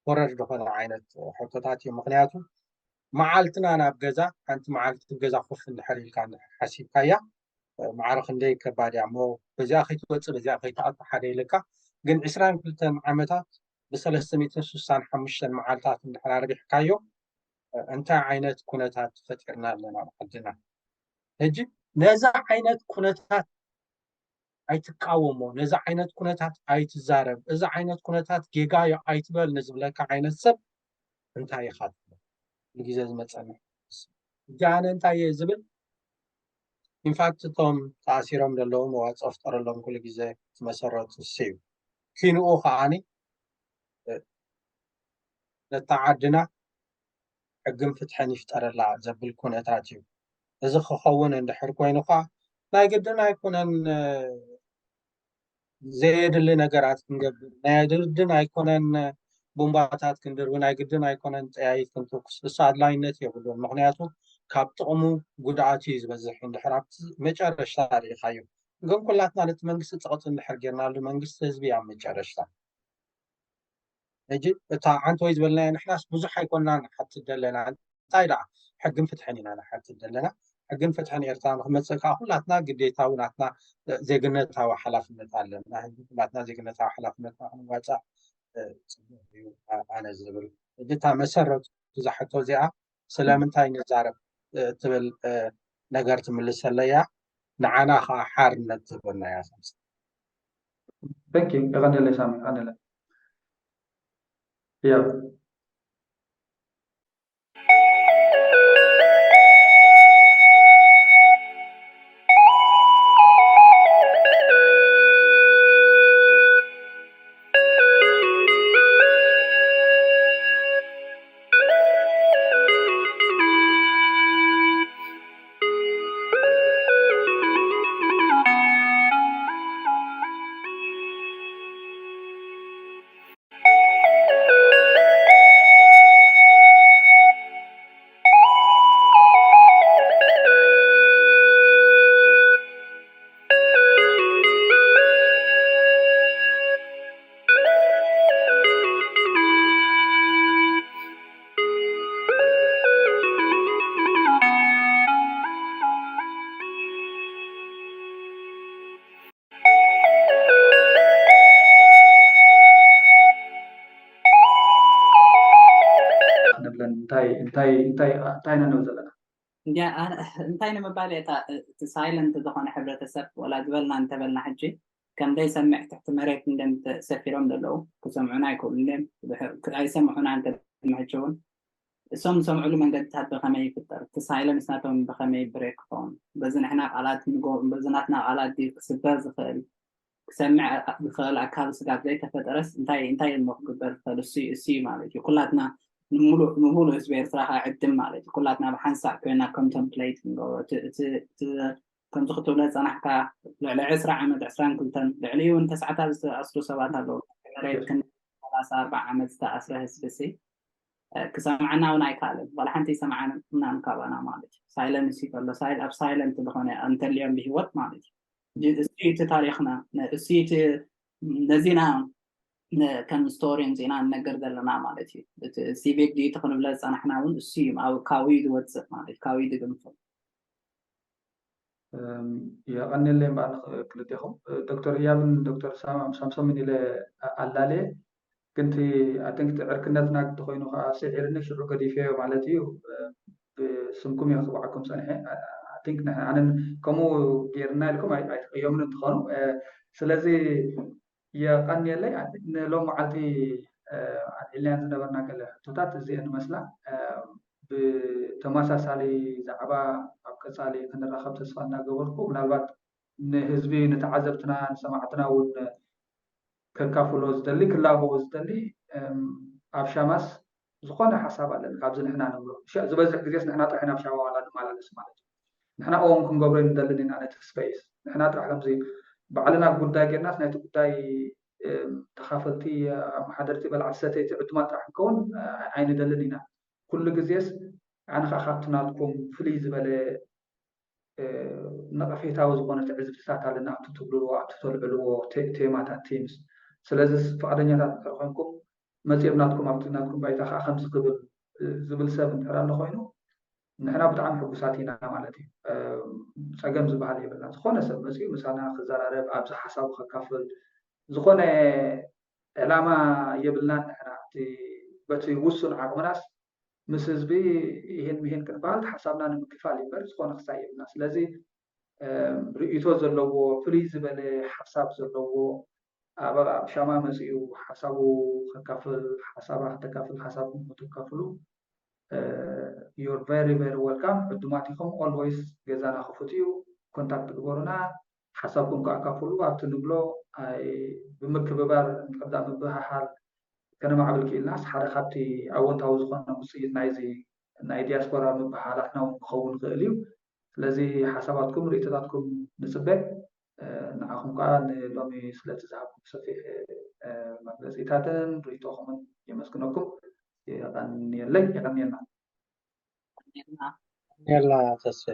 ወረድ ዝኾነ ዓይነት ሕቶታት እዩ። ምክንያቱ መዓልትና ናብ ገዛ ሓንቲ መዓልቲ ገዛ ኮፍ እንድሕር ኢልካ እንድሕር ሓሲብካያ ማዕረ ክንደይ ከባድ እያ እሞ በዚኣ ከይትወፅእ በዚኣ ከይትኣቱ ሓደ ኢልካ ግን ዒስራን ክልተን ዓመታት ብሰለስተ ሚእትን ስሳን ሓሙሽተን መዓልታት እንድሕር ኣርቢሕካዮ እንታይ ዓይነት ኩነታት ፈጢርና ኣለና ኣብ ዓድና? ሕጂ ነዚ ዓይነት ኩነታት ኣይትቃወሞ፣ ነዚ ዓይነት ኩነታት ኣይትዛረብ፣ እዚ ዓይነት ኩነታት ጌጋዮ ኣይትበል ንዝብለካ ዓይነት ሰብ እንታይ ኢኻ ትብሎ? ኩሉ ግዜ ዝመፀኒ ሕጂ ኣነ እንታይ እየ ዝብል ኢንፋክት እቶም ተኣሲሮም ዘለዉ መዋፅኦ ፍጠረሎም ኩሉ ግዜ ዝመሰረቱ እሱ እዩ። ኪንኡ ከዓኒ ነታ ዓድና ሕግን ፍትሕን ይፍጠረላ ዘብል ኩነታት እዩ። እዚ ክኸውን እንድሕር ኮይኑ ከዓ ናይ ግድን ኣይኮነን ዘየድሊ ነገራት ክንገብር፣ ናይ ግድን ኣይኮነን ቡምባታት ክንድርቢ፣ ናይ ግድን ኣይኮነን ጠያይት ክንትኩስ። እሱ ኣድላይነት የብሉን። ምክንያቱ ካብ ጥቕሙ ጉድኣቱ እዩ ዝበዝሕ። እንድሕር ኣብቲ መጨረሽታ ርኢኻዮ። ግን ኩላትና ነቲ መንግስቲ ፀቕጢ እንድሕር ጌርናሉ መንግስቲ ህዝቢ ኣብ መጨረሽታ ሕጂ እታ ዓንተወይ ዝበልናዮ ንሕናስ ብዙሕ ኣይኮንና ንሓትት ዘለና እንታይ ደኣ ሕግን ፍትሕን ኢና ንሓትት ዘለና ሕግን ፍትሕን ኤርትራ ንክመፅእ ከዓ ኩላትና ግዴታዊ ናትና ዜግነታዊ ሓላፍነት ኣለና ሕጂ ኩላትና ዜግነታዊ ሓላፍነትና ክንዋፃእ ፅቡቅ እዩ ኣነ ዝብል ሕጂ እታ መሰረቱ እዛ ሕቶ እዚኣ ስለምንታይ ንዛረብ ትብል ነገር ትምልሰለይ እያ ንዓና ከዓ ሓርነት ትህበና እያ Thank you. የቐንየለይ ሳሚ፣ የቐንየለይ። Yeah. እንታይ እንታይ እንታይ እንታይ ኢና ንብል ዘለና? እንታይ ንምባል እየ እቲ ሳይለንት ዝኾነ ሕብረተሰብ ወላ ዝበልና እንተበልና ሕጂ ከም ዘይሰምዕ ትሕቲ መሬት እንደም ተሰፊሮም ዘለዉ ክሰምዑና ኣይክእሉን እዮም። ኣይሰምዑና እንተመሕቸውን እሶም ዝሰምዑሉ መንገድታት ብኸመይ ይፍጠር? እቲ ሳይለንስ ናቶም ብኸመይ ብሬክ ክኸውን? በዚ ንሕና ቃላት በዚ ናትና ቃላት ክስበር ዝኽእል ክሰምዕ ዝኽእል ኣካል ስጋብ ዘይተፈጠረስ እንታይ እንታይ እሞ ክግበር ዝኽእል እሱ እዩ ማለት እዩ። ኩላትና ንምሉእ ኤርትራ ከዓ ዕድም ማለት እዩ። ኩላትና ብሓንሳእ ኮይና ኮንተምፕሌት ንገብሮ ከምዚ ክትብሎ ዝፀናሕካ ልዕሊ ዕስራ ዓመት ዕስራን ክልተን ልዕሊ እውን ተስዓታት ዝተኣስሩ ሰባት ኣለዉ። ሰላሳ ኣርባዓ ዓመት ዝተኣስረ ህዝቢ ሲ ክሰምዓና እውን ኣይከኣልን። ዋላ ሓንቲ ይሰምዓና ካባና ማለት እዩ። ሳይለንስ እዩ ከሎ ኣብ ሳይለንት ዝኾነ እንተልዮም ብሂወት ማለት እዩ። እሱ እቲ ታሪክና እሱ እቲ ነዚና ከም ስቶሪ እንዚና ንነገር ዘለና ማለት እዩ። እቲ ሲቪክ ዲቲ ክንብለ ዝፀናሕና እውን እሱ እዩ። ካውዩ ዝወፅእ ማለት ካውዩ ዝግንፍል የቐንየለይ እምበኣር ክልቴኹም ዶክተር ህያብን ዶክተር ሳምሶምን ኢለ ኣላልየ። ግን እቲ ኣትንክቲ ዕርክነትና እንተኮይኑ ከዓ ስዒርኒ ሽዑ ገዲፈዮ ማለት እዩ። ብስምኩም እየ ክፅውዓኩም ፀኒሐ። ኣትንክ ኣነን ከምኡ ገይርና ኢልኩም ኣይትቀየሙን እንትኾኑ። ስለዚ የቐንየለይ። ንሎም መዓልቲ ኣልዒልናየን ዝነበርና ገለ ሕቶታት እዚአን ይመስላ። ብተመሳሳሊ ዛዕባ ኣብ ቀፃሊ ክንራኸብ ተስፋ እናገበርኩ ምናልባት ንህዝቢ ንተዓዘብትና ንሰማዕትና እውን ከካፍሎ ዝደሊ ክላበዎ ዝደሊ ኣብ ሻማስ ዝኾነ ሓሳብ ኣለን ካብዚ ንሕና ንብሎ ዝበዝሕ ግዜስ ንሕና ጥራሕ ናብ ሻማ ዋላ ንመላለስ ማለት እዩ። ንሕና እውን ክንገብሮ ንደልን ኢና ነቲ ስፔስ ንሕና ጥራሕ ከምዚ ባዕልና ጉዳይ ጌርናስ ናይቲ ጉዳይ ተኻፈልቲ ኣመሓደርቲ በላዕቲ ሰተይቲ ዕዱማት ጥራሕ ክንከውን ኣይንደልን ኢና። ኩሉ ግዜስ ኣነ ከዓ ካብቲ ናትኩም ፍልይ ዝበለ ነቐፌታዊ ዝኾነ ትዕዝብትታት ኣለና ኣብቲ ትብልዎ ኣብቲ ተልዕልዎ ቴማታት ቴምስ። ስለዚ ፍቓደኛታት እንድሕር ኮይንኩም መፂኦም ናትኩም ኣብቲ ናትኩም ባይታ ከዓ ከምዚ ክብል ዝብል ሰብ እንድሕር ኣሎ ኮይኑ ንሕና ብጣዕሚ ሕጉሳት ኢና ማለት እዩ። ፀገም ዝበሃል የብልና። ዝኾነ ሰብ መፂኡ ምሳና ክዘራረብ ኣብዚ ሓሳቡ ከካፍል ዝኾነ ዕላማ የብልናን ንሕና በቲ ውሱን ዓቕምናስ ምስ ህዝቢ ይህን ምሂን ክንበሃል ሓሳብና ንምክፋል ይበር ዝኾነ ክሳይ የብልና። ስለዚ ርእይቶ ዘለዎ ፍልይ ዝበለ ሓሳብ ዘለዎ ኣብ ሻማ መፂኡ ሓሳቡ ከካፍል ሓሳባ ከተካፍል ሓሳብኩም ከተካፍሉ you're very very welcome። ዕዱማት ኢኹም። Always ገዛና ክፉት እዩ። ኮንታክት ግበሩና። ሓሳብኩም ከኣካፍሉ ኣብቲ ንብሎ ብምክብባር እንድሕር ምብህሃል ከነማዕብል ክኢልናስ ሓደ ካብቲ ኣወንታዊ ዝኾነ ውፅኢት ናይዚ ናይ ዲያስፖራ ምብህሃላትና እውን ክኸውን ይኽእል እዩ። ስለዚ ሓሳባትኩም ርእይቶታትኩም ንፅበ። ንዓኹም ከዓ ንሎሚ ስለቲ ዝሃብኩም ሰፊሕ መግለፂታትን ርእይቶኹምን የመስግነኩም። የቐንየለይ። የቐንየልና። የላ ተስፈ